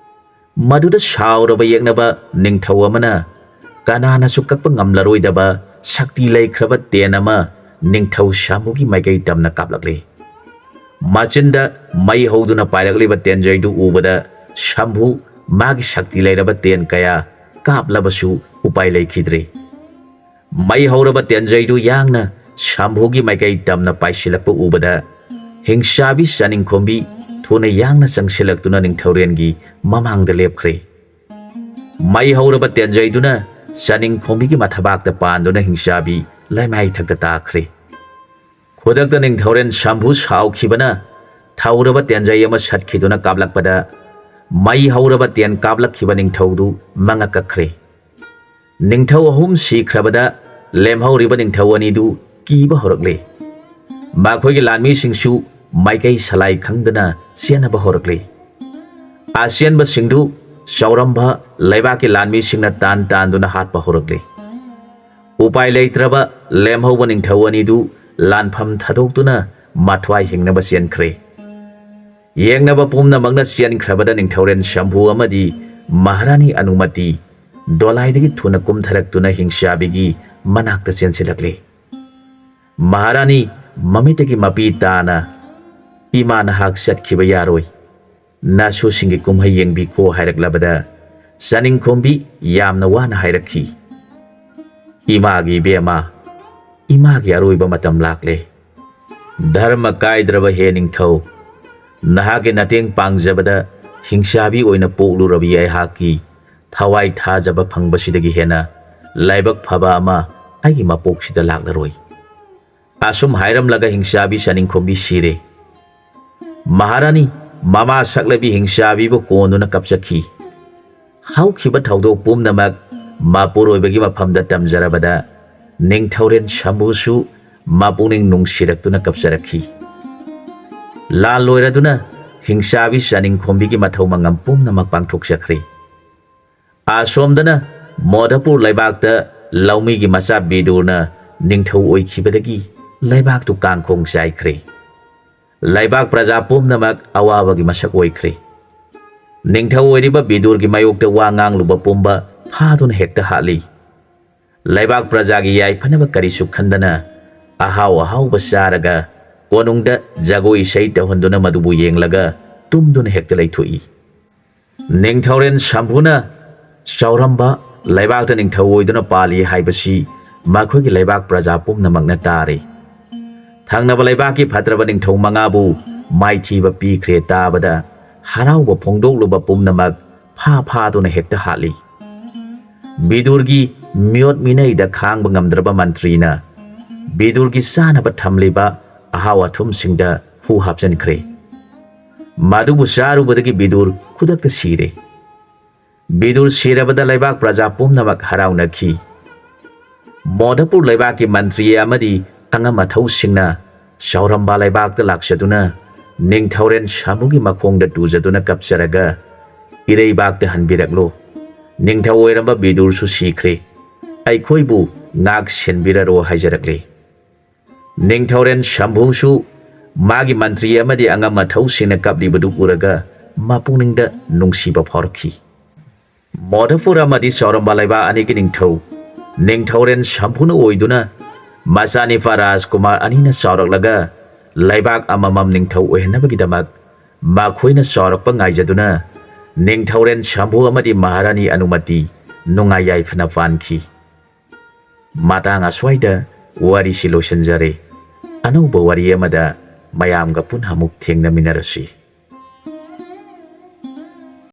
ꯃꯗꯨꯗ ꯁꯥꯎꯔꯕ ꯌꯦꯛꯅꯕ ꯅꯤꯡꯊꯧ ꯑꯃꯅ ꯀꯅꯥꯅꯁꯨ ꯀꯛꯄ ꯉꯝꯂꯔꯣꯏꯗꯕ ꯁꯛꯇꯤ ꯂꯩꯈ꯭ꯔꯕ ꯇꯦꯟ ꯑꯃ ꯅꯤꯡꯊꯧ ꯁꯝꯕꯨꯒꯤ ꯃꯥꯏꯀꯩ ꯇꯝꯅ ꯀꯥꯞꯂꯛꯂꯦ꯫ ꯃꯆꯤꯟꯗ ꯃꯩ ꯍꯧꯗꯨꯅ ꯄꯥꯏꯔꯛꯂꯤꯕ ꯇꯦꯟꯖꯩꯗꯨ ꯎꯕꯗ ꯁꯝꯕꯨ ꯃꯥꯒꯤ ꯁꯛꯇꯤ ꯂꯩꯔꯕ ꯇꯦꯟ ꯀꯌꯥ ꯀꯥꯞꯂꯕꯁꯨ ꯎꯄꯥꯏ ꯂꯩꯈꯤꯗ꯭ꯔꯦ꯫ ꯃꯩ ꯍꯧꯔꯕ ꯇꯦꯟꯖꯩꯗꯨ ꯌꯥꯡꯅ ꯁꯝꯕꯨꯒꯤ ꯃꯥꯏꯀꯩ ꯇꯝꯅ ꯄꯥꯏꯁꯤꯜꯂꯛꯄ ꯎꯕꯗ ꯍꯤꯡꯆꯥꯕꯤ ꯆꯥꯅꯤꯡꯈꯣꯝꯕꯤ ꯊꯨꯅ ꯌꯥꯡꯅ ꯆꯪꯁꯤꯜꯂꯛꯇꯨꯅ ꯅꯤꯡꯊꯧꯔꯦꯟꯒꯤ ꯃꯃꯥꯡꯗ ꯂꯦꯞꯈ꯭ꯔꯦ꯫ ꯃꯩ ꯍꯧꯔꯕ ꯇꯦꯟꯖꯩꯗꯨꯅ ꯆꯥꯅꯤꯡꯈꯣꯝꯕꯤꯒꯤ ꯃꯊꯕꯥꯛꯇ ꯄꯥꯟꯗꯨꯅ ꯍꯤꯡꯆꯥꯕꯤ ꯂꯩꯃꯥꯏ ꯊꯛꯇ ꯇꯥꯈ꯭ꯔꯦ꯫ ꯈꯨꯗꯛꯇ ꯅꯤꯡꯊꯧꯔꯦꯟ ꯁꯝꯕꯨ ꯁꯥꯎꯈꯤꯕꯅ ꯊꯧꯔꯕ ꯇꯦꯟꯖꯩ ꯑꯃ ꯁꯠꯈꯤꯗꯨꯅ ꯀꯥꯞꯂꯛꯄꯗ ꯃꯩ ꯍꯧꯔꯕ ꯇꯦꯟ ꯀꯥꯞꯂꯛꯈꯤꯕ ꯅꯤꯡꯊꯧꯗꯨ ꯃꯉꯛ ꯀꯛꯈ꯭ꯔꯦ꯫ ꯅꯤꯡꯊꯧ ꯑꯍꯨꯝ ꯁꯤꯈ꯭ꯔꯕꯗ ꯂꯦꯝꯍꯧꯔꯤꯕ ꯅꯤꯡꯊꯧ ꯑꯅꯤꯗꯨ ꯀꯤꯕ ꯍꯧꯔꯛꯂꯦ꯫ ꯃꯈꯣꯏꯒꯤ ꯂꯥꯟꯃꯤꯁꯤꯡꯁꯨ ꯃꯥꯏꯀꯩ ꯁꯂꯥꯏ ꯈꯪꯗꯅ ꯆꯦꯟꯅꯕ ꯍꯧꯔꯛꯂꯦ꯫ ꯑꯆꯦꯟꯕꯁꯤꯡꯗꯨ ꯆꯥꯎꯔꯝꯕ ꯂꯩꯕꯥꯛꯀꯤ ꯂꯥꯟꯃꯤꯁꯤꯡꯅ ꯇꯥꯟ ꯇꯥꯟꯗꯨꯅ ꯍꯥꯠꯄ ꯍꯧꯔꯛꯂꯦ꯫ ꯎꯄꯥꯏ ꯂꯩꯇ꯭ꯔꯕ ꯂꯦꯝꯍꯧꯕ ꯅꯤꯡꯊꯧ ꯑꯅꯤꯗꯨ ꯂꯥꯟꯐꯝ ꯊꯥꯗꯣꯛꯇꯨꯅ ꯃꯊ꯭ꯋꯥꯏ ꯍꯤꯡꯅꯕ ꯆꯦꯟꯈ꯭ꯔꯦ꯫ ꯌꯦꯡꯅꯕ ꯄꯨꯝꯅꯃꯛꯅ ꯆꯦꯟꯈ꯭ꯔꯕꯗ ꯅꯤꯡꯊꯧꯔꯦꯟ ꯁꯝꯚꯨ ꯑꯃꯗꯤ ꯃꯍꯥꯔꯥꯅꯤ ꯑꯅꯨꯃꯇꯤ ꯗꯣꯂꯥꯏꯗꯒꯤ ꯊꯨꯅ ꯀꯨꯝꯊꯔꯛꯇꯨꯅ ꯍꯤꯡꯆꯥꯕꯤꯒꯤ ꯃꯅꯥꯛꯇ ꯆꯦꯟꯁꯤꯜꯂꯛꯂꯦ꯫ ꯃꯍꯥꯔꯥꯅꯤ ꯃꯃꯤꯠꯇꯒꯤ ꯃꯄꯤ ꯇꯥꯅ, "ꯏꯃꯥ, ꯅꯍꯥꯛ ꯆꯠꯈꯤꯕ ꯌꯥꯔꯣꯏ꯫ ꯅꯁꯨꯁꯤꯡꯒꯤ ꯀꯨꯝꯍꯩ ꯌꯦꯡꯕꯤꯈꯣ" ꯍꯥꯏꯔꯛꯂꯕꯗ ꯆꯥꯅꯤꯡꯈꯣꯝꯕꯤ ꯌꯥꯝꯅ ꯋꯥꯅ ꯍꯥꯏꯔꯛꯈꯤ, "ꯏꯃꯥꯒꯤ ꯏꯕꯦꯝꯃ, ꯏꯃꯥꯒꯤ ꯑꯔꯣꯏꯕ ꯃꯇꯝ ꯂꯥꯛꯂꯦ꯫ ꯙꯔꯃ ꯀꯥꯏꯗ꯭ꯔꯕ ꯍꯦ ꯅꯤꯡꯊꯧ, ꯅꯍꯥꯛꯀꯤ ꯃꯇꯦꯡ ꯄꯥꯡꯖꯕꯗ ꯍꯤꯡꯆꯥꯕꯤ ꯑꯣꯏꯅ ꯄꯣꯛꯂꯨꯔꯕꯤ ꯑꯩꯍꯥꯛꯀꯤ ꯊꯋꯥꯏ ꯊꯥꯖꯕ ꯐꯪꯕꯁꯤꯗꯒꯤ ꯍꯦꯟꯅ ꯂꯥꯏꯕꯛ ꯐꯕ ꯑꯃ ꯑꯩꯒꯤ ꯃꯄꯣꯛꯁꯤꯗ ꯂꯥꯛꯂꯔꯣꯏ"꯫ ꯑꯁꯨꯝ ꯍꯥꯏꯔꯝꯂꯒ ꯍꯤꯡꯆꯥꯕꯤ ꯆꯥꯅꯤꯡꯈꯣꯝꯕꯤ ꯁꯤꯔꯦ꯫ ꯃꯍꯥꯔꯥꯅꯤ ꯃꯃꯥ ꯁꯛꯂꯕꯤ ꯍꯤꯡꯆꯥꯕꯤꯕꯨ ꯀꯣꯟꯗꯨꯅ ꯀꯞꯆꯈꯤ꯫ ꯍꯧꯈꯤꯕ ꯊꯧꯗꯣꯛ ꯄꯨꯝꯅꯃꯛ ꯃꯄꯨꯔꯣꯏꯕꯒꯤ ꯃꯐꯝꯗ ꯇꯝꯖꯔꯕꯗ ꯅꯤꯡꯊꯧꯔꯦꯟ ꯁꯝꯕꯨꯁꯨ ꯃꯄꯨꯛꯅꯤꯡ ꯅꯨꯡꯁꯤꯔꯛꯇꯨꯅ ꯀꯞꯆꯔꯛꯈꯤ꯫ ꯂꯥꯟ ꯂꯣꯏꯔꯗꯨꯅ ꯍꯤꯡꯆꯥꯕꯤ ꯆꯥꯅꯤꯡꯈꯣꯝꯕꯤꯒꯤ ꯃꯊꯧ ꯃꯉꯝ ꯄꯨꯝꯅꯃꯛ ꯄꯥꯡꯊꯣꯛꯆꯈ꯭ꯔꯦ꯫ ꯑꯁꯣꯝꯗꯅ ꯃꯣꯗꯄꯨꯔ ꯂꯩꯕꯥꯛꯇ ꯂꯧꯃꯤꯒꯤ ꯃꯆꯥ ꯕꯤꯗꯨꯔꯅ ꯅꯤꯡꯊꯧ ꯑꯣꯏꯈꯤꯕꯗꯒꯤ ꯂꯩꯕꯥꯛꯇꯨ ꯀꯥꯡꯈꯣꯡ ꯆꯥꯏꯈ꯭ꯔꯦ꯫ ꯂꯩꯕꯥꯛ ꯄ꯭ꯔꯖꯥ ꯄꯨꯝꯅꯃꯛ ꯑꯋꯥꯕꯒꯤ ꯃꯁꯛ ꯑꯣꯏꯈ꯭ꯔꯦ꯫ ꯅꯤꯡꯊꯧ ꯑꯣꯏꯔꯤꯕ ꯕꯤꯗꯨꯔꯒꯤ ꯃꯥꯌꯣꯛꯇ ꯋꯥ ꯉꯥꯡꯂꯨꯕ ꯄꯨꯝꯕ ꯐꯥꯗꯨꯅ ꯍꯦꯛꯇ ꯍꯥꯠꯂꯤ꯫ ꯂꯩꯕꯥꯛ ꯄ꯭ꯔꯖꯥꯒꯤ ꯌꯥꯏꯐꯅꯕ ꯀꯔꯤꯁꯨ ꯈꯟꯗꯅ ꯑꯍꯥꯎ ꯑꯍꯥꯎꯕ ꯆꯥꯔꯒ ꯀꯣꯅꯨꯡꯗ ꯖꯒꯣꯏ ꯏꯁꯩ ꯇꯧꯍꯟꯗꯨꯅ ꯃꯗꯨꯕꯨ ꯌꯦꯡꯂꯒ ꯇꯨꯝꯗꯨꯅ ꯍꯦꯛꯇ ꯂꯩꯊꯣꯛꯏ꯫ ꯅꯤꯡꯊꯧꯔꯦꯟ ꯁꯝꯕꯨꯅ ꯆꯥꯎꯔꯝꯕ ꯂꯩꯕꯥꯛꯇ ꯅꯤꯡꯊꯧ ꯑꯣꯏꯗꯨꯅ ꯄꯥꯜꯂꯤ ꯍꯥꯏꯕꯁꯤ ꯃꯈꯣꯏꯒꯤ ꯂꯩꯕꯥꯛ ꯄ꯭ꯔꯖꯥ ꯄꯨꯝꯅꯃꯛꯅ ꯇꯥꯔꯦ꯫ ꯊꯪꯅꯕ ꯂꯩꯕꯥꯛꯀꯤ ꯐꯠꯇ꯭ꯔꯕ ꯅꯤꯡꯊꯧ ꯃꯉꯥꯕꯨ ꯃꯥꯏꯊꯤꯕ ꯄꯤꯈ꯭ꯔꯦ ꯇꯥꯕꯗ ꯍꯔꯥꯎꯕ ꯐꯣꯡꯗꯣꯛꯂꯨꯕ ꯄꯨꯝꯅꯃꯛ ꯐꯥ ꯐꯥꯗꯨꯅ ꯍꯦꯛꯇ ꯍꯥꯠꯂꯤ꯫ ꯕꯤꯗꯨꯔꯒꯤ ꯃꯤꯑꯣꯠ ꯃꯤꯅꯩꯗ ꯈꯥꯡꯕ ꯉꯝꯗ꯭ꯔꯕ ꯃꯟꯇ꯭ꯔꯤꯅ ꯕꯤꯗꯨꯔꯒꯤ ꯆꯥꯅꯕ ꯊꯝꯂꯤꯕ ꯑꯍꯥꯎ ꯑꯊꯨꯝꯁꯤꯡꯗ ꯍꯨ ꯍꯥꯞꯆꯤꯟꯈ꯭ꯔꯦ꯫ ꯃꯗꯨꯕꯨ ꯆꯥꯔꯨꯕꯗꯒꯤ ꯕꯤꯗꯨꯔ ꯈꯨꯗꯛꯇ ꯁꯤꯔꯦ꯫ ꯕꯤꯗꯨꯔ ꯁꯤꯔꯕꯗ ꯂꯩꯕꯥꯛ ꯄ꯭ꯔꯖꯥ ꯄꯨꯝꯅꯃꯛ ꯍꯔꯥꯎꯅꯈꯤ꯫ ꯃꯣꯗꯄꯨꯔ ꯂꯩꯕꯥꯛꯀꯤ ꯃꯟꯇ꯭ꯔꯤ ꯑꯃꯗꯤ ꯑꯉꯝ ꯑꯊꯧꯁꯤꯡꯅ ꯆꯥꯎꯔꯝꯕ ꯂꯩꯕꯥꯛꯇ ꯂꯥꯛꯆꯗꯨꯅ ꯅꯤꯡꯊꯧꯔꯦꯟ ꯁꯥꯃꯨꯒꯤ ꯃꯈꯣꯡꯗ ꯇꯨꯖꯗꯨꯅ ꯀꯞꯆꯔꯒ ꯏꯔꯩꯕꯥꯛꯇ ꯍꯟꯕꯤꯔꯛꯂꯣ꯫ ꯅꯤꯡꯊꯧ ꯑꯣꯏꯔꯝꯕ ꯕꯤꯗꯨꯔꯁꯨ ꯁꯤꯈ꯭ꯔꯦ꯫ ꯑꯩꯈꯣꯏꯕꯨ ꯉꯥꯛ ꯁꯦꯟꯕꯤꯔꯔꯣ ꯍꯥꯏꯖꯔꯛꯂꯦ꯫ ꯅꯤꯡꯊꯧꯔꯦꯟ ꯁꯝꯚꯨꯁꯨ ꯃꯥꯒꯤ ꯃꯟꯇ꯭ꯔꯤ ꯑꯃꯗꯤ ꯑꯉꯝ ꯑꯊꯧꯁꯤꯡꯅ ꯀꯞꯂꯤꯕꯗꯨ ꯎꯔꯒ ꯃꯄꯨꯛꯅꯤꯡꯗ ꯅꯨꯡꯁꯤꯕ ꯐꯥꯎꯔꯛꯈꯤ꯫ ꯃꯣꯗꯄꯨꯔ ꯑꯃꯗꯤ ꯆꯥꯎꯔꯝꯕ ꯂꯩꯕꯥꯛ ꯑꯅꯤꯒꯤ ꯅꯤꯡꯊꯧ ꯅꯤꯡꯊꯧꯔꯦꯜ ꯁꯝꯄꯨꯅ ꯑꯣꯏꯗꯨꯅ ꯃꯆꯥꯅꯤꯄꯥ ꯔꯥꯖꯀꯨꯃꯥꯔ ꯑꯅꯤꯅ ꯆꯥꯎꯔꯛꯂꯒ ꯂꯩꯕꯥꯛ ꯑꯃꯃꯝ ꯅꯤꯡꯊꯧ ꯑꯣꯏꯍꯟꯅꯕꯒꯤꯗꯃꯛ ꯃꯈꯣꯏꯅ ꯆꯥꯎꯔꯛꯄ ꯉꯥꯏꯖꯗꯨꯅ ꯅꯤꯡꯊꯧꯔꯦꯜ ꯁꯝꯄꯨ ꯑꯃꯗꯤ ꯃꯍꯥꯔꯥꯅꯤ ꯑꯅꯨꯃꯇꯤ ꯅꯨꯡꯉꯥꯏ ꯌꯥꯏꯐꯅ ꯄꯥꯟꯈꯤ꯫ ꯃꯇꯥꯡ ꯑꯁ꯭ꯋꯥꯏꯗ ꯋꯥꯔꯤꯁꯤ ꯂꯣꯏꯁꯤꯟꯖꯔꯦ꯫ ꯑꯅꯧꯕ ꯋꯥꯔꯤ ꯑꯃꯗ ꯃꯌꯥꯝꯒ ꯄꯨꯟꯅ ꯑꯃꯨꯛ ꯊꯦꯡꯅꯃꯤꯟꯅꯔꯁꯤ꯫